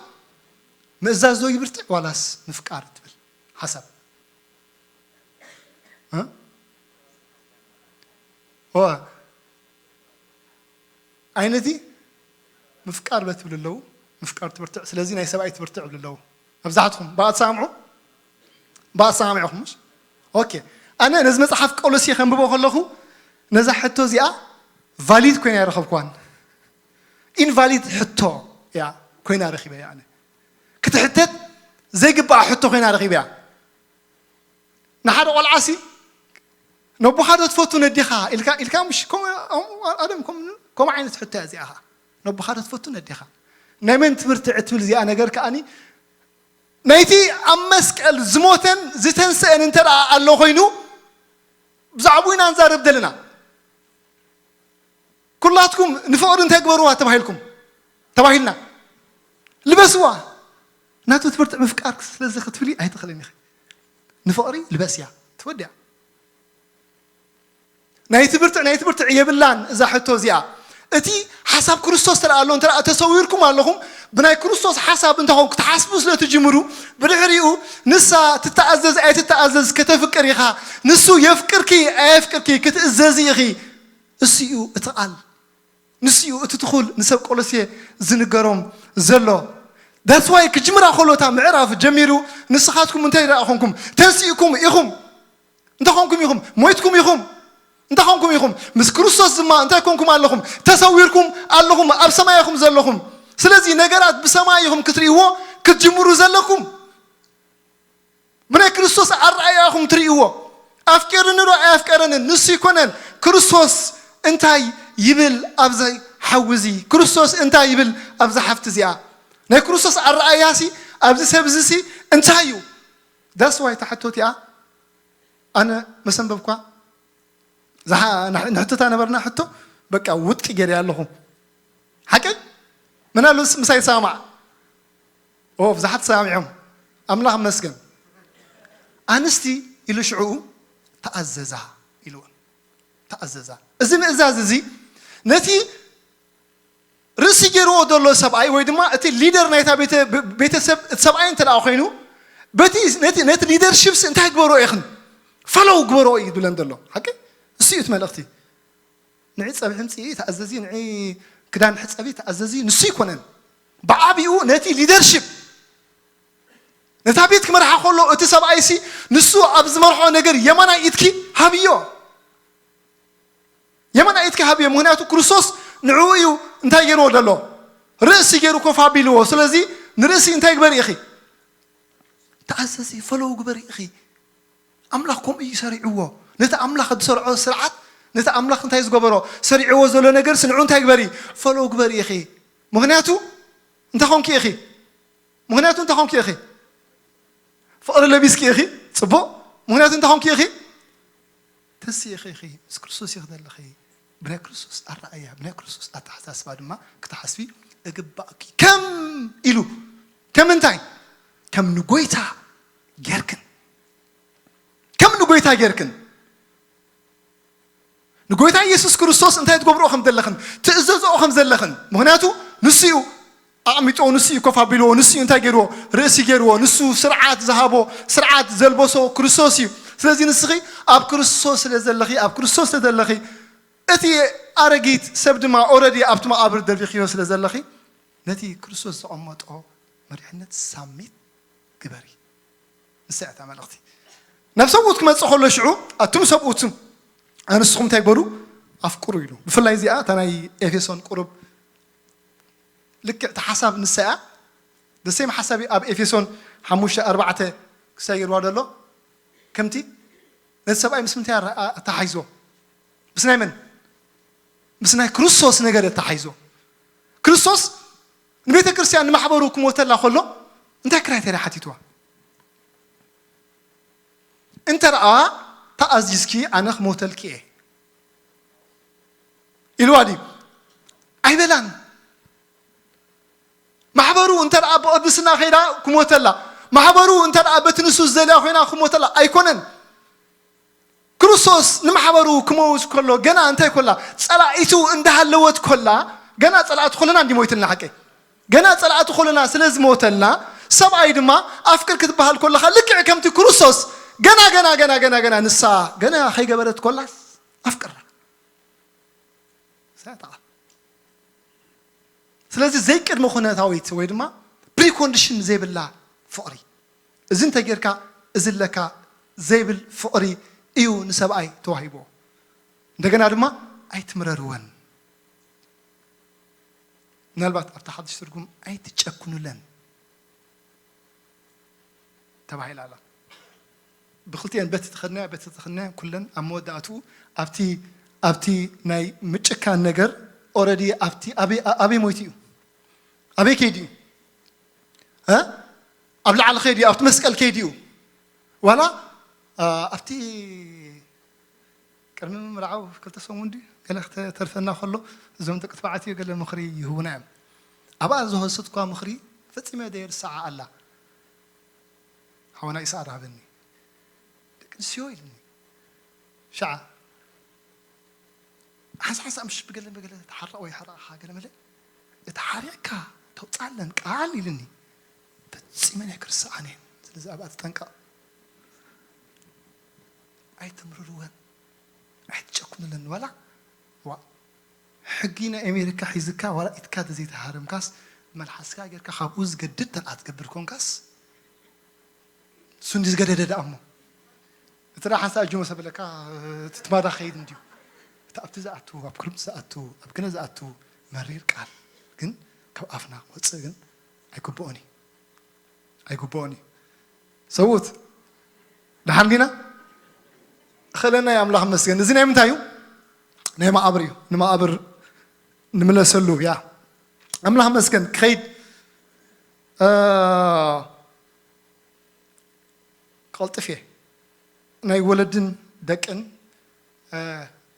ምእዛዝ ዶ ይብርትዕ ዋላስ ምፍቃር ትብል ሓሳብ? እ? ኦ። ኣይነቲ ምፍቃር በትብል ኣለዉ፣ ምፍቃር ትብርትዕ። ስለዚ ናይ ሰብኣይ ትብርትዕ ይብሉ ኣለዉ። መብዛሕትኹም ብኣ ትሰማምዑ? ብኣ ትሰማምዑኹም፣ ምሽ? ኦኬ። ኣነ ነዚ መጽሓፍ ቆሎሴ ከንብቦ ከለኹ፣ ነዛ ሕቶ እዚኣ ቫሊድ ኮይና ኣይረኸብኩዋን። ኢንቫሊድ ሕቶ እያ ኮይና ረኺበያ ኣነ። ክትሕተት ዘይግባኣ ሕቶ ኮይና ረኺበያ። ንሓደ ቆልዓሲ፣ "ነቦኻ ዶ ትፈቱ ነዴኻ?" ኢልካ፣ ኢልካ፣ ምሽ ከምኡ፣ ኣደም፣ ከምኡ፣ ከምኡ ዓይነት ሕቶ እያ እዚኣ ኸዓ። "ነቦኻ ዶ ትፈቱ ነዴኻ?" ናይ መን ትብርትዕ እትብል እዚኣ ነገር ከኣኒ፣ ናይቲ ኣብ መስቀል ዝሞተን ዝተንስአን እንተ ደኣ ኣሎ ኮይኑ፣ ብዛዕባኡ ኢና ንዛረብ ዘለና። ኩላትኩም ንፍቕሪ እንታይ ግበርዋ ተባሂልኩም? ተባሂልና። ልበስዋ። ናቱ ትብርትዕ ምፍቃር ስለዚ ክትብሊ ኣይትኽእልን ኢኺ። ንፍቕሪ ልበስያ። ትወድያ። ናይ ትብርትዕ፣ ናይ ትብርትዕ የብላን እዛ ሕቶ እዚኣ። እቲ ሓሳብ ክርስቶስ ተደኣ ኣሎ፣ እንተ ደኣ ተሰዊርኩም ኣለኹም፣ ብናይ ክርስቶስ ሓሳብ እንተ ኾንኩ ክትሓስቡ ስለ ትጅምሩ፣ ብድሕሪኡ ንሳ ትተኣዘዝ ኣይትተኣዘዝ ከተፍቅር ኢኻ። ንሱ የፍቅርኪ ኣየፍቅርኪ ክትእዘዚ ኢኺ። እሱ እዩ እቲ ቃል። ንሱ እዩ እቲ ትኹል ንሰብ ቆሎሴ ዝንገሮም ዘሎ። That's why ክጅምራ ከሎ እታ ምዕራፍ ጀሚሩ፣ "ንስኻትኩም እንታይ ደኣ ኾንኩም? ተንሲእኩም ኢኹም። እንታይ ኾንኩም ኢኹም? ሞይትኩም ኢኹም። እንታይ ኾንኩም ኢኹም? ምስ ክርስቶስ ድማ እንታይ ኮንኩም ኣለኹም? ተሰዊርኩም ኣለኹም፣ ኣብ ሰማይ ኢኹም ዘለኹም። ስለዚ ነገራት ብሰማይ ኢኹም ክትርእይዎ ክትጅምሩ ዘለኩም። ብናይ ክርስቶስ ኣረኣእያ ኢኹም ትርእይዎ። ኣፍቂሩኒ ዶ ኣየፍቀረንን ንሱ ይኮነን። ክርስቶስ እንታይ ይብል ኣብዚ ሓዊ እዚ? ክርስቶስ እንታይ ይብል ኣብዛ ሓፍቲ እዚኣ? ናይ ክርስቶስ ኣረኣእያሲ ኣብዚ ሰብ እዚሲ እንታይ እዩ? ዳስ ዋይ እታ ሕቶ እቲኣ ኣነ መሰንበብኳ ንሕቶታ ነበርና ሕቶ በቃ ውጥቂ ገይረ ኣለኹ። ሓቀይ መን ኣሎ ምሳይ ሰማዕ? ኦ ብዙሓት ሰማሚዖም። ኣምላኽ መስገን። ኣንስቲ ኢሉ ሽዑ ተኣዘዛ ኢልወን። ተኣዘዛ። እዚ ምእዛዝ እዚ ነቲ ርእሲ ገይርዎ ዘሎ ሰብኣይ ወይ ድማ እቲ ሊደር ናይታ ቤተሰብ እቲ ሰብኣይ እንተ ኮይኑ ነቲ ሊደርሽፕስ እንታይ ግበሮ ኢኽን ፈለው ግበሮ እዩ ዝብለን ዘሎ። ሓቂ እሱ እዩ እቲ መልእኽቲ። ንዒ ጸብሒ ምጽኢ ተኣዘዚ፣ ንዒ ክዳን ሕጸቢ ተኣዘዚ ንሱ ይኮነን። ብዓቢኡ ነቲ ሊደርሽፕ ነታ ቤት ክመርሓ ከሎ እቲ ሰብኣይሲ ንሱ ኣብ ዝመርሖ ነገር የማናይ ኢድኪ ሃብዮ። የማናይ ኢድኪ ሃብዮ። ምክንያቱ ክርስቶስ ንዕኡ እዩ እንታይ ገይርዎ ዘሎ? ርእሲ ገይሩ ኮፍ ኣቢልዎ። ስለዚ ንርእሲ እንታይ ግበሪ ኢኺ? ተኣዘዚ፣ ፈለው ግበሪ ኢኺ። ኣምላኽ ከምኡ እዩ ሰሪዕዎ። ነቲ ኣምላኽ ዝሰርዖ ስርዓት፣ ነቲ ኣምላኽ እንታይ ዝገበሮ ሰሪዕዎ ዘሎ ነገር ስንዑ እንታይ ግበሪ? ፈለው ግበሪ ኢኺ። ምክንያቱ እንታይ ኮንኪ ኢኺ? ምክንያቱ እንታይ ኮንኪ ኢኺ? ፍቕሪ ለቢስኪ ኢኺ። ጽቡቕ። ምክንያቱ እንታይ ኮንኪ ኢኺ? ተስኢኺ ኢኺ። ምስ ክርስቶስ ኢኺ ዘለኺ። ብናይ ክርስቶስ ኣረኣእያ፣ ብናይ ክርስቶስ ኣተሓሳስባ ድማ ክትሓስቢ እግባእኪ። ከም ኢሉ፣ ከም እንታይ? ከም ንጎይታ ጌርክን። ከም ንጎይታ ጌርክን። ንጎይታ ኢየሱስ ክርስቶስ እንታይ ትገብርኦ ከም ዘለኽን፣ ትእዘዝኦ ከም ዘለኽን። ምክንያቱ ንሱ እዩ ኣቕሚጥዎ፣ ንሱ እዩ ኮፍ ኣቢልዎ፣ ንሱ እዩ እንታይ ገይርዎ? ርእሲ ገይርዎ። ንሱ ስርዓት ዝሃቦ፣ ስርዓት ዘልበሶ ክርስቶስ እዩ። ስለዚ ንስኺ ኣብ ክርስቶስ ስለ ዘለኺ፣ ኣብ ክርስቶስ ስለ ዘለኺ፣ እቲ ኣረጊት ሰብ ድማ ኦረዲ ኣብቲ መቓብር ደቢኽዮ ስለ ዘለኺ፣ ነቲ ክርስቶስ ዘቐመጦ መሪሕነት ሳሚት ግበሪ። ንሳ እያ እታ መልእኽቲ። ናብ ሰብኡት ክመጽእ ከሎ ሽዑ፣ ኣቱም ሰብኡት፣ ኣንስትኹም እንታይ ግበሩ? ኣፍቅሩ ኢሉ። ብፍላይ እዚኣ እታ ናይ ኤፌሶን ቁሩብ ልክዕ እቲ ሓሳብ ንሳ እያ። ደሴም ሓሳብ እዩ ኣብ ኤፌሶን ሓሙሽተ ኣርባዕተ ክሳይ ገይርዋ ዘሎ። ከምቲ ነቲ ሰብኣይ ምስ ምንታይ ኣረ-፣ ኣ-፣ ኣተሓሒዝዎ? ምስ ናይ መን? ምስ ናይ ክርስቶስ ነገር ኣተሓሒዝዎ። ክርስቶስ ንቤተ ክርስቲያን ንማሕበሩ ክሞተላ ከሎ እንታይ ክራይቴርያ ሓቲትዋ? እንተ ደኣ ተኣዚዝኪ ኣነ ክሞተልኪ እየ ኢልዋ ድዩ? ኣይበላን። ማሕበሩ እንተ ደኣ ብቕድስና ከይዳ ክሞተላ፣ ማሕበሩ እንተ ደኣ በቲ ንሱ ዝደልያ ኮይና ክሞተላ ኣይኮነን። ክርስቶስ ንማሕበሩ ክመውት ከሎ ገና እንታይ ኮላ? ጸላኢቱ እንዳሃለወት ኮላ፣ ገና ጸላእቲ ኮለና እንዲ ሞይትልና ሓቀይ። ገና ጸላእቲ ኮለና ስለ ዝሞተልና፣ ሰብኣይ ድማ ኣፍቅር ክትበሃል ኮለኻ ልክዕ ከምቲ ክርስቶስ ገና፣ ገና፣ ገና፣ ገና፣ ገና ንሳ ገና ከይገበረት ኮላስ ኣፍቅራ። ሳያታቓ። ስለዚ ዘይቅድመ ኩነታዊት ወይ ድማ ፕሪኮንዲሽን ዘይብላ ፍቕሪ። እዚ እንተ ጌርካ፣ እዚ ኣለካ ዘይብል ፍቕሪ እዩ ንሰብኣይ ተዋሂብዎ። እንደገና ድማ ኣይትምረርወን። ምናልባት ኣብታ ሓድሽ ትርጉም ኣይትጨክኑለን ተባሂላ ኣላ። ብክልቲኤን በቲ ተኸድናያ፣ በቲ ተኸድናያ ኩለን ኣብ መወዳእትኡ ኣብቲ፣ ኣብቲ ናይ ምጭካን ነገር ኦረዲ ኣብቲ ኣበይ፣ ኣበይ ሞይቱ እዩ? ኣበይ ከይዱ እዩ? እ? ኣብ ላዕሊ ከይዱ እዩ? ኣብቲ መስቀል ከይዱ እዩ? ዋላ፣ አ፣ ኣብቲ ቅድሚ ምምርዓው ክልተ ሰሙን ድዩ ገለ ክተ-፣ ተርፈና ከሎ እዞም ደቂ ተባዕትዮ ገለ ምኽሪ ይህቡና እዮም። ኣብኣ ዝወሰድኳ ምኽሪ ፈጺመ ዘይርስዓ ኣላ። ሓወና ኢሳቕ ሃበኒ። ደቂ ኣንስትዮ ኢሉኒ። ሸዓ ሓንሳ ሓንሳ ምሽ ብገለ ብገለ ተሓረቕ ወይ ሓረቕኻ ገለ መለ እቲ ሓሪቕካ ተውፅኣለን ቃል ኢልኒ። ፈጺመ ናይ ክርስዓን እየን። ስለዚ ኣብኣ ትጠንቀቕ። ኣይትምርርወን፣ ኣይትጨኩንለን። ዋላ ዋ ሕጊ ናይ ኣሜሪካ ሒዝካ ዋላ ኢትካ ተዘይተሃረምካስ መልሓስካ ጌርካ ካብኡ ዝገድድ ተልኣ ትገብር ኮንካስ እሱ እንዲ ዝገደደ ደኣ እሞ እቲ ደኣ ሓንሳእ እጁ መሰበለካ እቲ ትማዳ ከይድ እንድዩ እቲ ኣብቲ ዝኣቱ ኣብ ክርምቲ ዝኣቱ ኣብ ግነ ዝኣቱ መሪር ቃል ግን ካብ ኣፍና ክወፅእ ግን ኣይግብኦን እዩ። ኣይግብኦን እዩ። ሰብኡት፣ ደሓን ዲና? እኽእለና እዩ፣ ኣምላኽ ይመስገን። እዚ ናይ ምንታይ እዩ? ናይ መቓብር እዩ። ንመቓብር ንምለሰሉ፣ ያ። ኣምላኽ ይመስገን። ክኸይድ፣ እ፣ ክቐልጥፍ እየ። ናይ ወለድን ደቅን፣ እ፣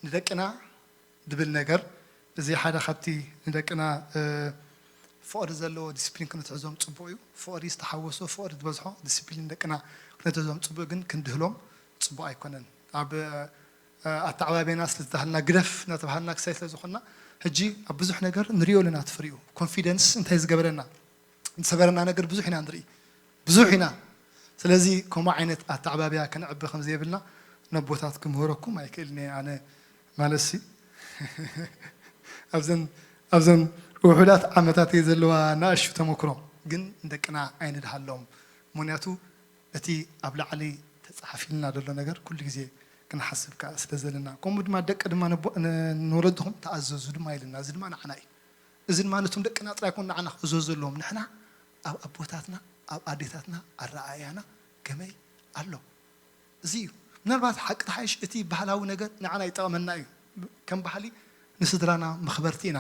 ንደቅና ድብል ነገር፣ እዚ ሓደ ካብቲ ንደቅና፣ እ፣ ፍቕሪ ዘለዎ ዲስፕሊን ክንትሕዞም ጽቡቕ እዩ። ፍቕሪ ዝተሓወሶ፣ ፍቕሪ ዝበዝሖ ዲስፕሊን ደቅና ክንትሕዞም ጽቡቕ፣ ግን ክንድህሎም ጽቡቕ ኣይኮነን። ኣብ፣ እ፣ ኣተዓባብያና ስለ ዝተሃልና፣ ግደፍ እናተባሃልና ክሳይ ስለ ዝኾንና፣ ሕጂ ኣብ ብዙሕ ነገር ንሪኦ ኣለና እቲ ፍሪኡ። ኮንፊደንስ እንታይ ዝገበረና? ዝሰበረና ነገር ብዙሕ ኢና ንርኢ፣ ብዙሕ ኢና። ስለዚ ከምኡ ዓይነት ኣተዓባብያ ከነዕቢ ከም ዘየብልና ነቦታት ክምህረኩም ኣይክእልን እየ ኣነ። ማለትሲ ኣብዘን፣ ኣብዘን ውሑዳት ዓመታት እየ ዘለዋ ንኣሽቱ ተመክሮ፣ ግን ንደቅና ኣይንድሃሎም። ምኽንያቱ እቲ ኣብ ላዕሊ ተጻሒፍልና ዘሎ ነገር ኩሉ ግዜ ክንሓስብ ከኣ ስለ ዘለና፣ ከምኡ ድማ ደቂ ድማ ነቦ-፣ ን-፣ ንወለድኹም ተኣዘዙ ድማ ኢልና። እዚ ድማ ንዓና እዩ። እዚ ድማ ነቶም ደቅና ጥራይ ኮን ንዓና ክእዘዙ ዘለዎም። ንሕና ኣብ ኣቦታትና፣ ኣብ ኣዴታትና ኣረኣእያና ከመይ ኣሎ? እዚ እዩ። ምናልባት ሓቂ ተሓይሽ እቲ ባህላዊ ነገር ንዓና ይጠቕመና እዩ። ከም ባህሊ ንስድራና መኽበርቲ ኢና።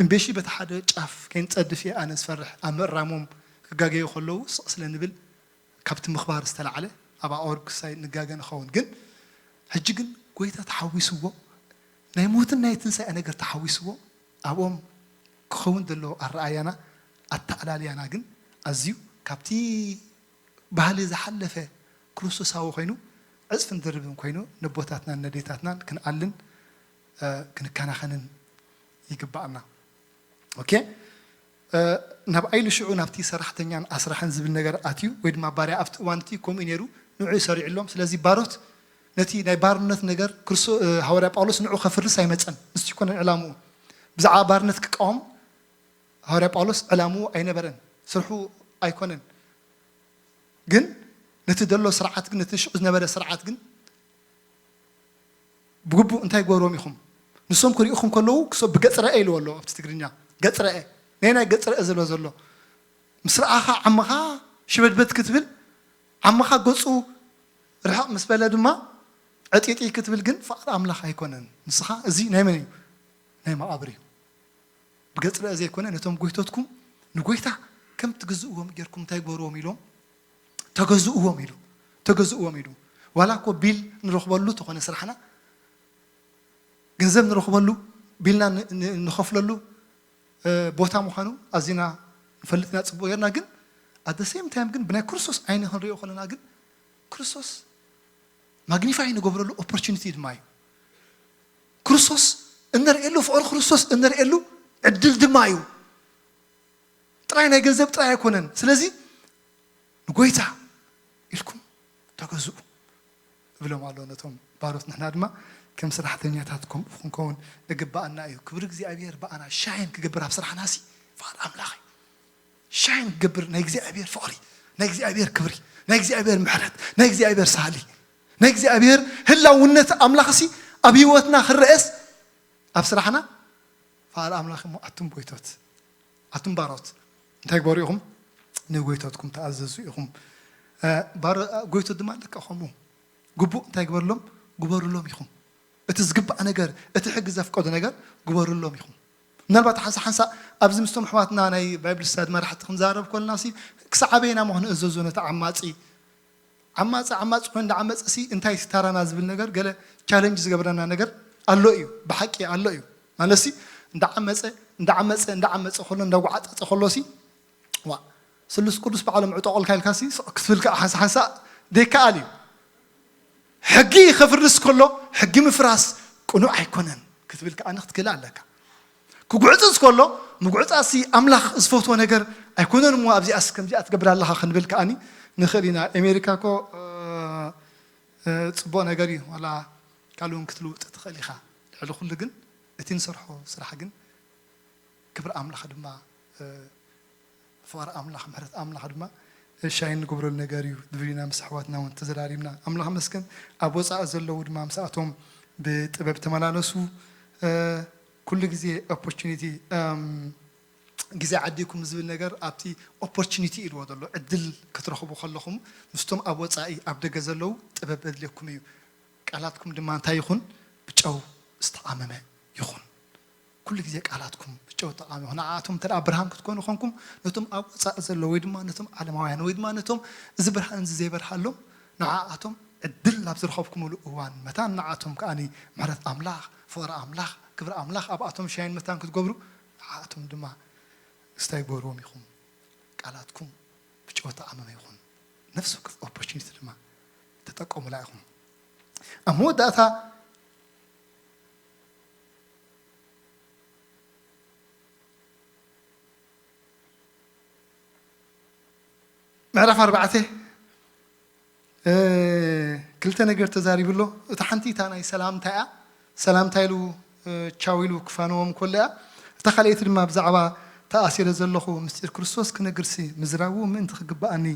እምቤሺ በቲ ሓደ ጫፍ ከይንጸድፍ እየ ኣነ ዝፈርሕ። ኣብ ምእራሞም ክጋገዩ ከለዉ ስቕ ስለ ንብል ካብቲ ምኽባር ዝተላዕለ ኣብ ኣወር ክሳይ ንጋገ ንኸውን። ግን ሕጂ ግን ጎይታ ተሓዊስዎ፣ ናይ ሞትን ናይ ትንሳኤ ነገር ተሓዊስዎ፣ ኣብኦም ክኸውን ዘለዎ ኣረኣያና፣ ኣተኣላልያና ግን ኣዝዩ ካብቲ ባህሊ ዝሓለፈ ክርስቶሳዊ ኮይኑ፣ ዕጽፍን ድርብን ኮይኑ፣ ነቦታትናን ነዴታትናን ክንኣልን፣ እ፣ ክንከናኸንን ይግባኣና። ኦኬ? እ፣ ናብ ኣይሊ ሽዑ ናብቲ ሰራሕተኛን ኣስራሕን ዝብል ነገር ኣትዩ፣ ወይ ድማ ባርያ ኣብቲ እዋን እቲ ከምኡ እዩ ነይሩ፣ ንዑ ይሰሪዑሎም። ስለዚ ባሮት ነቲ ናይ ባርነት ነገር ክርስቶ-፣ እ፣ ሃዋርያ ጳውሎስ ንዑ ከፍርስ ኣይመጸን። ንሱ ኣይኮነን ዕላምኡ። ብዛዕባ ባርነት ክቃወም ሃዋርያ ጳውሎስ ዕላምኡ ኣይነበረን፣ ስርሑ ኣይኮነን። ግን ነቲ ደሎ ስርዓት ግን፣ ነቲ ሽዑ ዝነበረ ስርዓት ግን ብግቡእ እንታይ ግበርዎም ኢኹም? ንሶም ክሪኡኹም ከለዉ ክሶ-፣ ብገጽ ረአ ኢልዎ ኣሎ ኣብቲ ትግርኛ። ገጽ ረአ። ናይ ናይ ገጽ ረአ ዝብሎ ዘሎ። ምስ ረኣኻ ዓምኻ ሽበድበድ ክትብል፣ ዓምኻ ገጹ ርሕቕ ምስ በለ ድማ ዕጢጢ ክትብል ግን ፍቓድ ኣምላኽ ኣይኮነን። ንስኻ እዚ ናይ መን እዩ? ናይ መቓብር እዩ። ብገጽ ረአ ዘይኮነ ነቶም ጎይቶትኩም ንጎይታ ከም ትግዝእዎም ጌርኩም እንታይ ግበርዎም ኢሎም? ተገዝእዎም ኢሉ። ተገዝእዎም ኢሉ። ዋላ እኮ ቢል ንረኽበሉ ተኾነ ስራሕና፣ ገንዘብ ንረኽበሉ፣ ቢልና ን-፣ ን-፣ ንኸፍለሉ፣ እ፣ ቦታ ምዃኑ ኣዚና ንፈልጥ ኢና ጽቡቕ ጌርና። ግን at the same time ግን ብናይ ክርስቶስ ዓይኒ ክንሪኦ ከለና ግን ክርስቶስ ማግኒፋይ ንገብረሉ ኦፖርቹኒቲ ድማ እዩ። ክርስቶስ እንርእየሉ፣ ፍቕሪ ክርስቶስ እንርእየሉ ዕድል ድማ እዩ። ጥራይ ናይ ገንዘብ ጥራይ ኣይኮነን። ስለዚ ንጎይታ ኢልኩም ተገዝኡ እብሎም ኣሎ ነቶም ባሮት። ንሕና ድማ ከም ሰራሕተኛታት ከምኡ ክንከውን እግባኣና እዩ። ክብሪ እግዚኣብሔር ብኣና ሻይን ክገብር ኣብ ስራሕና ሲ ፍቓድ ኣምላኽ እዩ። ሻይን ክገብር ናይ እግዚኣብሔር ፍቕሪ፣ ናይ እግዚኣብሔር ክብሪ፣ ናይ እግዚኣብሔር ምሕረት፣ ናይ እግዚኣብሔር ሳህሊ፣ ናይ እግዚኣብሔር ህላውነት ኣምላኽ ሲ ኣብ ህይወትና ክረአስ ኣብ ስራሕና ፍቓድ ኣምላኽ እሞ ኣቱም ጎይቶት፣ ኣቱም ባሮት እንታይ ግበሩ ኢኹም? ንጎይቶትኩም ተኣዘዙ ኢኹም። እ፣ ባሮ-፣ ጎይቶት ድማ ልክዕ ከምኡ ግቡእ እንታይ ግበርሎም? ግበሩሎም ኢኹም። እቲ ዝግባእ ነገር፣ እቲ ሕጊ ዘፍቀዶ ነገር ግበሩሎም ኢኹም። ምናልባት ሓንሳ ሓንሳ ኣብዚ ምስቶም ኣሕዋትና ናይ ባይብል ስታዲ መራሕቲ ክንዛረብ ከለና ሲ ክሳዕ ኣበየና እሞ ክንእዘዞ ነቲ ዓማጺ? ዓማጺ ዓማጺ ኮይኑ እንዳዓመጸ ሲ እንታይ ታራና ዝብል ነገር ገለ ቻለንጅ ዝገብረና ነገር ኣሎ እዩ፣ ብሓቂ ኣሎ እዩ። ማለት ሲ እንዳዓመጸ እንዳዓመጸ እንዳዓመጸ ከሎ እንዳጓዓጸጸ ከሎ ሲ ዋ ስሉስ ቅዱስ ባዕሎም ዕጠቑልካ ኢልካ ሲ ስቕ ክትብል ከኣ ሓንሳ ሓንሳ ደይከኣል እዩ። ሕጊ ከፍርስ ከሎ ሕጊ ምፍራስ ቅኑዕ ኣይኮነን ክትብል ከኣ ክትክእል ኣለካ። ክጉዕጽጽ ከሎ ምጉዕጻጽ ሲ ኣምላኽ ዝፈትዎ ነገር ኣይኮነን እሞ ኣብዚኣስ ከምዚኣ ትገብር ኣለኻ ክንብል ከኣኒ ንኽእል ኢና። ኣሜሪካ እኮ፣ እ፣ እ፣ ጽቡቕ ነገር እዩ። ዋላ ካልእ እውን ክትልውጥ ትኽእል ኢኻ። ልዕሊ ኩሉ ግን እቲ ንሰርሖ ስራሕ ግን ክብሪ ኣምላኽ ድማ፣ እ፣ ፍቕሪ ኣምላኽ፣ ምሕረት ኣምላኽ ድማ ሻይን ንገብረሉ ነገር እዩ። ድብሪና ምስ ኣሕዋትና እውን ተዘራሪብና። ኣምላኽ መስገን። ኣብ ወጻኢ ዘለዉ ድማ ምስኣቶም ብጥበብ ተመላለሱ። እ፣ ኩሉ ግዜ ኦፖርቹኒቲ፣ እም፣ ግዜ ዓዲኩም ዝብል ነገር ኣብቲ ኦፖርቹኒቲ ኢልዎ ዘሎ ዕድል ክትረኽቡ ከለኹም ምስቶም ኣብ ወፃኢ ኣብ ደገ ዘለዉ ጥበብ የድልየኩም እዩ። ቃላትኩም ድማ እንታይ ይኹን? ብጨው ዝተቓመመ ይኹን። ኩሉ ግዜ ቃላትኩም ብጨው ዝተቓመመ ይኹን። ንዓኣቶም እንተ ደኣ ብርሃን ክትኮኑ ኮንኩም ነቶም ኣብ ወፃኢ ዘለዉ ወይ ድማ ነቶም ዓለማውያን ወይ ድማ ነቶም እዚ ብርሃን እዚ ዘይበርሃሎም ንዓኣቶም ዕድል ናብ ዝረኸብኩምሉ እዋን መታን ንዓኣቶም ከኣ ምሕረት ኣምላኽ፣ ፍቕሪ ኣምላኽ፣ ክብሪ ኣምላኽ ኣብኣቶም ሻይን መታን ክትገብሩ ንዓኣቶም ድማ እንታይ ይገብርዎም ኢኹም? ቃላትኩም ብጨው ዝተቓመመ ይኹን። ነፍሲ ወከፍ ኦፖርቹኒቲ ድማ ተጠቀሙላ ኢኹም። ኣብ መወዳእታ ምዕራፍ ኣርባዕተ ክልተ ነገር ተዛሪቡ ኣሎ። እታ ሓንቲ እታ ናይ ሰላምታ እያ። ሰላምታ ኢሉ ቻው ኢሉ ክፋንዎም ከሎ እያ። እታ ካልኣይቲ ድማ ብዛዕባ ተኣሲረ ዘለኹ ምስጢር ክርስቶስ ክነግርሲ ምዝራቡ ምእንቲ ክግብኣኒ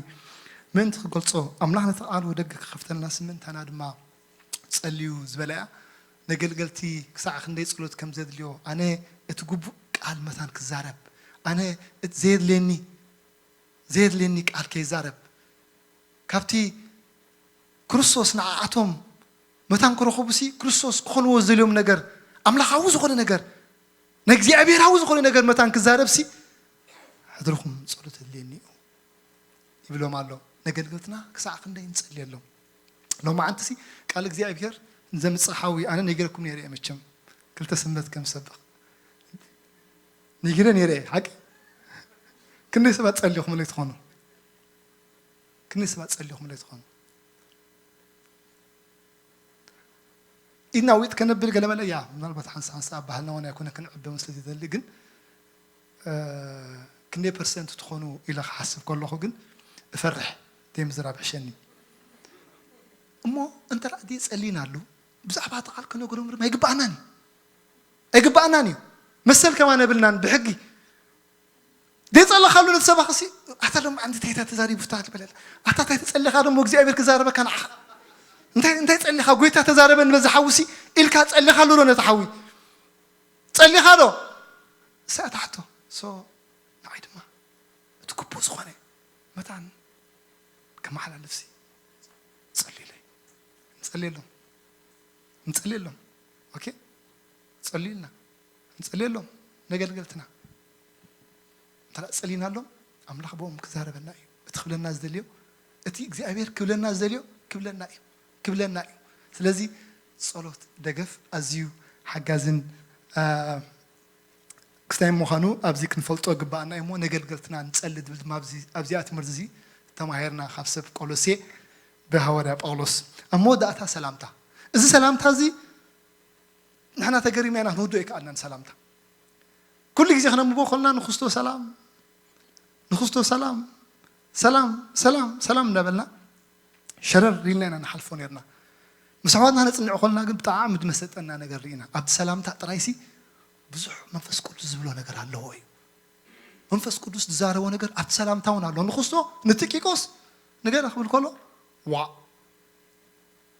ምእንቲ ክገልጾ ኣምላኽ ነቲ ቃሉ ደገ ክኸፍተልናሲ ምእንታና ድማ ጸልዩ ዝበለ እያ። ነገልገልቲ ክሳዕ ክንደይ ጸሎት ከም ዘድልዮ ኣነ እቲ ግቡእ ቃል መታን ክዛረብ ኣነ ዘየድልየኒ ዘየድልየኒ ቃል ከይዛረብ ካብቲ ክርስቶስ ንዓኣቶም መታን ክረኽቡሲ ክርስቶስ ክኾንዎ ዝደልዮም ነገር ኣምላኻዊ ዝኾነ ነገር ናይ እግዚኣብሔራዊ ዝኾነ ነገር መታን ክዛረብሲ ሕድርኹም ጸሎት ኣድልየኒ እዩ ይብሎም ኣሎ። ነገልገልትና ክሳዕ ክንደይ ንጸልየሎም። ሎማዓንትሲ ቃል እግዚኣብሔር ንዘምጽእ ሓዊ ኣነ ነጊረኩም ነይረ እየ መቸም ክልተ ሰንበት ከም ሰብኽ ነጊረ ነይረ እየ ሓቂ ክንደይ ሰባት ጸልኹምለይ ትኾኑ ክንደይ ሰባት ጸልኹምለይ ትኾኑ ኢድና ዊጥ ከነብል ገለመለ እያ ምናልባት ሓንሳ ሓንሳ ኣብ ባህልና ውን ኣይኮነ ክንዕበ ስለ ዝደሊ ግን ክንደይ ፐርሰንት ትኾኑ ኢለ ክሓስብ ከለኹ ግን እፈርሕ ዘይምዝራብ ሕሸኒ እሞ እንተ ደኣ ድየ ጸሊና ኣሉ ብዛዕባ እቲ ቃል ክነግሮም ድማ ኣይግባኣናን እዩ ኣይግባኣናን እዩ መሰል ከማን የብልናን ብሕጊ ዘይጸለኻሉ ነቲ ሰባኽሲ ኣታ ሎም ዓንዲ ታይታ ተዛሪቡ ፍታ ትበለል ኣታ ታይ ተጸሊኻ ደሞ እግዚኣብሔር ክዛረበካ ንዓኻ እንታይ እንታይ ጸሊኻ ጎይታ ተዛረበ ንበዚ ሓውሲ ኢልካ ጸሊኻሉ ዶ ነቲ ሓዊ ጸሊኻ ዶ እሳ እታ ሕቶ ሶ ንዓይ ድማ እቲ ግቡእ ዝኾነ መታን ከመሓላልፍሲ ጸልዩለይ ንጸልየሎም ንጸልየሎም ኦኬ ጸልዩልና ንጸልየሎም ነገልገልትና እንተ ጸሊናሎም ኣምላኽ ብኦም ክዛረበና እዩ እቲ ክብለና ዝደልዮ እቲ እግዚኣብሔር ክብለና ዝደልዮ ክብለና እዩ ክብለና እዩ ስለዚ ጸሎት ደገፍ ኣዝዩ ሓጋዝን ክስታይ ምዃኑ ኣብዚ ክንፈልጦ ግባኣና እዩ እሞ ነገልገልትና ንጸሊ ዝብል ድማ ኣብዚኣ ትምህርቲ እዚ ተማሂርና ካብ ሰብ ቆሎሴ ብሃዋርያ ጳውሎስ ኣብ መወዳእታ ሰላምታ እዚ ሰላምታ እዚ ንሕና ተገሪምና ኢና ክንውድኦ ይከኣልናን ሰላምታ ኩሉ ግዜ ክነንብቦ ከልና ንክስቶ ሰላም ንክስቶ ሰላም ሰላም ሰላም ሰላም እንዳበልና ሸረር ኢልና ኢና ንሓልፎ ነርና ምስ ኣሕዋትና ነፅንዕ ከልና ግን ብጣዕሚ ዝመሰጠና ነገር ርኢና ኣብቲ ሰላምታ ጥራይሲ ብዙሕ መንፈስ ቅዱስ ዝብሎ ነገር ኣለዎ እዩ መንፈስ ቅዱስ ዝዛረቦ ነገር ኣብቲ ሰላምታ እውን ኣሎ ንክስቶ ንትቂቆስ ንገረ ክብል ከሎ ዋ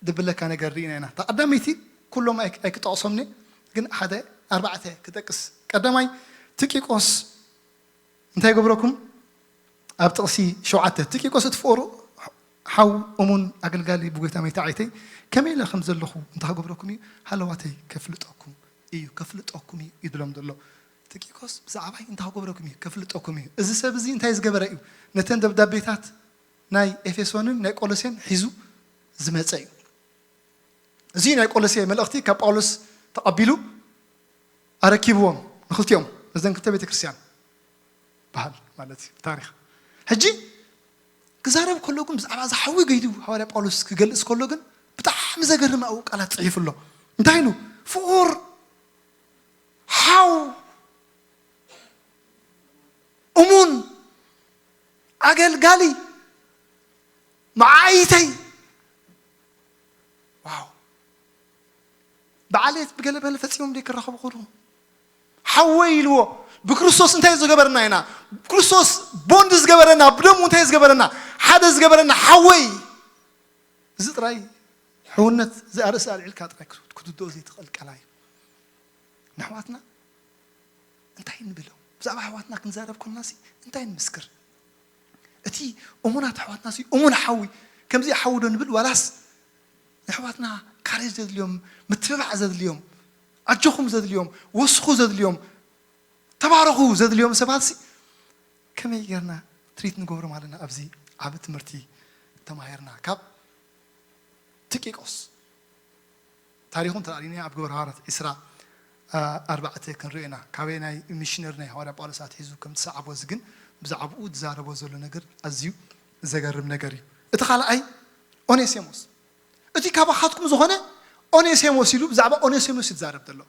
ድብለካ ነገር ርኢና ኢና እታ ቀዳመይቲ ኩሎም ኣይክጠቕሶምኒ ግን ሓደ ኣርባዕተ ክጠቅስ ቀዳማይ ትቂቆስ እንታይ ይገብረኩም ኣብ ጥቕሲ ሸውዓተ ትቂቆስ እቲ ፍቕሩ ሓው እሙን ኣገልጋሊ ብጎይታ መይታ ዓይተይ ከመይ ኢለ ከም ዘለኹ እንታይ ክገብረኩም እዩ ሃለዋተይ ከፍልጠኩም እዩ ከፍልጠኩም እዩ ይድሎም ዘሎ ትቂቆስ ብዛዕባይ እንታይ ክገብረኩም እዩ ከፍልጠኩም እዩ እዚ ሰብ እዚ እንታይ ዝገበረ እዩ ነተን ደብዳቤታት ናይ ኤፌሶንን ናይ ቆሎሴን ሒዙ ዝመፀ እዩ። እዚ ናይ ቆሎሴ መልእኽቲ ካብ ጳውሎስ ተቐቢሉ ኣረኪብዎም ንክልቲኦም ነዘን ክልተ ቤተ ክርስቲያን በሃል ማለት እዩ ታሪክ። ሕጂ ክዛረብ ከሎ ግን ብዛዕባ እዚ ሓዊ ገይዱ ሃዋርያ ጳውሎስ ክገልጽ ከሎ ግን ብጣዕሚ ዘገርም ኣብኡ ቃላት ጽሒፉ ኣሎ። እንታይ ኢሉ? ፍቑር ሓው እሙን ኣገልጋሊ መዓይተይ ዋው ብዓሌት ብገለበለ ፈፂሞም ደይ ክራኸቡ ከዱ ሓወይ ኢልዎ ብክርስቶስ እንታይ ዝገበርና ኢና ክርስቶስ ቦንድ ዝገበረና ብደሙ እንታይ ዝገበረና ሓደ ዝገበረና ሓወይ እዚ ጥራይ ሕውነት ዝኣርእሲ ኣልዒልካ ጥራይ ክትውድኦ ዘይትኽእል ቃላ እዩ ንኣሕዋትና እንታይ ንብሎም ብዛዕባ ኣሕዋትና ክንዛረብ ከለና ሲ እንታይ ንምስክር? እቲ እሙናት ኣሕዋትና ሲ እሙን ሓዊ ከምዚ ሓዊ ዶ ንብል? ዋላስ ንኣሕዋትና ካሬጅ ዘድልዮም፣ ምትብባዕ ዘድልዮም፣ ኣጆኹም ዘድልዮም፣ ወስኹ ዘድልዮም፣ ተባረኹ ዘድልዮም ሰባት ሲ ከመይ ጌርና ትሪት ንገብሮም ኣለና? ኣብዚ ዓቢ ትምህርቲ ተማሂርና ካብ ቲቂቆስ። ታሪኹ እንተ ርኢና ኣብ ግብረ ሃዋርያት ዕስራ ኣርባዕተ ክንሪኦ ኢና። ካበይ ናይ ሚሽነር ናይ ሃዋርያ ጳውሎስ ኣትሒዙ ከም ዝሰዓቦ፣ እዚ ግን ብዛዕባኡ ዝዛረቦ ዘሎ ነገር ኣዝዩ ዘገርም ነገር እዩ። እቲ ካልኣይ ኦኔሲሞስ። እቲ ካባኻትኩም ዝኾነ ኦኔሲሞስ ኢሉ ብዛዕባ ኦኔሲሞስ እዩ ዝዛረብ ዘሎ።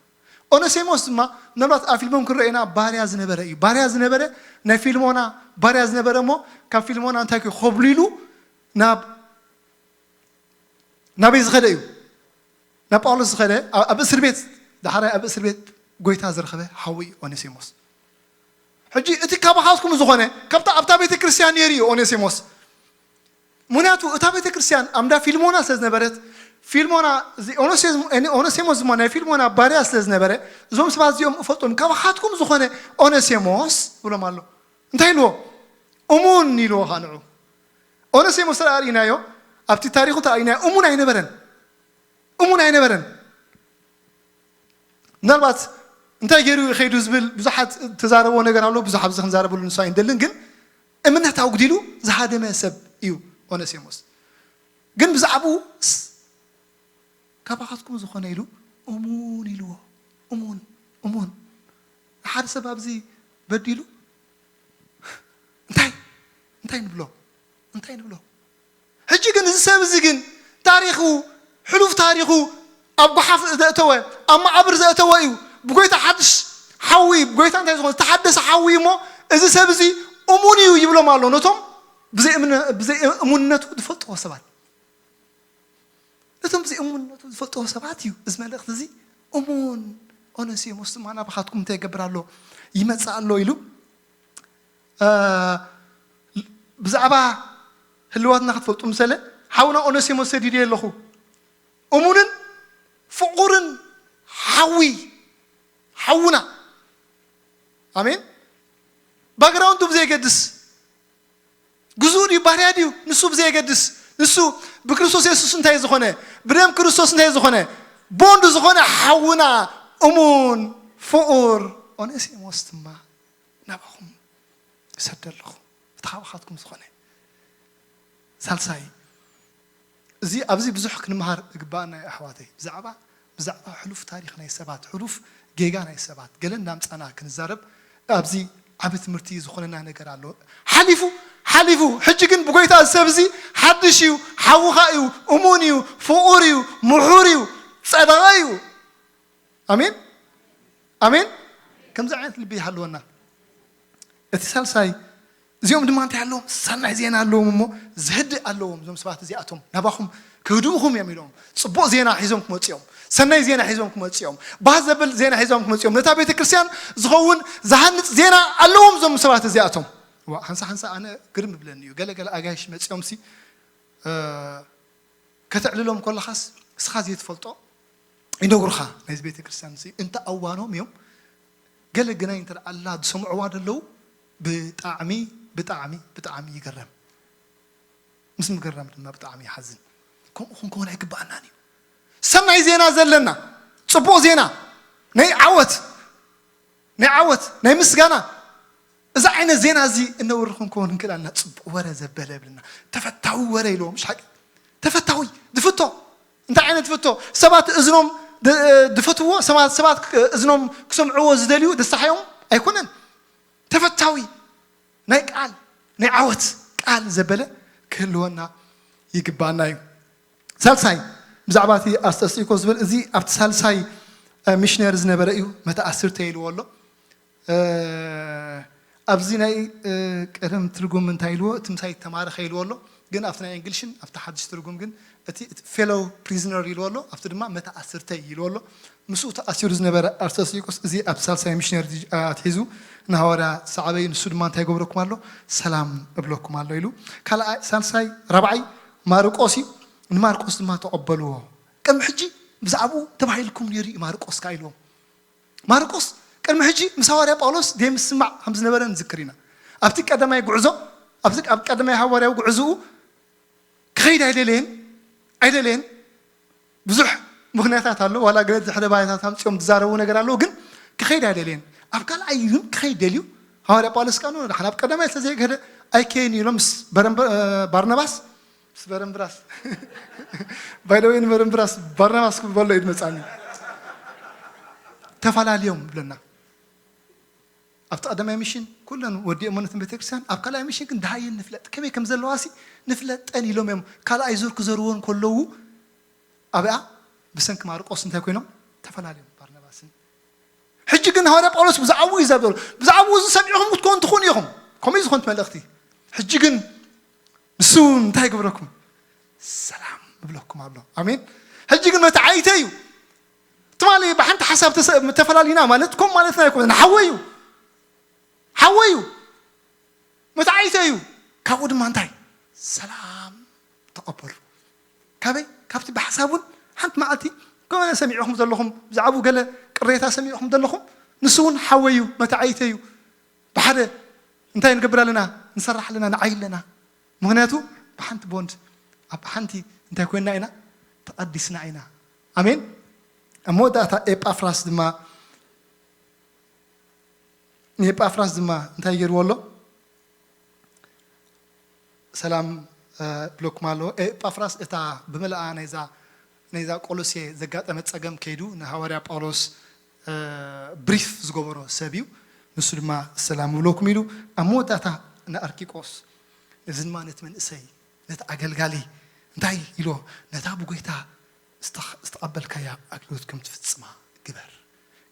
ኦኔሲሞስ ድማ ምናልባት ኣብ ፊልሞን ክንሪኦ ኢና፣ ባርያ ዝነበረ እዩ። ባርያ ዝነበረ፣ ናይ ፊልሞና ባርያ ዝነበረ እሞ ካብ ፊልሞና እንታይ ኮ-፣ ኮብሊሉ ናብ ናበይ ዝኸደ እዩ? ናብ ጳውሎስ ዝኸደ፣ ኣብ፣ ኣብ እስር ቤት፣ ዳሕራይ ኣብ እስር ቤት ጎይታ ዝረኸበ ሓዊ እዩ ኦኔሲሞስ። ሕጂ እቲ ካባኻትኩም ዝኾነ፣ ካብታ፣ ኣብታ ቤተ ክርስቲያን ነይሩ እዩ ኦኔሲሞስ። ምኽንያቱ እታ ቤተ ክርስቲያን ኣብ እንዳ ፊልሞና ስለ ዝነበረት፣ ፊልሞና፣ እዚ ኦኔሲሞስ፣ ኦኔሲሞስ ድማ ናይ ፊልሞና ባርያ ስለ ዝነበረ፣ እዞም ሰባት እዚኦም እፈልጦም፣ ካባኻትኩም ዝኾነ ኦኔሲሞስ ብሎም ኣሎ። እንታይ ኢልዎ? እሙን ኢልዎ ኸኣ ንዑ። ኦኔሲሞስ ተረኣርኢናዮ፣ ኣብቲ ታሪኹ ተረኣርኢናዮ፣ እሙን ኣይነበረን። እሙን ኣይነበረን። ምናልባት እንታይ ገይሩ ከይዱ ዝብል ብዙሓት ተዛረቦ ነገር ኣሎ፣ ብዙሕ ኣብዚ ክንዛረበሉ ንሱ ኣይንደልን፣ ግን እምነት ኣጉዲሉ ዝሃደመ ሰብ እዩ ኦኔሲሞስ። ግን ብዛዕባኡ ስ-፣ ካባኻትኩም ዝኾነ ኢሉ እሙን ኢልዎ። እሙን፣ እሙን። ሓደ ሰብ ኣብዚ በዲሉ እንታይ፣ እንታይ ንብሎ? እንታይ ንብሎ? ሕጂ ግን እዚ ሰብ እዚ ግን ታሪኹ፣ ሕሉፍ ታሪኹ ኣብ ጓሓፍ ዘእተወ፣ ኣብ መቓብር ዘእተወ እዩ። ብጎይታ ሓድሽ ሓዊ፣ ብጎይታ እንታይ ዝኾነ ዝተሓደሰ ሓዊ እዩ እሞ፣ እዚ ሰብ እዚ እሙን እዩ ይብሎም ኣሎ ነቶም ብዘይ እምነ-፣ ብዘይ እሙንነቱ ዝፈልጥዎ ሰባት። ነቶም ብዘይ እሙንነቱ ዝፈልጥዎ ሰባት እዩ እዚ መልእኽቲ እዚ እሙን። ኦነሲሞስ ድማ ናባኻትኩም እንታይ ይገብር ኣሎ? ይመጽእ ኣሎ ኢሉ፣ እ፣ ብዛዕባ ህልዋትና ክትፈልጡ ምሰለ ሓውና ኦነሲሞስ ሰዲድዮ ኣለኹ። እሙንን ፍቑርን ሓዊ፣ ሓውና። ኣሜን። ባክግራውንዱ ብዘየገድስ፣ ግዙእ ድዩ ባርያ ድዩ፣ ንሱ ብዘየገድስ፣ ንሱ ብክርስቶስ የሱስ እንታይ ዝኾነ፣ ብደም ክርስቶስ እንታይ ዝኾነ፣ ቦንድ ዝኾነ ሓውና እሙን ፍቑር ኦነሲሞስ ድማ ናባኹም እሰደ ኣለኹ። እቲ ካባኻትኩም ዝኾነ። ሳልሳይ፣ እዚ፣ ኣብዚ ብዙሕ ክንመሃር ዝግባኣና እዩ ኣሕዋተይ። ብዛዕባ፣ ብዛዕባ ሕሉፍ ታሪኽ ናይ ሰባት፣ ሕሉፍ ጌጋ ናይ ሰባት፣ ገለ እንዳምጻና ክንዛረብ ኣብዚ ዓቢ ትምህርቲ ዝኾነና ነገር ኣሎ። ሓሊፉ፣ ሓሊፉ፣ ሕጂ ግን ብጎይታ እዚ ሰብ እዚ ሓድሽ እዩ፣ ሓውኻ እዩ፣ እሙን እዩ፣ ፍቑር እዩ፣ ምሑር እዩ፣ ጸደቐ እዩ። ኣሜን፣ ኣሜን። ከምዚ ዓይነት ልቢ ይሃልወና። እቲ ሳልሳይ፣ እዚኦም ድማ እንታይ ኣለዎም? ሰናይ ዜና ኣለዎም እሞ ዘህድእ ኣለዎም። እዞም ሰባት እዚኣቶም ናባኹም ከህድኡኹም እዮም ኢሎም። ጽቡቕ ዜና ሒዞም ክመጹ እዮም። ሰናይ ዜና ሒዞም ክመጹ እዮም። ባህ ዘብል ዜና ሒዞም ክመጹ እዮም። ነታ ቤተ ክርስቲያን ዝኸውን ዝሃንጽ ዜና ኣለዎም እዞም ሰባት እዚኣቶም። ዋ፣ ሓንሳ ሓንሳ ኣነ ግርም ይብለኒ እዩ። ገለ ገለ ኣጋይሽ መጺኦም ሲ፣ እ፣ ከተዕልሎም ከለኻስ እስኻ ዘይትፈልጦ ይነግሩኻ። ናይዚ ቤተ ክርስቲያን ሲ እንተ ኣዋኖም እዮም። ገለ ግናይ እንተ ደኣ ኣላ ዝሰምዕዋ ደለዉ ብጣዕሚ፣ ብጣዕሚ፣ ብጣዕሚ ይገረም። ምስ ምገረም ድማ ብጣዕሚ ይሓዝን። ከምኡ ክንከውን ኣይግባኣናን እዩ። ሰናይ ዜና ዘለና፣ ጽቡቕ ዜና፣ ናይ ዓወት፣ ናይ ዓወት፣ ናይ ምስጋና፣ እዚ ዓይነት ዜና እዚ እነውሪ ክንከውን እንክእል ኣለና። ጽቡቕ ወረ ዘበለ የብልና። ተፈታዊ ወረ ኢልዎም፣ ምሽ ሓቂ? ተፈታዊ፣ ዝፍቶ። እንታይ ዓይነት ዝፍቶ? ሰባት እዝኖም ድ-፣ ድፈትዎ፣ ሰባት፣ ሰባት እዝኖም ክሰምዕዎ ዝደልዩ፣ ደስታሓዮም ኣይኮነን። ተፈታዊ፣ ናይ ቃል፣ ናይ ዓወት ቃል ዘበለ ክህልወና ይግባኣና እዩ። ሳልሳይ፣ ብዛዕባ እቲ ኣስተስኢኮ ዝብል፣ እዚ ኣብቲ ሳልሳይ፣ እ፣ ሚሽነሪ ዝነበረ እዩ፣ መተኣስርተ ኢልዎ ኣሎ። እ፣ ኣብዚ ናይ፣ እ፣ ቀደም ትርጉም እንታይ ኢልዎ? እቲ ምሳይ ተማረኸ ኢልዎ ኣሎ። ግን ኣብቲ ናይ እንግሊሽን ኣብቲ ሓድሽ ትርጉም ግን እቲ፣ እቲ ፌሎ ፕሪዝነር ኢልዎ ኣሎ፣ ኣብቲ ድማ መተኣስርተይ ኢልዎ ኣሎ። ምስኡ ተኣሲሩ ዝነበረ ኣስተስኢኮስ እዚ ኣብ ሳልሳይ ሚሽነሪ ኣትሒዙ ንሃዋርያ ሰዓበዩ፣ ንሱ ድማ እንታይ ይገብረኩም ኣሎ? ሰላም እብለኩም ኣሎ ኢሉ። ካልኣይ፣ ሳልሳይ፣ ራብዓይ ማርቆስ እዩ። ንማርቆስ ድማ ተቐበልዎ። ቅድሚ ሕጂ ብዛዕባኡ ተባሂልኩም ነይሩ እዩ ማርቆስ ከኣ ኢልዎም። ማርቆስ ቅድሚ ሕጂ ምስ ሃዋርያ ጳውሎስ ዘይምስማዕ ከም ዝነበረ ንዝክር ኢና። ኣብቲ ቀዳማይ ጉዕዞ፣ ኣብዚ ኣብ ቀዳማይ ሃዋርያዊ ጉዕዞኡ ክኸይድ ኣይደለየን፣ ኣይደለየን። ብዙሕ ምኽንያታት ኣሎ፣ ዋላ ገለ ዝሕደ ባህርያታት ኣምጺኦም ዝዛረቡ ነገር ኣለዉ፣ ግን ክኸይድ ኣይደለየን። ኣብ ካልኣይ ግን ክኸይድ ደልዩ፣ ሃዋርያ ጳውሎስ ከኣ ንሕና ኣብ ቀዳማይ ስለ ዘይከደ ኣይከይን ኢሎም ምስ በረምበ-፣ ባርናባስ፣ ምስ በረምብራስ፣ ባይደወይ ንበረምብራስ ባርናባስ ክበሎ እዩ ዝመጻኒ። ተፈላለዮም ብለና። ኣብቲ ቀዳማይ ሚሽን ኩለን ወዲኦሞ ነተን ቤተክርስትያን፣ ኣብ ካልኣይ ሚሽን ግን ደሃየን ንፍለጥ፣ ከመይ ከም ዘለዋ ሲ ንፍለጠን ኢሎም እዮም። ካልኣይ ዙር ክዘርዎ እንከለዉ ኣብኣ ብሰንኪ ማርቆስ እንታይ ኮይኖም? ተፈላለዮም ባርናባስን። ሕጂ ግን ሃዋርያ ጳውሎስ ብዛዕባኡ እዩ ዘብሎ። ብዛዕባኡ እዚ ሰሚዕኹም ክትኮኑ ትኾኑ ኢኹም። ከምኡ እዩ ዝኾነት መልእኽቲ። ሕጂ ግን ንሱ እንታይ ይገብረኩም? ሰላም እብለኩም ኣሎ። ኣሜን። ሕጂ ግን መተዓይተ እዩ። ትማሊ ብሓንቲ ሓሳብ ተሰ-፣ ተፈላሊና ማለት ከም ማለትና ኣይኮነን። ሓወይ እዩ። ሓወይ እዩ። መተዓይተ እዩ። ካብኡ ድማ እንታይ? ሰላም ተቐበሉ። ካበይ? ካብቲ ብሓሳብ እውን ሓንቲ መዓልቲ ገለ ሰሚዕኹም ዘለኹም፣ ብዛዕባኡ ገለ ቅሬታ ሰሚዕኹም ዘለኹም፣ ንሱ እውን ሓወይ እዩ፣ መተዓይተ እዩ። ብሓደ እንታይ ንገብር ኣለና? ንሰርሕ ኣለና፣ ንዓይ ኣለና። ምኽንያቱ ብሓንቲ ቦንድ፣ ኣብ ሓንቲ እንታይ ኮይንና ኢና? ተቐዲስና ኢና። ኣሜን። ኣብ መወዳእታ ኤጳፍራስ ድማ፣ ንኤጳፍራስ ድማ እንታይ ገይርዎ ኣሎ? ሰላም፣ እ፣ ብለኩም ኣሎ። ኤጳፍራስ እታ ብምልኣ ናይዛ፣ ናይዛ ቆሎሴ ዘጋጠመ ጸገም ከይዱ ንሃዋርያ ጳውሎስ፣ እ፣ ብሪፍ ዝገበሮ ሰብ እዩ። ንሱ ድማ ሰላም እብለኩም ኢሉ ኣብ መወዳእታ ንኣርኪቆስ እዚ ድማ ነቲ መንእሰይ ነቲ ኣገልጋሊ እንታይ ኢሎ? ነታ ብጎይታ ዝተኽ-፣ ዝተቐበልካያ ኣገልግሎት ከም ትፍጽማ ግበር።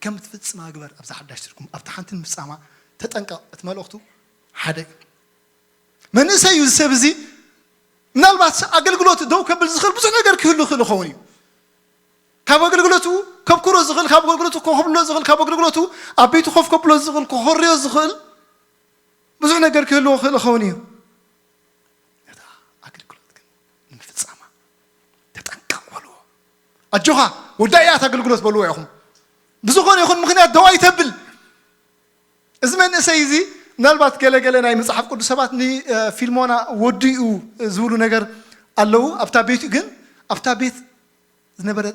ከም ትፍጽማ ግበር። ኣብዛ ሓዳሽ ትርጉም ኣብታ ሓንቲ ንምፍጻማ ተጠንቀቕ። እቲ መልእኽቱ ሓደ እዩ። መንእሰይ እዩ እዚ ሰብ እዚ። ምናልባት ኣገልግሎት ደው ከብል ዝኽእል ብዙሕ ነገር ክህሉ ይኽእል ይኸውን እዩ። ካብ ኣገልግሎቱ ከብክሮ ዝኽእል፣ ካብ ኣገልግሎቱ ከኸብሎ ዝኽእል፣ ካብ ኣገልግሎቱ ኣብ ቤቱ ኮፍ ከብሎ ዝኽእል፣ ከኸርዮ ዝኽእል ብዙሕ ነገር ክህልዎ ክኽእል ይኸውን እዩ። ነታ ኣገልግሎት ግን ንምፍጻማ ተጠንቀቕ በልዎ። ኣጆኻ፣ ወዳእያ እታ ኣገልግሎት በልዎ ኢኹም። ብዝኾነ ይኹን ምኽንያት ደው ኣይተብል። እዚ መንእሰይ እዚ ምናልባት ገለ ገለ ናይ መጽሓፍ ቅዱስ ሰባት ንፊልሞና ወዲኡ ዝብሉ ነገር ኣለዉ። ኣብታ ቤቱ ግን፣ ኣብታ ቤት ዝነበረ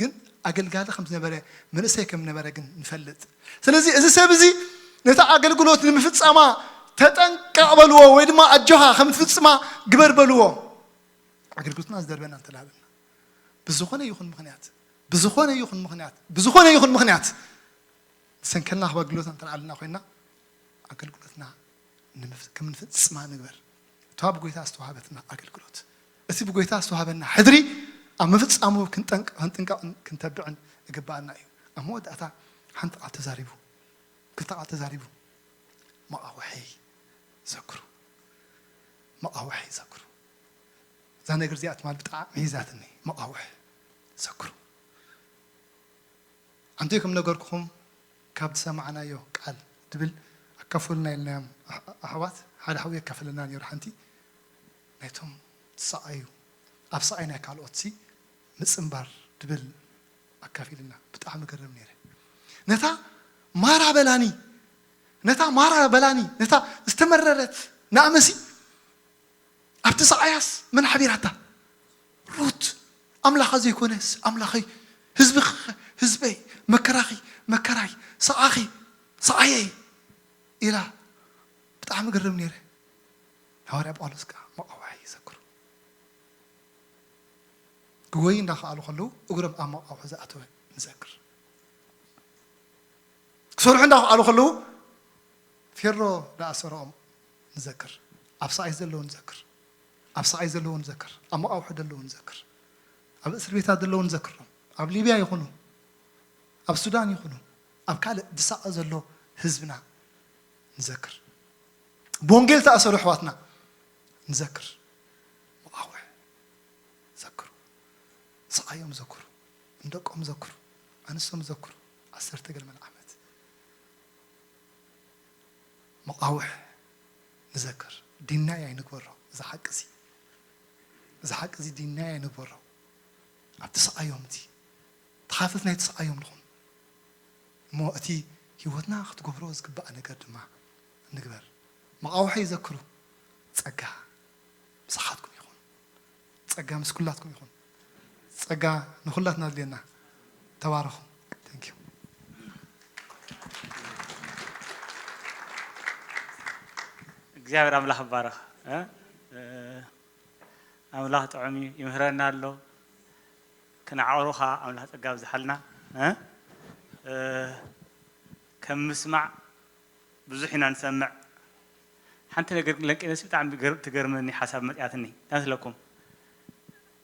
ግን ኣገልጋሊ ከም ዝነበረ፣ መንእሰይ ከም ነበረ ግን ንፈልጥ። ስለዚ እዚ ሰብ እዚ ነታ ኣገልግሎት ንምፍጻማ ተጠንቀቕ በልዎ፣ ወይ ድማ ኣጆኻ ከም ትፍጽማ ግበር በልዎ። ኣገልግሎትና ዝደርበና እንተላልና ብዝኾነ ይኹን ምኽንያት፣ ብዝኾነ ይኹን ምኽንያት፣ ብዝኾነ ይኹን ምኽንያት ዝሰንከልና ካብ ኣገልግሎት እንተልዓልና ኮይንና ኣገልግሎትና ንምፍ-፣ ከም ንፍጽማ ንግበር። እታ ብጎይታ ዝተዋህበትና ኣገልግሎት፣ እቲ ብጎይታ ዝተዋህበና ሕድሪ ኣብ ምፍጻሙ ክንጠንቅ-፣ ክንጥንቀቕን ክንተብዕን ይግብኣና እዩ። ኣብ መወዳእታ ሓንቲ ቃል ተዛሪቡ፣ ክልተ ቃል ተዛሪቡ፣ መቓውሒ ዘክሩ፣ መቓውሒ ዘክሩ። እዛ ነገር እዚኣ ትማል ብጣዕሚ ሒዛትኒ፣ መቓውሒ ዘክሩ። ኣንቱይ ከም ነገርኩኹም ካብ ዝሰማዕናዮ ቃል ድብል ኣካፈሉና ኢልናዮም ኣሕ-፣ ኣሕዋት፣ ሓደ ሓው የካፈለና ነይሩ ሓንቲ ናይቶም ዝሰኣዩ ኣብ ሰኣይ ናይ ካልኦት ሲ ምጽንባር ድብል ኣካፊልና ብጣዕሚ ገረም ነይረ። ነታ ማራ በላኒ፣ ነታ ማራ በላኒ፣ ነታ ዝተመረረት ናእመሲ ኣብቲ ሰዓያስ መን ሓቢራታ? ሩት፣ ኣምላኻ ዘይኮነስ ኣምላኸይ፣ ህዝብኺ ህዝበይ፣ መከራኺ መከራይ፣ ሰዓኺ ሰዓየይ ኢላ ብጣዕሚ ግርም ነይረ። ሃዋርያ ጳውሎስ ከኣ መቓውሒ ይዘክሩ። ክጎይ እንዳኸኣሉ ከለዉ እግሮም ኣብ መቓውሒ ዝኣተወ ንዘክር። ክሰርሑ እንዳኸኣሉ ከለዉ ፌሮ ዝኣሰረኦም ንዘክር። ኣብ ሰዓይ ዘለዉ ንዘክር። ኣብ ሰዓይ ዘለዉ ንዘክር። ኣብ መቓውሒ ዘለዉ ንዘክር። ኣብ እስር ቤታት ዘለዉ ንዘክሮም። ኣብ ሊብያ ይኹኑ፣ ኣብ ሱዳን ይኹኑ፣ ኣብ ካልእ ዝሳቐ ዘሎ ህዝብና ንዘክር። ብወንጌል ተኣሰሩ ኣሕዋትና ንዘክር። መቓውሕ ዘክሩ። ሰዓዮም ዘክሩ። ንደቆም ዘክሩ። ኣንስቶም ዘክሩ። ዓሰርተ ገለ መን ዓመት። መቓውሕ ንዘክር። ዲናይ ኣይንግበሮ። እዚ ሓቂ እዚ። እዚ ሓቂ እዚ ዲናይ ኣይንግበሮ። ኣብቲ ሰዓዮም እቲ ተኻፈልቲ ናይቲ ሰዓዮም ንኹን። እሞ እቲ ህይወትና ክትገብሮ ዝግባእ ነገር ድማ ንግበር። መቓውሒ ይዘክሩ። ጸጋ ምሳኻትኩም ይኹን። ጸጋ ምስ ኩላትኩም ይኹን። ጸጋ ንኹላትና ኣድልየና። ተባረኹ። Thank you። እግዚኣብሔር ኣምላኽ ይባረኽ። ኣምላኽ ጥዑም እዩ፣ ይምህረና ኣሎ። ክንዓቕሮ ኸዓ ኣምላኽ ጸጋ ኣብዝሓልና። ከም ምስማዕ ብዙሕ ኢና ንሰምዕ። ሓንቲ ነገር ግን ለንቀይነሲ ብጣዕሚ ትገርመኒ ሓሳብ መፅያትኒ። እንታይ መስለኩም?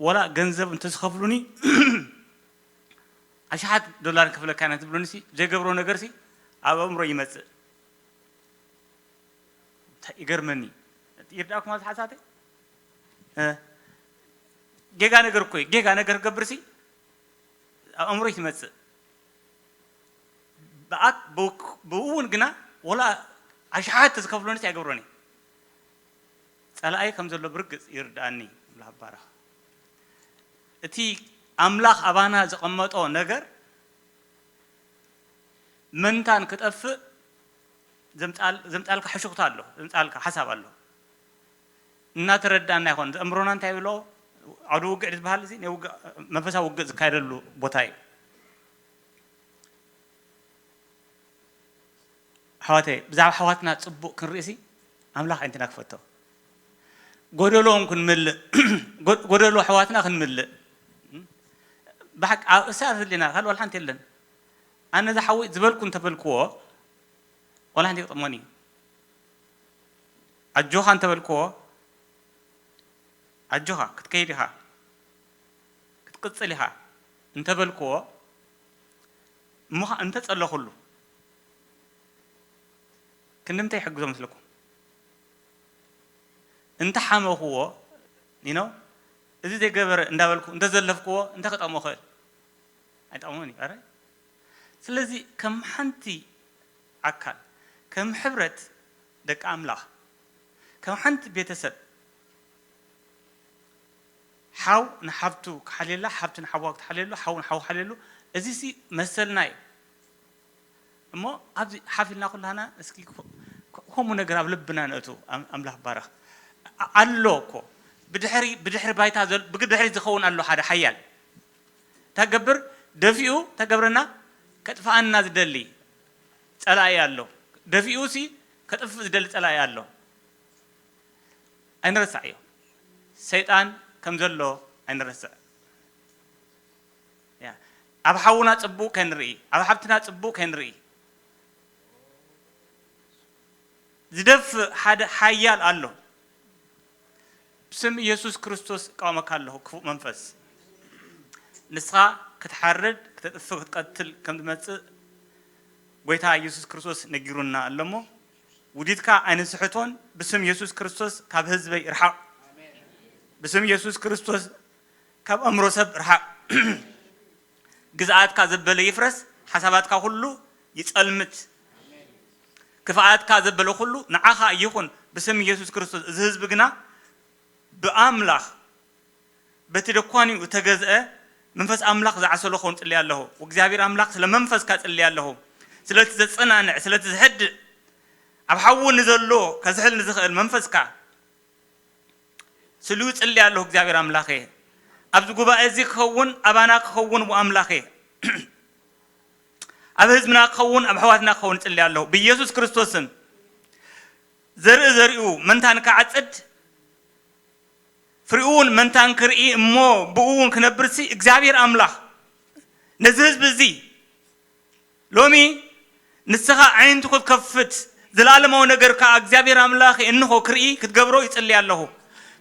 ወላ ገንዘብ እንተዝኸፍሉኒ ኣሽሓት ዶላር ንከፍለካ ኢና ትብሉኒ ሲ ዘይገብሮ ነገር ሲ ኣብ ኣእምሮ ይመፅእ። ይገርመኒ። ይርዳእኩም ኣብዚ ሓሳተይ? ጌጋ ነገር እኮ እዩ። ጌጋ ነገር ክገብር ሲ ኣብ ኣእምሮይ ትመፅእ። ብኡ እውን ግና ወላ ኣሽሓት ተዝከፍሎንስ ኣይገብሮን እየ። ፀላኣይ ከም ዘሎ ብርግፅ ይርድኣኒ። ኣምላኽ ይባረኽ። እቲ ኣምላኽ ኣባና ዘቐመጦ ነገር መንታን ክጠፍእ ዘምፃልካ ሕሹኽታ ኣሎ፣ ዘምፃልካ ሓሳብ ኣሎ። እናተረዳእና ይኾን ዘእምሮና እንታይ ብሎ ዓውዲ ውግዕ ዝበሃል እዚ ናይ ውግእ መንፈሳዊ ውግእ ዝካየደሉ ቦታ እዩ። ኣሕዋተይ ብዛዕባ ኣሕዋትና ፅቡቕ ክንርኢ ሲ ኣምላኽ ኣይንትና ክፈቶ። ጎደሎ እውን ክንምልእ ጎደሎ ኣሕዋትና ክንምልእ ብሓቂ ኣብ እሳት ህሊና ካልእ ዋላ ሓንቲ የለን። ኣነ ዝሓወይ ዝበልኩ እንተበልክዎ ዋላ ሓንቲ ይጥቕሞን እዩ። ኣጆኻ እንተበልክዎ ኣጆኻ ክትከይድ ኢኻ ክትቅፅል ኢኻ እንተበልክዎ እሞ ኸዓ እንተፀለኹሉ ክንዲ ምንታይ ይሕግዞ መስለኩም? እንተሓመኽዎ you know እዚ ዘይገበረ እንዳበልኩ እንተዘለፍክዎ እንታይ ክጠቕሞ ይኽእል? ኣይጠቕሞን እዩ። ኣረ ስለዚ ከም ሓንቲ ኣካል ከም ሕብረት ደቂ ኣምላኽ ከም ሓንቲ ቤተሰብ ሓው ንሓብቱ ክሓልየላ ሓብቲ ንሓዋ ክትሓልየሉ ሓው ንሓው ክሓልየሉ እዚ ሲ መሰልና እዩ። እሞ ኣብዚ ሓፍ ኢልና ኩላህና እስኪ ከምኡ ነገር ኣብ ልብና ነእቱ። ኣምላኽ ባረኽ ኣሎ እኮ ብድሕሪ ብድሕሪ ባይታ ብድሕሪ ዝኸውን ኣሎ ሓደ ሓያል እንታይ ገብር ደፊኡ እንታይ ገብረና ከጥፍኣና ዝደሊ ፀላኢ ኣሎ። ደፊኡ ሲ ከጥፍእ ዝደሊ ፀላኢ ኣሎ። ኣይንረሳዕ እዮ ሰይጣን ከም ዘሎ ኣይንረስዕ። ኣብ ሓውና ፅቡቅ ከንርኢ ኣብ ሓብትና ፅቡቅ ከንርኢ ዝደፍእ ሓደ ሓያል ኣሎ። ብስም ኢየሱስ ክርስቶስ እቃወመካ ኣለኹ ክፉእ መንፈስ። ንስኻ ክትሓርድ ክተጥፍእ ክትቀትል ከም ዝመጽእ ጎይታ ኢየሱስ ክርስቶስ ነጊሩና ኣሎ እሞ ውዲትካ ኣይንስሕቶን። ብስም ኢየሱስ ክርስቶስ ካብ ህዝበይ ርሓቕ። ብስም ኢየሱስ ክርስቶስ ካብ ኣእምሮ ሰብ ርሓቕ። ግዝኣትካ ዘበለ ይፍረስ፣ ሓሳባትካ ኩሉ ይጸልምት። ክፍኣትካ ዘበለ ኩሉ ንዓኻ ይኹን ብስም ኢየሱስ ክርስቶስ። እዚ ህዝቢ ግና ብኣምላኽ በቲ ደኳኒኡ እተገዝአ መንፈስ ኣምላኽ ዝዓሰሎ ክኸውን ጽልየ ኣለኹ። እግዚኣብሔር ኣምላኽ ስለ መንፈስካ ጽልየ ኣለኹ። ስለቲ ዘጸናንዕ፣ ስለቲ ዝሕድእ፣ ኣብ ሓዊ ንዘሎ ከዝሕል ንዝኽእል መንፈስካ ስሉ ጽሊ ኣለኹ እግዚኣብሔር ኣምላኸ ኣብዚ ጉባኤ እዚ ክኸውን ኣባና ክኸውን ቡ ኣምላኸ ኣብ ህዝብና ክኸውን ኣብ ኣሕዋትና ክኸውን ጽሊ ኣለኹ ብኢየሱስ ክርስቶስ ስም። ዘርኢ ዘሪኡ መንታን ክዓጽድ ፍሪኡ እውን መንታን ክርኢ እሞ ብኡ እውን ክነብር ሲ እግዚኣብሔር ኣምላኽ ነዚ ህዝቢ እዚ ሎሚ ንስኻ ኣዒንቱ ክትከፍት ዘለኣለማዊ ነገር ከኣ እግዚኣብሔር ኣምላኽ እንሆ ክርኢ ክትገብሮ ይጽሊ ኣለኹ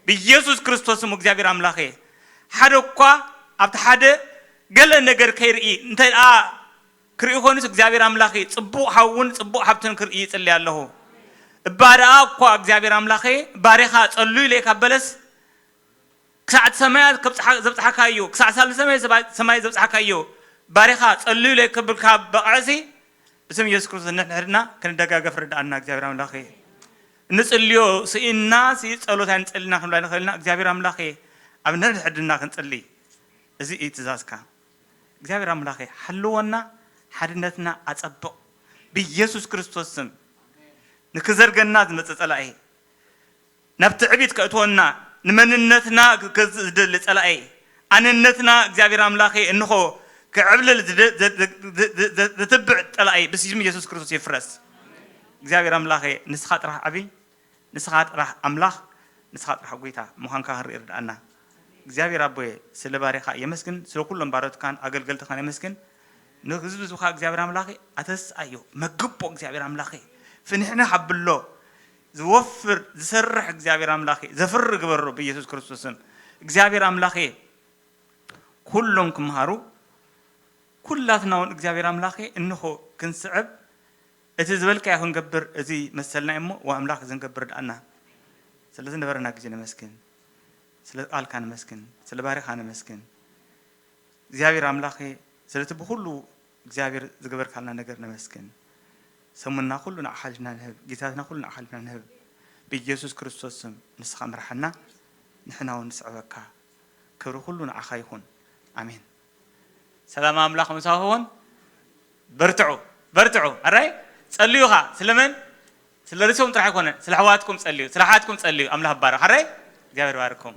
ብኢየሱስ ክርስቶስ ስም እግዚኣብሔር ኣምላኽ ሓደ እኳ ኣብቲ ሓደ ገለ ነገር ከይርኢ እንተ ደኣ ክርኢ ኮይኑስ እግዚኣብሔር ኣምላኽ ጽቡቕ ሓውን ጽቡቕ ሓብትን ክርኢ ይጽሊ ኣለኹ እባ ደኣ እኳ እግዚኣብሔር ኣምላኽ ባሪኻ ጸሉ ኢለ ካብ በለስ ክሳዕ እቲ ሰማያት ዘብፅሓካዮ ክሳዕ ሳልሳይ ሰማይ ዘብፅሓካዮ ባሪኻ ጸልዩ ለይ ክብልካ በቕዕሲ ብስም ኢየሱስ ክርስቶስ ንሕድሕድና ክንደጋገፍ ርድኣና እግዚኣብሔር ኣምላኽ እዩ። እንጽልዮ ስኢንና ሲ ጸሎት ኣይንጸልና ክንብል ኣይንኽእልና እግዚኣብሔር ኣምላኽ ኣብ ነድሕድና ክንጽሊ እዚ እዩ ትእዛዝካ እግዚኣብሔር ኣምላኽ ሓልወና ሓድነትና ኣጸብቕ ብኢየሱስ ክርስቶስ ስም ንክዘርገና ዝመጸ ጸላኢ፣ ናብ ትዕቢት ከእትወና፣ ንመንነትና ክገዝእ ዝደሊ ጸላኢ፣ ኣንነትና እግዚኣብሔር ኣምላኸ እንኾ ክዕብልል ዝደ- ዘ- ዘ- ዘ- ዘ- ዘትብዕ ጸላኢ ብስም ኢየሱስ ክርስቶስ ይፍረስ። እግዚኣብሔር ኣምላኸ ንስኻ ጥራሕ ዓቢ፣ ንስኻ ጥራሕ ኣምላኽ፣ ንስኻ ጥራሕ ጎይታ ምዃንካ ክንርኢ ርድኣና። እግዚኣብሔር ኣቦየ ስለ ባሪኻ የመስግን፣ ስለ ኩሎም ባሮትካን ኣገልገልትኻን የመስግን። ንህዝቢ ዝኻ እግዚኣብሔር ኣምላኸ ኣተስኣዮ፣ መግቦ እግዚኣብሔር ኣምላኸ ፍንሕንሕ ኣብሎ፣ ዝወፍር ዝሰርሕ እግዚኣብሔር ኣምላኸ ዘፍሪ ግበሮ ብኢየሱስ ክርስቶስም። እግዚኣብሔር ኣምላኸ ኩሎም ክምሃሩ፣ ኩላትና እውን እግዚኣብሔር ኣምላኸ እንኾ ክንስዕብ፣ እቲ ዝበልካዮ ክንገብር እዚ መሰልና እሞ ወኣምላኽ እዚ ንገብር ዳኣና። ስለዚ ነበረና ግዜ ነመስግን፣ ስለ ቃልካ ነመስግን፣ ስለ ባሪኻ ነመስግን። እግዚኣብሔር ኣምላኸ ስለቲ ብኩሉ እግዚኣብሔር ዝገበርካልና ነገር ነመስግን። ሰሙንና ኩሉ ንዓኻ ሓሊፍና ንህብ፣ ጊታትና ኩሉ ንዓኻ ሓሊፍና ንህብ። ብኢየሱስ ክርስቶስ ስም ንስኻ ምርሓና፣ ንሕና እውን ንስዕበካ። ክብሪ ኩሉ ንዓኻ ይኹን። ኣሜን። ሰላም ኣምላኽ ምሳኹም ይኹን። በርትዑ፣ በርትዑ። ኣራይ ጸልዩ ኻ ስለመን? ስለ ርእሶም ጥራሕ ኣይኮነ፣ ስለ ኣሕዋትኩም ጸልዩ፣ ስለ ኣሓትኩም ጸልዩ። ኣምላኽ ይባረኽ። ኣራይ እግዚኣብሔር ይባርኩም።